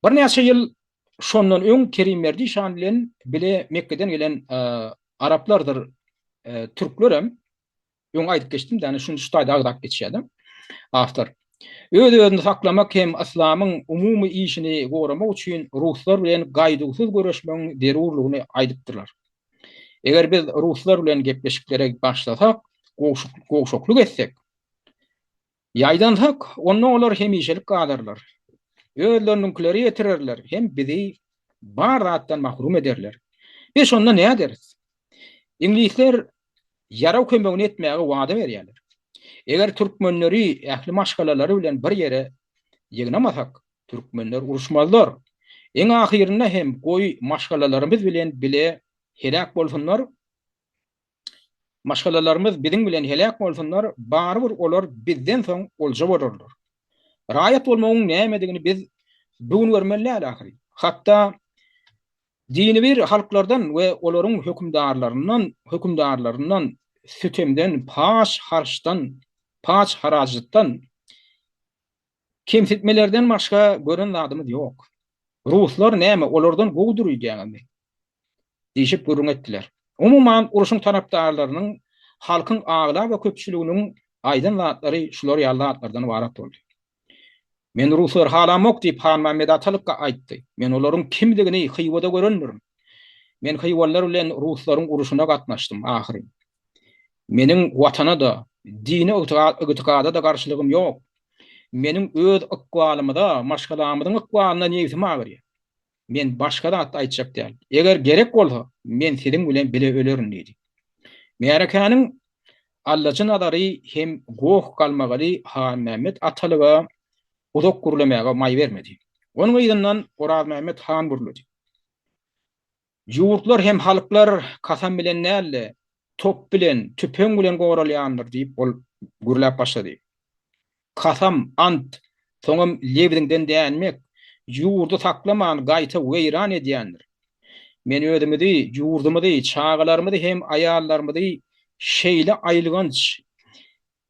Birnäçe ýyl şondan öň Kerimberdi şan bilen bile Mekgeden gelen araplardyr türklerem öň aýdyp geçdim däne şuny şu taýda agzap geçýärdim. Awtor. Öz-özüni saklamak hem yslamyň umumy işini goramak üçin ruslar bilen gaýduwsyz göreşmegiň zerurlygyny aýdypdyrlar. Eger biz ruslar bilen gepleşiklere başlasak, gowşaklyk etsek, Ýaýdansak, onda olar hemişelik galarlar. Özleriniňkileri ýetirerler hem bizi bar zatdan mahrum ederler. Biz şonda näderis? Iňlisler ýarag kömegini etmäge wada berýärler. Eger türkmenleri ähli maşgalalary bilen bir ýere ýygnamasak, türkmenler uruşmazlar. Iň ahyrynda hem goý maşgalalarymyz bilen bile heläk bolsunlar, Maşgalalarymyz biziň bilen heläk bolsunlar, barybir olar bizden soň olja bolarlar. Raýat bolmagyň nämedigini biz bu gün görmeli däl ahyry. Hatda dini bir halklardan we olaryň hökümdarlaryndan, hökümdarlaryndan, sütemden, paç-harçdan, paç-harajatdan, kemsitmelerden başga gören zadymyz ýok. Ruslar näme, olardan gowudyr öýdýäňizmi? Diýşip gürrüň etdiler. Umuman, urşuň tarapdarlarynyň, halkyň aglaba köpçüliginiň aýdan zatlary şular ýaly zatlardan ybarat boldy. Men ruslary halamok diýip, Hanmämmet Atalyk aýtdy. Men olaryň kimdigini Hywada görendirin. Men hywalylar bilen ruslaryň urşuna gatnaşdym ahyryn. Meniň Watana-da, dini ygtykada-da garşylygym ýok. Meniň öz ykbalymyza, maşgalamyzyň ykbalyna nebsim agyrýar. Men başga zat aýtjak däl. Eger gerek bolsa, men siziň bilen bile ölerin diýdi. Märekäniň allajy nazary hem goh-galmagaly Hanmämmet atalyga uzak gürlemäge maý bermedi. Onuň yzyndan Orazmämmet han gürledi. Ýurtlar hem halklar kasam bilen däl-de, top bilen, tüpeň bilen goralýandyr diýip, ol gürläp başlady. Kasam, ant. Soňam lebziňden dänmek, ýurdy saklaman gaýta weýran edýändir. Men özümizi, ýurdumyzy, çagalarymyzy hem aýallarymyzy şeýle aýylganç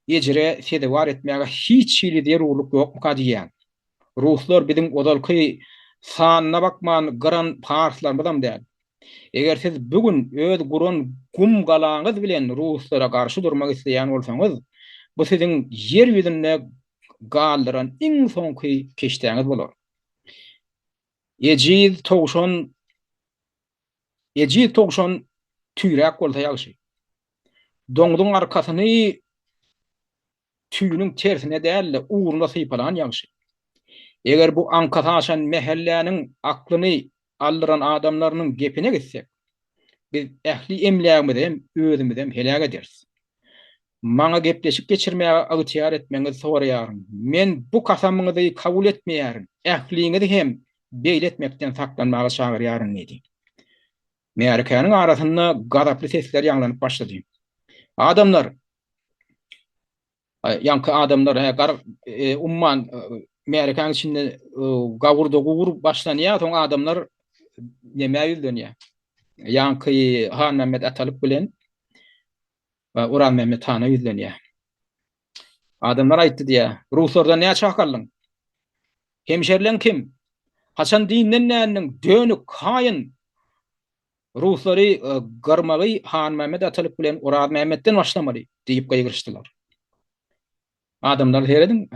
ejire sezewar etmäge hiç hili zerurlyk ýokmuka diýýän. Ruslar biziň ozalky sanyna bakman gyran parslarymyzam däl. Eger siz bu gün öz guran gum galaňyz bilen ruslara garşy durmak isleýän bolsaňyz, bu siziň ýer ýüzünde galdyran iň soňky keşdäňiz bolar. Ejiz towşan Ejiz towşan tüýräk bolsa ýagşy. Doňzuň arkasyny tüýüniň tersine däl-de, ugruna sypalan ýagşy. Eger bu aňkasy aşan mähelläniň aklyny aldyran adamlarynyň gepine gitsek, biz ähli emlägimizem, özümizem heläk ederis. Maňa gepleşik geçirmäge ygtyýar etmegiňizi soraýaryn. Men bu kasamyňyzy kabul etmeýärin, ähliňizi hem beýle etmekden saklanmaga çagyrýaryn diýdi. Märekäniň arasynda gazaply sesler ýaňlanyp başlady. Adamlar! Ýaňky adamlar, hä, gar, umman, märekäň içinde gawur-da-guwur başlanýar, soň adamlar nämä ýüzlenýär? Ýaňky Hanmämmet Atalyk bilen Orazmämmet hana ýüzlenýär. Adamlar aýtdy diýýär, Ruslardan näçe hak aldyň? Hemşerileň kim? Haçan dinden dändiň, dönük, haýyn? Ruslary gyrmagy Hanmämmet Atalyk bilen Orazmämmetden başlamaly, diýip gygyryşdylar. Adamlar serediň,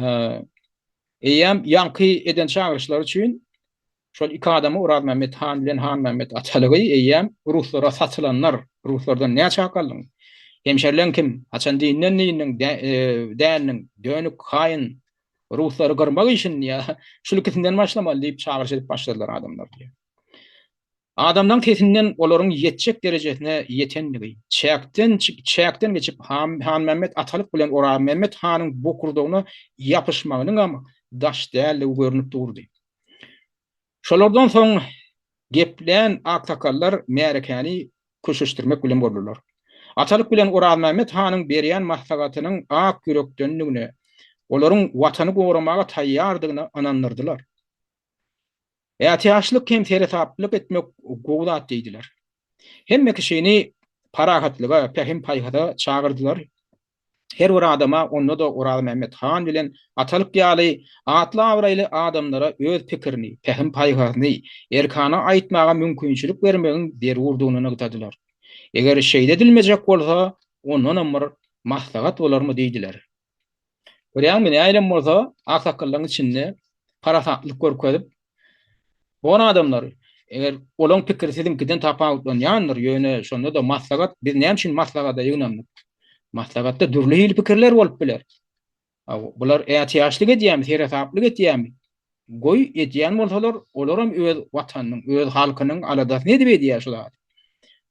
eýýäm ýaňky eden çagyryşlary üçin şol iki adamy Orazmämmet han bilen Hanmämmet Atalygy eýýäm ruslara satylanlar, ruslardan näçe hak aldyň? Hemşerileň kim? Haçan dinden dindiň, dändiň, dönük, haýyn, ruslary gyrmak işini ýa şul ikisinden başlamaly diýip çagyryş edip başladylar adamlar diýýär. Adamlaň sesinden olaryň ýetjek derejesine ýetendigi, çäkden çäkden geçip Hanmämmet Atalyk bilen Orazmämmet hanyň bokurdagyna ýapyşmagynyňam daş däldigi görnüp durdy. Şolardan soň geplän aksakallar märekäni köşeşdirmek bilen boldular. Atalyk bilen Orazmämmet hanyň berýän maslahatynyň ak ýürekdendigine, olaryň Watany goramaga taýýardygyna ynandyrdylar. Ätiýaçlyk hem seresaplylyk etmek gowy zat diýdiler. Hemme kişini parahatlyga, pähim-paýhasa çagyrdylar. Her bir adama, onda-da Orazmämmet han bilen Atalyk ýaly atly-abraýly adamlara öz pikirini, pähim-paýhasyny erkana aýtmaga mümkinçilik bermegiň zerurdygyny nygtadylar. Eger şeýle edilmejek bolsa, ondanam bir maslahat bolarmy diýdiler. Görýäňmi, nähilem bolsa, aksakgallaryň içinde parasatlylyk görkezip, bon adamlar, eger olaň pikiri siziňkiden tapawutlanýandyr, ýöne şonda-da maslahat, biz näme üçin maslahata ýygnandyk? Maslahatda dürli hili pikirler bolup biler. Bular ätiýaçlyk edýärmi, seresaplyk edýärmi? Goý, edýän bolsalar, olaram öz Watanynyň, öz halkynyň aladasyny edip edýär şu zady.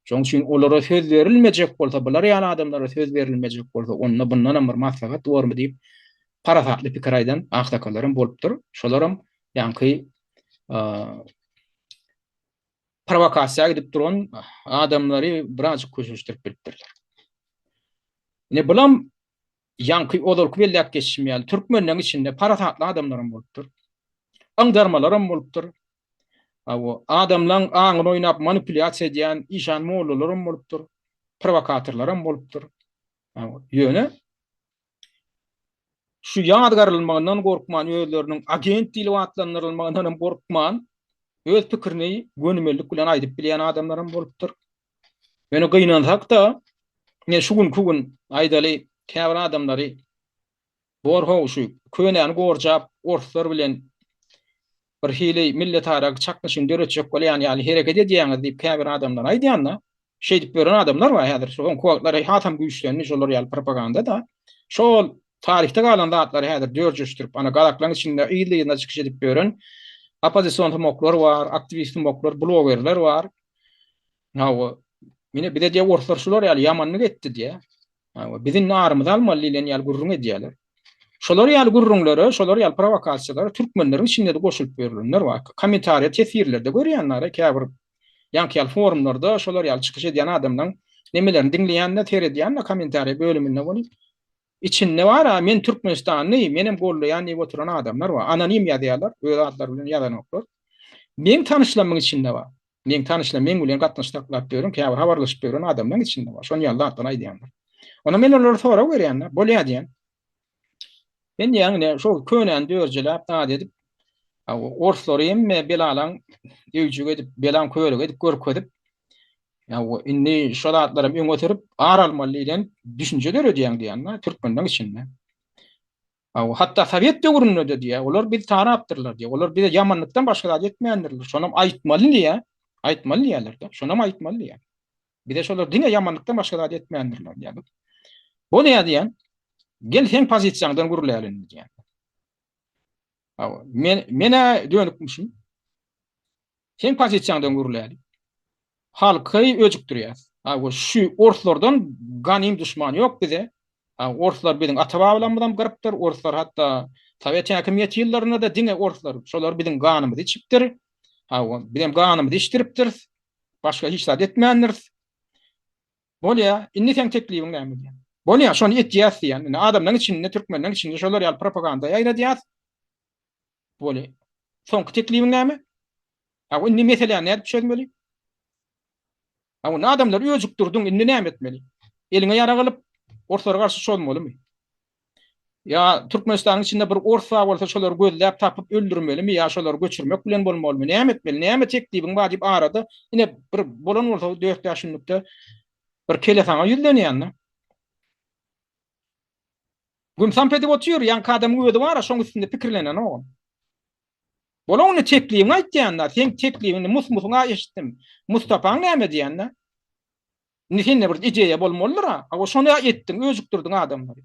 Şonuň üçin olara söz berilmejek bolsa, bular ýaly adamlara söz berilmejek bolsa, onda bundanam bir maslahat bormy diýip, parasatly pikir aýdan aksakallaram bolupdyr. Şolaram ýaňky prowokasiýa gidip duran adamlary birazjyk köşeşdirip bilipdirler. Ine bulam Ýaňky ozalky belläp geçişim ýaly, türkmenleň içinde parasatly adamlaram bolupdyr. Yňdarmalaram bolupdyr. Hawa, adamlaň aňyny oýnap manipulýasiýa edýän işan mollalaram bolupdyr, prowokatorlaram bolupdyr. Hawa, ýöne şu ýazgarylmagyndan gorkman, özleriniň agent diýlip atlandyrylmagyndan hem gorkman, öz pikirini gönümellik bilen aýdyp bilýän adamlaram bolupdyr. Ýöne gynansak-da, ine şu günki gün aýdaly käbir adamlary bor-how şu könäni gorjap orslar bilen bir hili milletara çaknyşygyny döretjek bolýan ýaly hereket edýäňiz diýip käbir adamlar aýdýanda, şeýdip ýören adamlar bar häzir. Soňky wagtlar hasam güýçlendi şolar ýaly propaganda-da. Şol taryhda galan zatlary häzir dörjeşdirip, ana gazaklaryň içinde yzly-yzyna çykyş edip ýören oppozision sumoklar bar, aktiwist sumoklar, blogerler bar. Hawa, ine bize diýe orslar şular ýaly ýamanlyk etdi diýe. Hawa, biz indi arymyzy almaly diýlen ýaly gürrüň edýärler. Şolar ýaly gürrüňlere, şolar ýaly prowokasiýalara türkmenleriň içinde-de goşulyp ýörlenler bar. Kommentariýa teswirlerde görýänler, käbir ýaňky ýaly forumlarda şolar ýaly çykyş edýän adamlaryň nemelerini diňleýän-de, seredýän-de kommentariýa bölüminde bolup. Içinde bar-a, men türkmenistanly, menem gollaýan diýip oturan adamlar bar. Anonim ýazýarlar, öz atlary bilen ýazanoklar. Meň tanyşlarymyň içinde bar. Meň tanyşlarym, meň bilen gatnaşyk saklap ýören, käbir habarlaşyp ýören adamlaryň içinde bar. Şonuň ýaly zatlary aýdýanlar. Onda men olara sorag berýän-de, bolýa diýen. Sen diýýäň ine, şol könäni dörjeläp, zat edip, orslary hemme belalaň öýjügi edip, belaň körügi edip görkezip, ýa indi şo zatlaram öňe sürüp, ar almaly diýlen düşünje döredýäň diýýän-de, türkmenleň içinde. Hatda sowet döwründe-de diýýär, olar bizi tanapdyrlar diýýär. Olar bize ýamanlykdan başga zat etmändirler. Şonam aýtmaly diýýär. Aýtmaly diýýärler-de. Şonam aýtmaly diýýär. Bize şolar diňe ýamanlykdan başga zat etmändirler diýýär. Bolýar diýýän. Gel seň pozisiýaňdan gürläli indi diýýän. Hawa, men men-ä dönükmişim. Seň pozisiýaňdan gürläli. Halky öjükdirýäs. Hawa, şu orslardan ganym duşman ýok bize. Orslar biziň ata-babalarymyzam gyrypdyr. Orslar hatda sowet häkimiýeti ýyllarynda-da diňe orslar, şolar biziň ganymyzy içipdir. Hawa, bizem ganymyzy içdiripdiris. Başga hiç zat etmändiris. Bolýa, indi seň teklibiň näme diýýän. Bolýa, şony etýäs diýýän. Indi adamlaryň içinde, türkmenleriň içinde şolar ýaly propaganda ýaýradýas. Bolýa. Soňky teklibiň näme? A indi meseläni nädip çözmeli? A indi adamlary öjükdirdiň, indi näme etmeli? Eliňe ýarag alyp, orslara garşy çozmalymy? Ýa Türkmenistanyň içinde bir ors bar bolsa şolary gözläp tapyp öldürmelimi ýa şolary göçürmek bilen bolmalymy? Näme etmeli? Näme teklibiň bar diýip arada ine bir bolan bolsa 4-5 günlükde bir kele saňa ýüzlenýän-de. Gümsamp edip otyr, ýaňky adamyň özi bar-a şoň üstünde pikirlenenok. Bolan indi teklibiňi aýtýan-da, seň teklibiňi mus-musuň-a eşitdim. Mustapaň näme diýýän-de? Indi sende bir ideýa bolmalydyr-a. Hawa, şony etdiň, öjükdirdiň adamlary.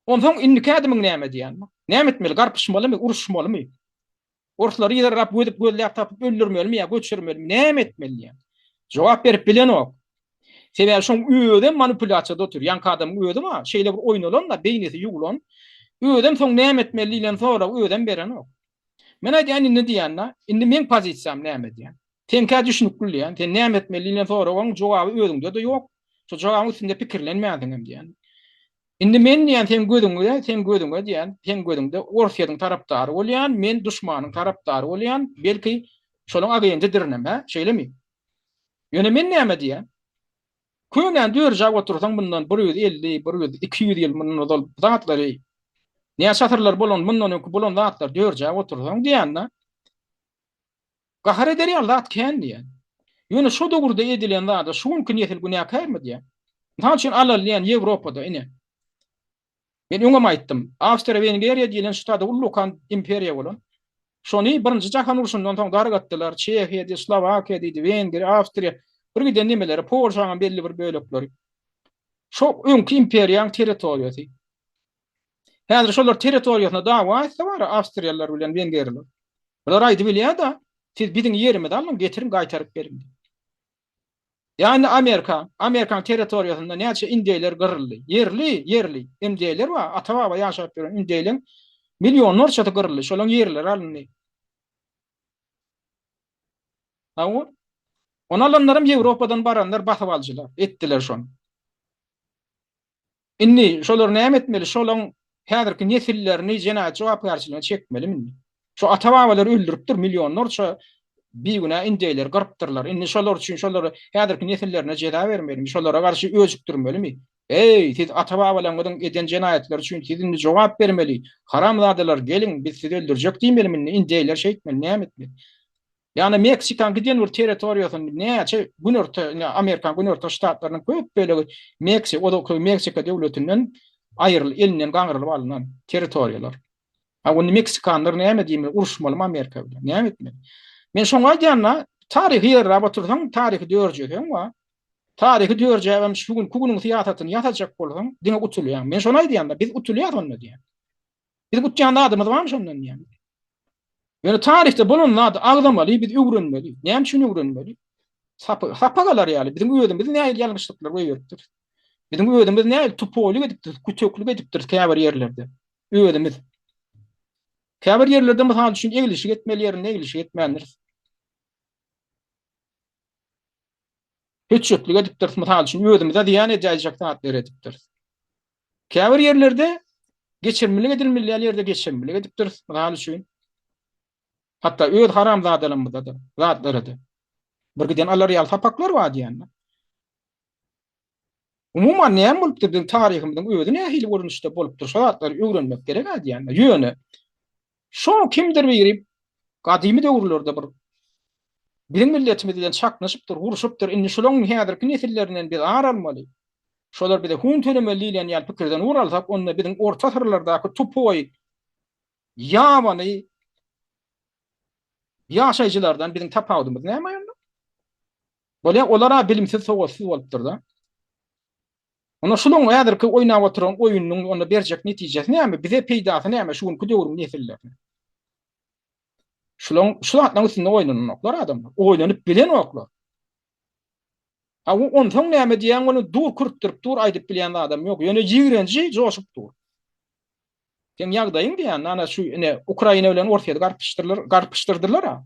Onsoň indiki ädimiň näme diýýän? Näme etmeli? Garpyşmalymy, uruşmalymy? Orslary yzarlap, gözüp, gözläp tapyp öldürmelimi ýa göçürmelimi? Näme etmeli diýýän? Jogap berip bilenok. Sebäbi şoň özem manipulýasiýada otyr. Ýaňky adamyň özi bar, şeýle bir oýnalan-da, beýnisi ýuwlan. Özem soň näme etmeli diýlen soragy özem berenok. Men aýdýan indi diýýän-de, indi meň pozisiýam näme diýýän. Seňkä düşnükli diýýän. Sen näme etmeli diýlen soragyň jogaby özüňde-de ýok. Şo jogabyň üstünde pikirlenmänsiňem diýýän. Indi men diýýän seň gözüňde, seň gözüňe diýýän, seň gözüňde Orsýetiň tarapdary bolýan, men duşmanyň tarapdary bolýan, belki şolaň agendidirinem, hä? Şeýlemi? Ýöne men näme diýýän? Könäni dörjäp otursaň mundan 150, 100, 200 ýyl mundan ozal bu zatlary näçe asyrlar bolan mundan öňki bolan zatlary dörjäp otursaň diýýän-de. Gahar eder ýaly zat kän diýýän. Ýöne şo döwürde edilen zada şu günki nesil günäkärmi diýýän. Mysal üçin alaly diýýän Ýewropada ine. Men öňem aýtdym. Awstriýa-Wengeriýa diýlen şu taýda ullakan imperiýa bolan. Şony Birinji jahan urşundan soň dargatdylar. Çehiýa diýdi, Slowakiýa diýdi, Wengriýa, Awstriýa bir giden nemeleri, Polşaňam belli bir bölekleri. Şo öňki imperiýaň territoriýasy. Häzir şolar territoriýasyna dawa etse bar, awstriýalylar bilen wengerler. Bular aýdybilýär-de, siz biziň ýerimizi alyň, getiriň, gaýtaryp beriň diýip. Ýa indi Amerika, Amerikanyň territoriýasynda näçe indeýler gyryldy. Ýerli, ýerli indeýler bar, ata-baba ýaşap ýören indeýleň millionlarçasy gyryldy, şolaň ýerleri alyndy. Hawa. Ony alanlaram Ýewropadan baranlar, basybalyjylar etdiler şony. Indi şolar näme etmeli? Şolaň häzirki nesillerini jenaýat jogapkärçiligine çekmelimi indi? Şu ata-babalary öldüripdir, millionlarça bigünä indeýleri gyrypdyrlar. Indi şolar üçin şolary häzirki nesillerine jeza bermelimi? Şolara garşy öjükdirmelimi? Eý, siz ata-babalaryňyzyň eden jenaýatlary üçin siz indi jogap bermeli. Haramzadalar, geliň, biz sizi öldürjek diýmelimi indi? Indeýler şeýtmeli, näme etmeli? Ýagny Meksikaň giden bir territoriýasyny näçe günorta, ine Amerikanyň günorta ştatlarynyň köp bölegi Meksika, ozalky Meksika döwletinden aýryl, elinden gaňrylyp alnan territoriýalar. A onda meksikanlar näme diýmeli, uruşmalymy Amerika bilen, näme etmeli? Men şoňa aýdýan-da, taryhy ýerläp otursaň, taryhy dörjeseň wa, taryhy dörjäbem şu günki günüň syýasatyny ýasajak bolsaň, diňe utulýaň. Men şony aýdýan-da, biz utulýas onda diýýän. Biz utýan zadymyz barmy şondan diýýän. Ýöne taryhda bolan zady agzamaly, biz öwrenmeli. Näme üçin öwrenmeli? Sapa, sapak alar ýaly biziň özümiz nähili ýalňyşlyklar goýberipdiris. Biziň özümiz nähili tupolyk edipdiris, küteklik edipdiris käbir ýerlerde. Özümiz. Käbir ýerlerde mysal üçin eglişik etmeli ýerinde eglişik etmändiris. Hötjetlik edipdiris, mysal üçin, özümize zyýan edäýjek zatlar edipdiris. Käbir ýerlerde geçirimlilik edilmeli ýaly ýerde geçirimlilik edipdiris, mysal üçin. Hatda öz haramzadalarymyza-da, zatlara-da. Bir giden alar ýaly sapaklar bar diýende. Umuman näme bolupdyr biziň taryhymyzyň özi nähili görnüşde bolupdyr şo zatlary öwrenmek gerek-ä diýende. Ýöne şo kimdir biri gadymy döwürlerde bir biziň milletimiz bilen çaknyşypdyr, urşupdyr, indi şolaň häzirki nesillerinden biz ar almaly, şolar bize hun tölemeli diýlen ýaly pikirden ugur alsak, onda biziň orta asyrlardaky tupoý ýabany ýaşaýjylardan biziň tapawudymyz näme onda? Bolýa, olar-a bilimsiz, sowatsyz bolupdyr-da. Onda şulaň häzirki oýnap oturan oýnunyň onda berjek netijesi näme? Bize peýdasy näme şu günki döwrüň nesillerine? Şulaň şu zatlaryň üstünde oýnananoklar adamlar. Oýlanyp bilenoklar. A onsoň näme diýýäň ony dur kürtdürip dur aýdyp bilýän zadam ýok. Ýöne ýigrenji joşup dur. Seň ýagdaýyň diýýän, ana şu ine Ukraina bilen Orsýeti garpyşdyrlar, garpyşdyrdylar-a.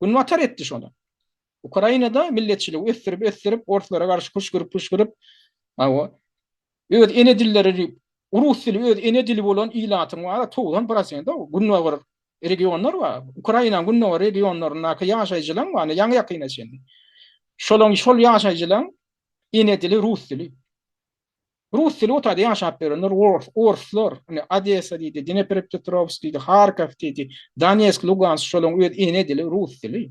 Günbatar etdi şony. Ukrainada milletçiligi ösdürip ösdürip orslara garşy küşgürip küşgürip hawa öz ene dilleri rus dili öz ene dili bolan ilatyň bar 90 prosenti günbatar regionlar bar. Ukrainanyň gündogar regionlaryndaky ýaşaýjylaryň bar ýaňy ýakyna çenli. Şolaň şol ýaşaýjylaryň ene dili rus dili. Rus dili o taýda ýaşap ýörenler orslar, ine Odessa diýdi, Dnepropetrowsk diýdi, Harkow diýdi, Donetsk, Lugansk şolaryň öz ene dili rus dili.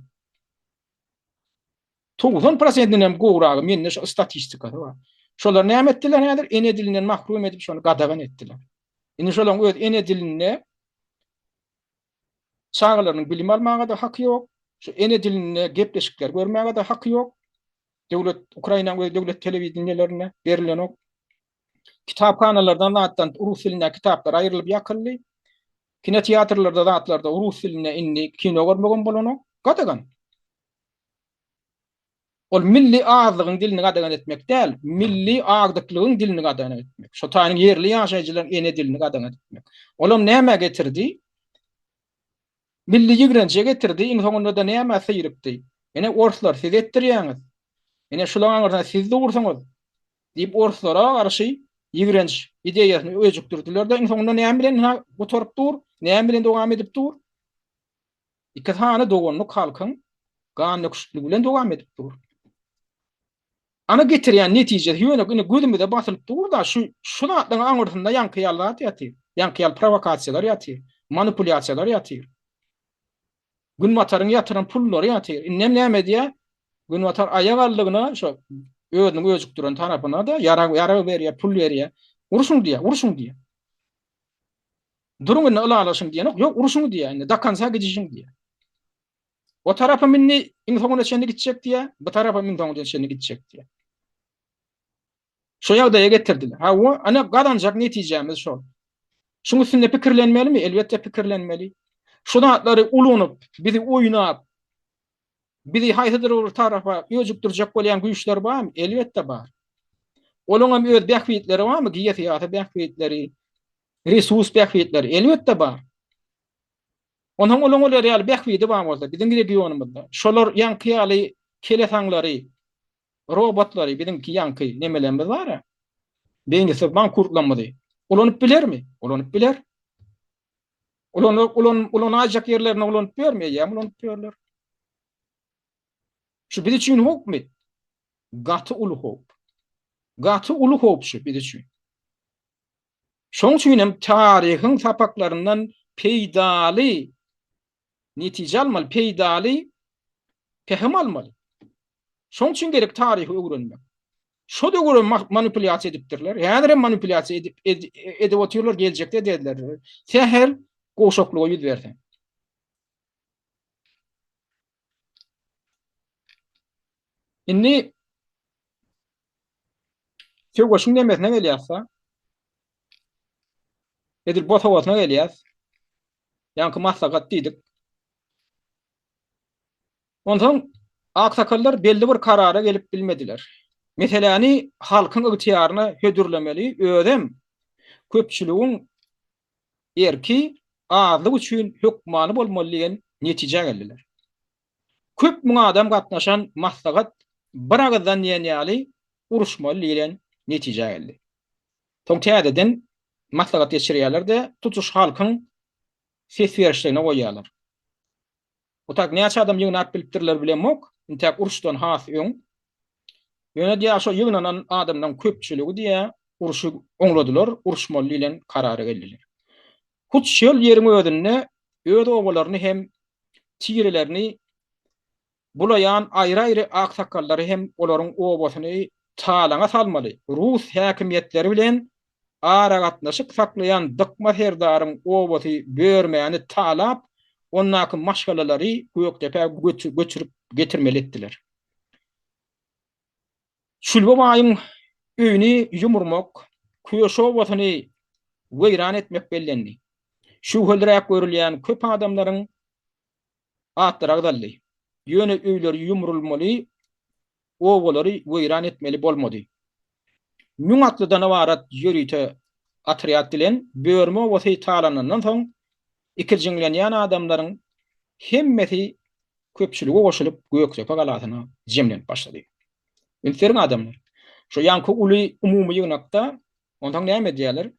90 prosentinden hem gowragy mende şu statistikasy bar. Şolar näme etdiler häzir? Ene dilinden mahrum edip şony gadagan etdiler. Indi şolaryň öz ene dilinde çagalarynyň bilim almaga-da haky ýok, şu ene dilinde gepleşikler görmäge-de haky ýok. Döwlet Ukrainanyň öz döwlet telewideniýelerinde berilenok. Kitaphanalardan zatdan rus dilindäki kitaplar aýrylyp ýakyldy. Kinoteatrlarda zatlarda rus dilinde indi kino görmegem bolanok. Gadagan. Ol milli azlygyň dilini gadagan etmek däl, milli agdyklygyň dilini gadagan etmek. Şo taýynyň ýerli ýaşaýjylaryň ene dilini gadagan etmek. Olam nämä getirdi? Milli ýigrenje getirdi, iň soňunda-da nämä syrykdy? Ine, orslar, siz etdirýäňiz. Ine, şulaň aňyrsynda siz dursuňyz. Diýip, orslara garşy ýigrenç ideýasyny öjükdirdiler-de, iň soňunda näme bilen gutaryp dur? Näme bilen dowam edip dur? Iki sany doganlyk halkyň gan döküşikligi bilen dowam edip dur. Ana getirýän netijesi ýöne ine gözümize basylyp dur-da şu şu zatlaryň aňyrsynda ýaňky ýaly zat ýatyr. Ýaňky ýaly prowokasiýalar ýatyr. Manipulýasiýalar ýatyr. Günbataryň ýatyran pullary ýatyr. Indem näme edýär? Günbatar aýak aldygyna şo özüniň öjükdiren tarapyna-da ýarag ýarag berýär, pul berýär. Urşuň diýýär, urşuň diýýär. Duruň indi ylalaşyň diýenok, ýok urşuň diýýär indi, do konca gidişiň diýýär. O tarapam indi iň soňuna çenli gitjek diýýär, bu tarapam iň soňuna çenli gitjek diýýär. Şo ýagdaýa getirdiler. Hawa, ana gazanjak netijämiz şol. Şuň üstünde pikirlenmelimi? Elbetde pikirlenmeli. Şu zatlary ulanyp, bizi oýnap, Bizi haýsydyr bir tarapa öjükdirjek bolýan güýçler barmy? Elbetde bar. Olaň hem öz bähbitleri barmy? Geosyýasy bähbitleri, resurs bähbitleri elbetde bar. Onsoň olaň olar ýaly bähbidi bar bolsa biziň regionymyzda, şolar ýaňky ýaly kelesaňlary, robotlary, biziňki ýaňky nemelerimiz bar-a, beýnisiz mankurtlarymyzy ulanyp bilermi? Ulanyp biler. Ulan ulan ulanaýjak ýerlerinde ulanyp ýörmi? Eýýäm ulanyp ýörler. Şu biz üçin howpmy? Gaty uly howp. Gaty uly howp şu biz üçin. Şoň üçin hem taryhyň sapaklaryndan peýdaly netije almaly, peýdaly pähim almaly. Şoň üçin gerek taryhy öwrenmek. Şo döwürem manipulýasiýa edipdirler. Häzir hem manipulýasiýa edip edip otyrlar, geljekde ederler. Sähel gowşaklyga ýüz berseň. Indi söweşiň nemesine gelýäs-de. Edil bosagasyna gelýäs. Ýaňky maslahat diýdik. Onsoň aksakallar belli bir karara gelip bilmediler. Meseläni halkyň ygtyýaryna hödürlemeli, özem köpçüligiň erki azlyk üçin hökmany bolmaly diýen netijä geldiler. Köp müň adam gatnaşan maslahat. bir agyzdan diýen ýaly uruşmaly diýlen netijä geldi. Soň täzeden maslahat geçirýärler-de, tutuş halkyň ses berişligine goýýarlar. O tak näçe adam ýygnap bilipdirler bilemok, intäk uruşdan has öň. Ýöne diýýär, şo ýygnanan adamlaryň köpçüligi diýýär, urşy oňladylar, uruşmaly diýlen karara geldiler. Hut şol ýeriň özünde öz obalaryny hem tirelerini bulaýan aýry-aýry aksakallary hem olaryň obasyny talaňa salmaly, rus häkimiýetleri bilen aragatnaşyk saklaýan Dykma serdaryň obasy Börmäni talap, ondaky maşgalalary Gökdepä göçürip getirmeli etdiler. Çülbe baýyň öýüni ýumurmak, Köşi obasyny weýran etmek bellendi. Şübheliräk görülýän köp adamlaryň atlary agzaldy. Ýöne öýleri ýumrulmaly, obalary weýran etmeli bolmady. Müň atlydan ybarat ýörite otrýad bilen Börme obasy talanandan soň, ikirjiňlenýän adamlaryň hemmesi köpçülige goşulyp Gökdepe galasyna jemlenip başlady. Üns beriň adamlar. Şo ýaňky uly umumy ýygnakda onsoň näme edýärler?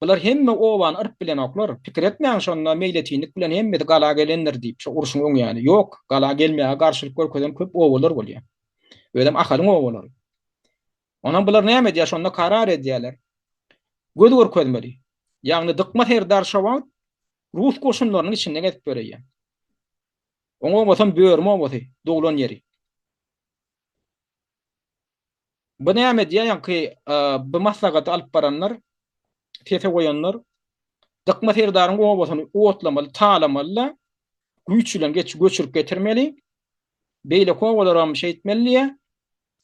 Bular hemme obany yryp bilenoklar. Pikir etmäň şonda meýletinlik bilen hemmesi gala gelendir diýip, şo urşuň öň ýany. Ýok, gala gelmäge garşylyk görkezen köp obalar bolýar. Özem Ahalyň obalary. Onam bular näme edýär? Şonda karar edýärler. Göz görkezmeli. Ýagny Dykma serdar şo wagt rus goşunlarynyň içinde gezip ýöreýär. Oň obasam Börme obasy, doglan ýeri. Bu näme edýär ýaňky bu maslahaty alyp baranlar, sese goýanlar Dykma serdaryň obasyny otlamaly, talamaly-da, güýç bilen geç göçürip getirmeli. Beýleki obalaram şeýtmeli diýýär.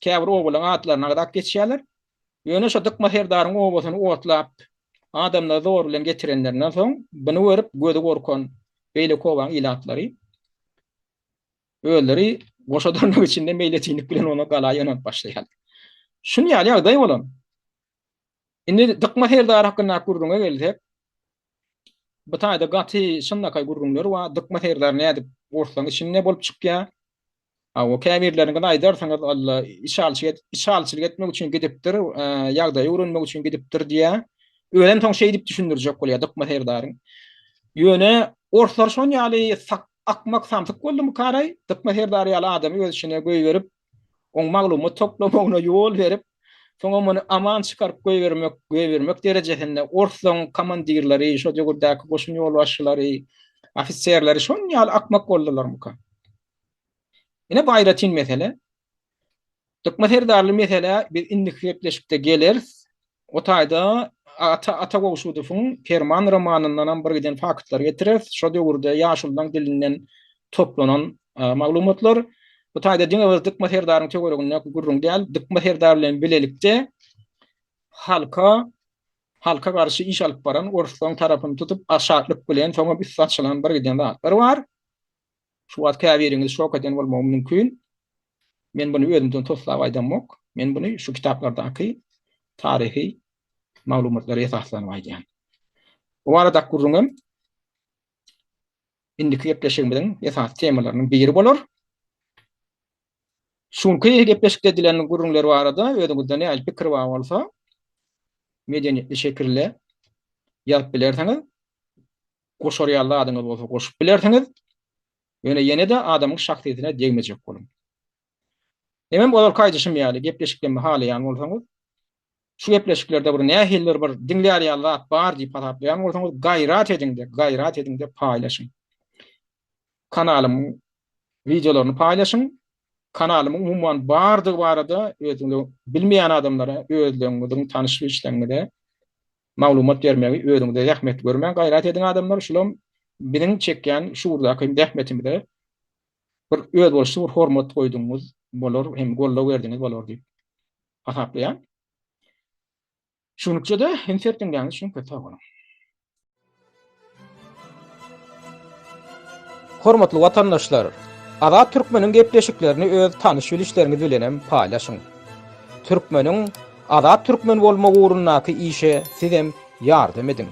Käbir obalaryň atlaryny agzap geçýärler. Ýöne şo Dykma serdaryň obasyny otlap, adamlary zor bilen getirenlerinden soň, buny görüp gözi gorkan beýleki obaň ilatlary Özleri goşa dyrnak içinde meýletinlik bilen ony gala ýönelip başlaýarlar. Şuny ýaly ýagdaý bolan. Indi Dykma serdar hakyndaky gürrüňe gelsek, bu taýda gaty çynlakaý gürrüňler bar. Dykma serdar nädip orslaryň içinde bolup çykýar? Hawa, käbirleriňiz aýdarsyňyz, Alla içalçylyk içalçylyk etmek üçin gidipdir, ýagdaýy öwrenmek üçin gidipdir diýýär. Özem soň şeýdip düşündirjek bolýar Dykma serdaryň. Ýöne orslar şon ýaly akmak samsyk boldumykaraý, Dykma serdar ýaly adamy öz içine goýberip, oň maglumat toplamagyna ýol berip, soňam ony aman çykaryp goýbermek, goýbermek derejesinde orslaň komandirleri, şo döwürdäki goşun ýolbaşçylary, ofiserleri şon ýaly akmak boldularmyka? Ine bu aýratyn mesele. Dykma serdarly meselä biz indiki gepleşikde geleris. O taýda Ata Ata Gowşudowyň Perman romanyndanam bir giden faktlary getireris. Şo döwürde ýaşulularyň dilinden toplanan maglumatlar. Bu taýda diňe bir Dykma serdaryň töweregindäki gürrüň däl, Dykma serdar bilen bilelikde halka halka garşy iş alyp baran orslaryň tarapyny tutup aşaklyk bilen soňam üsti açylan bir giden zatlar bar. Şu wagt käbiriňiz şok eden bolmagy mümkin. Men buny özümden toslap aýdamok. Men buny şu kitaplardaky taryhy maglumatlara esaslanyp aýdýan. Bu baradaky gürrüňem indiki gepleşigimiziň esasy temalarynyň biri bolar. Şunky gepleşikde edilen gürrüňler barada özüňizde nähili pikir bar bolsa, medeniýetli şekilde ýazyp bilersiňiz. Goşar ýaly zadyňyz bolsa goşup bilersiňiz. Ýöne ýene-de adamyň şahsyýetine degmejek boluň. Hemem ozalky aýdyşym ýaly gepleşiklerimi halaýan bolsaňyz, şu gepleşiklerde bir nähilidir bir diňlär ýaly zat bar diýip hasaplaýan bolsaňyz, gaýrat ediň-de, gaýrat ediň-de paýlaşyň. Kanalymyň wideolaryny paýlaşyň. Kanalymyň umuman bardygy barada özüňiz bilmeýän adamlara, özleriňiziň tanyş-bilişleriňize maglumat bermegi özüňize zähmet görmäň gaýrat ediň adamlar şulam biziň çekýän şu ugurdaky zähmetimize bir özboluşly bir hormat goýdugyňyz bolar hem goldaw berdiňiz bolar diýip hasaplaýan. Şunlukça-da üns berip diňläniňiz üçin köp sag boluň. Hormatly watandaşlar! Azat Türkmeniň gepleşiklerini öz tanyş-bilişleriňiz bilenem paýlaşyň. Türkmeniň azat türkmen bolmagy ugrundaky işe sizem ýardam ediň.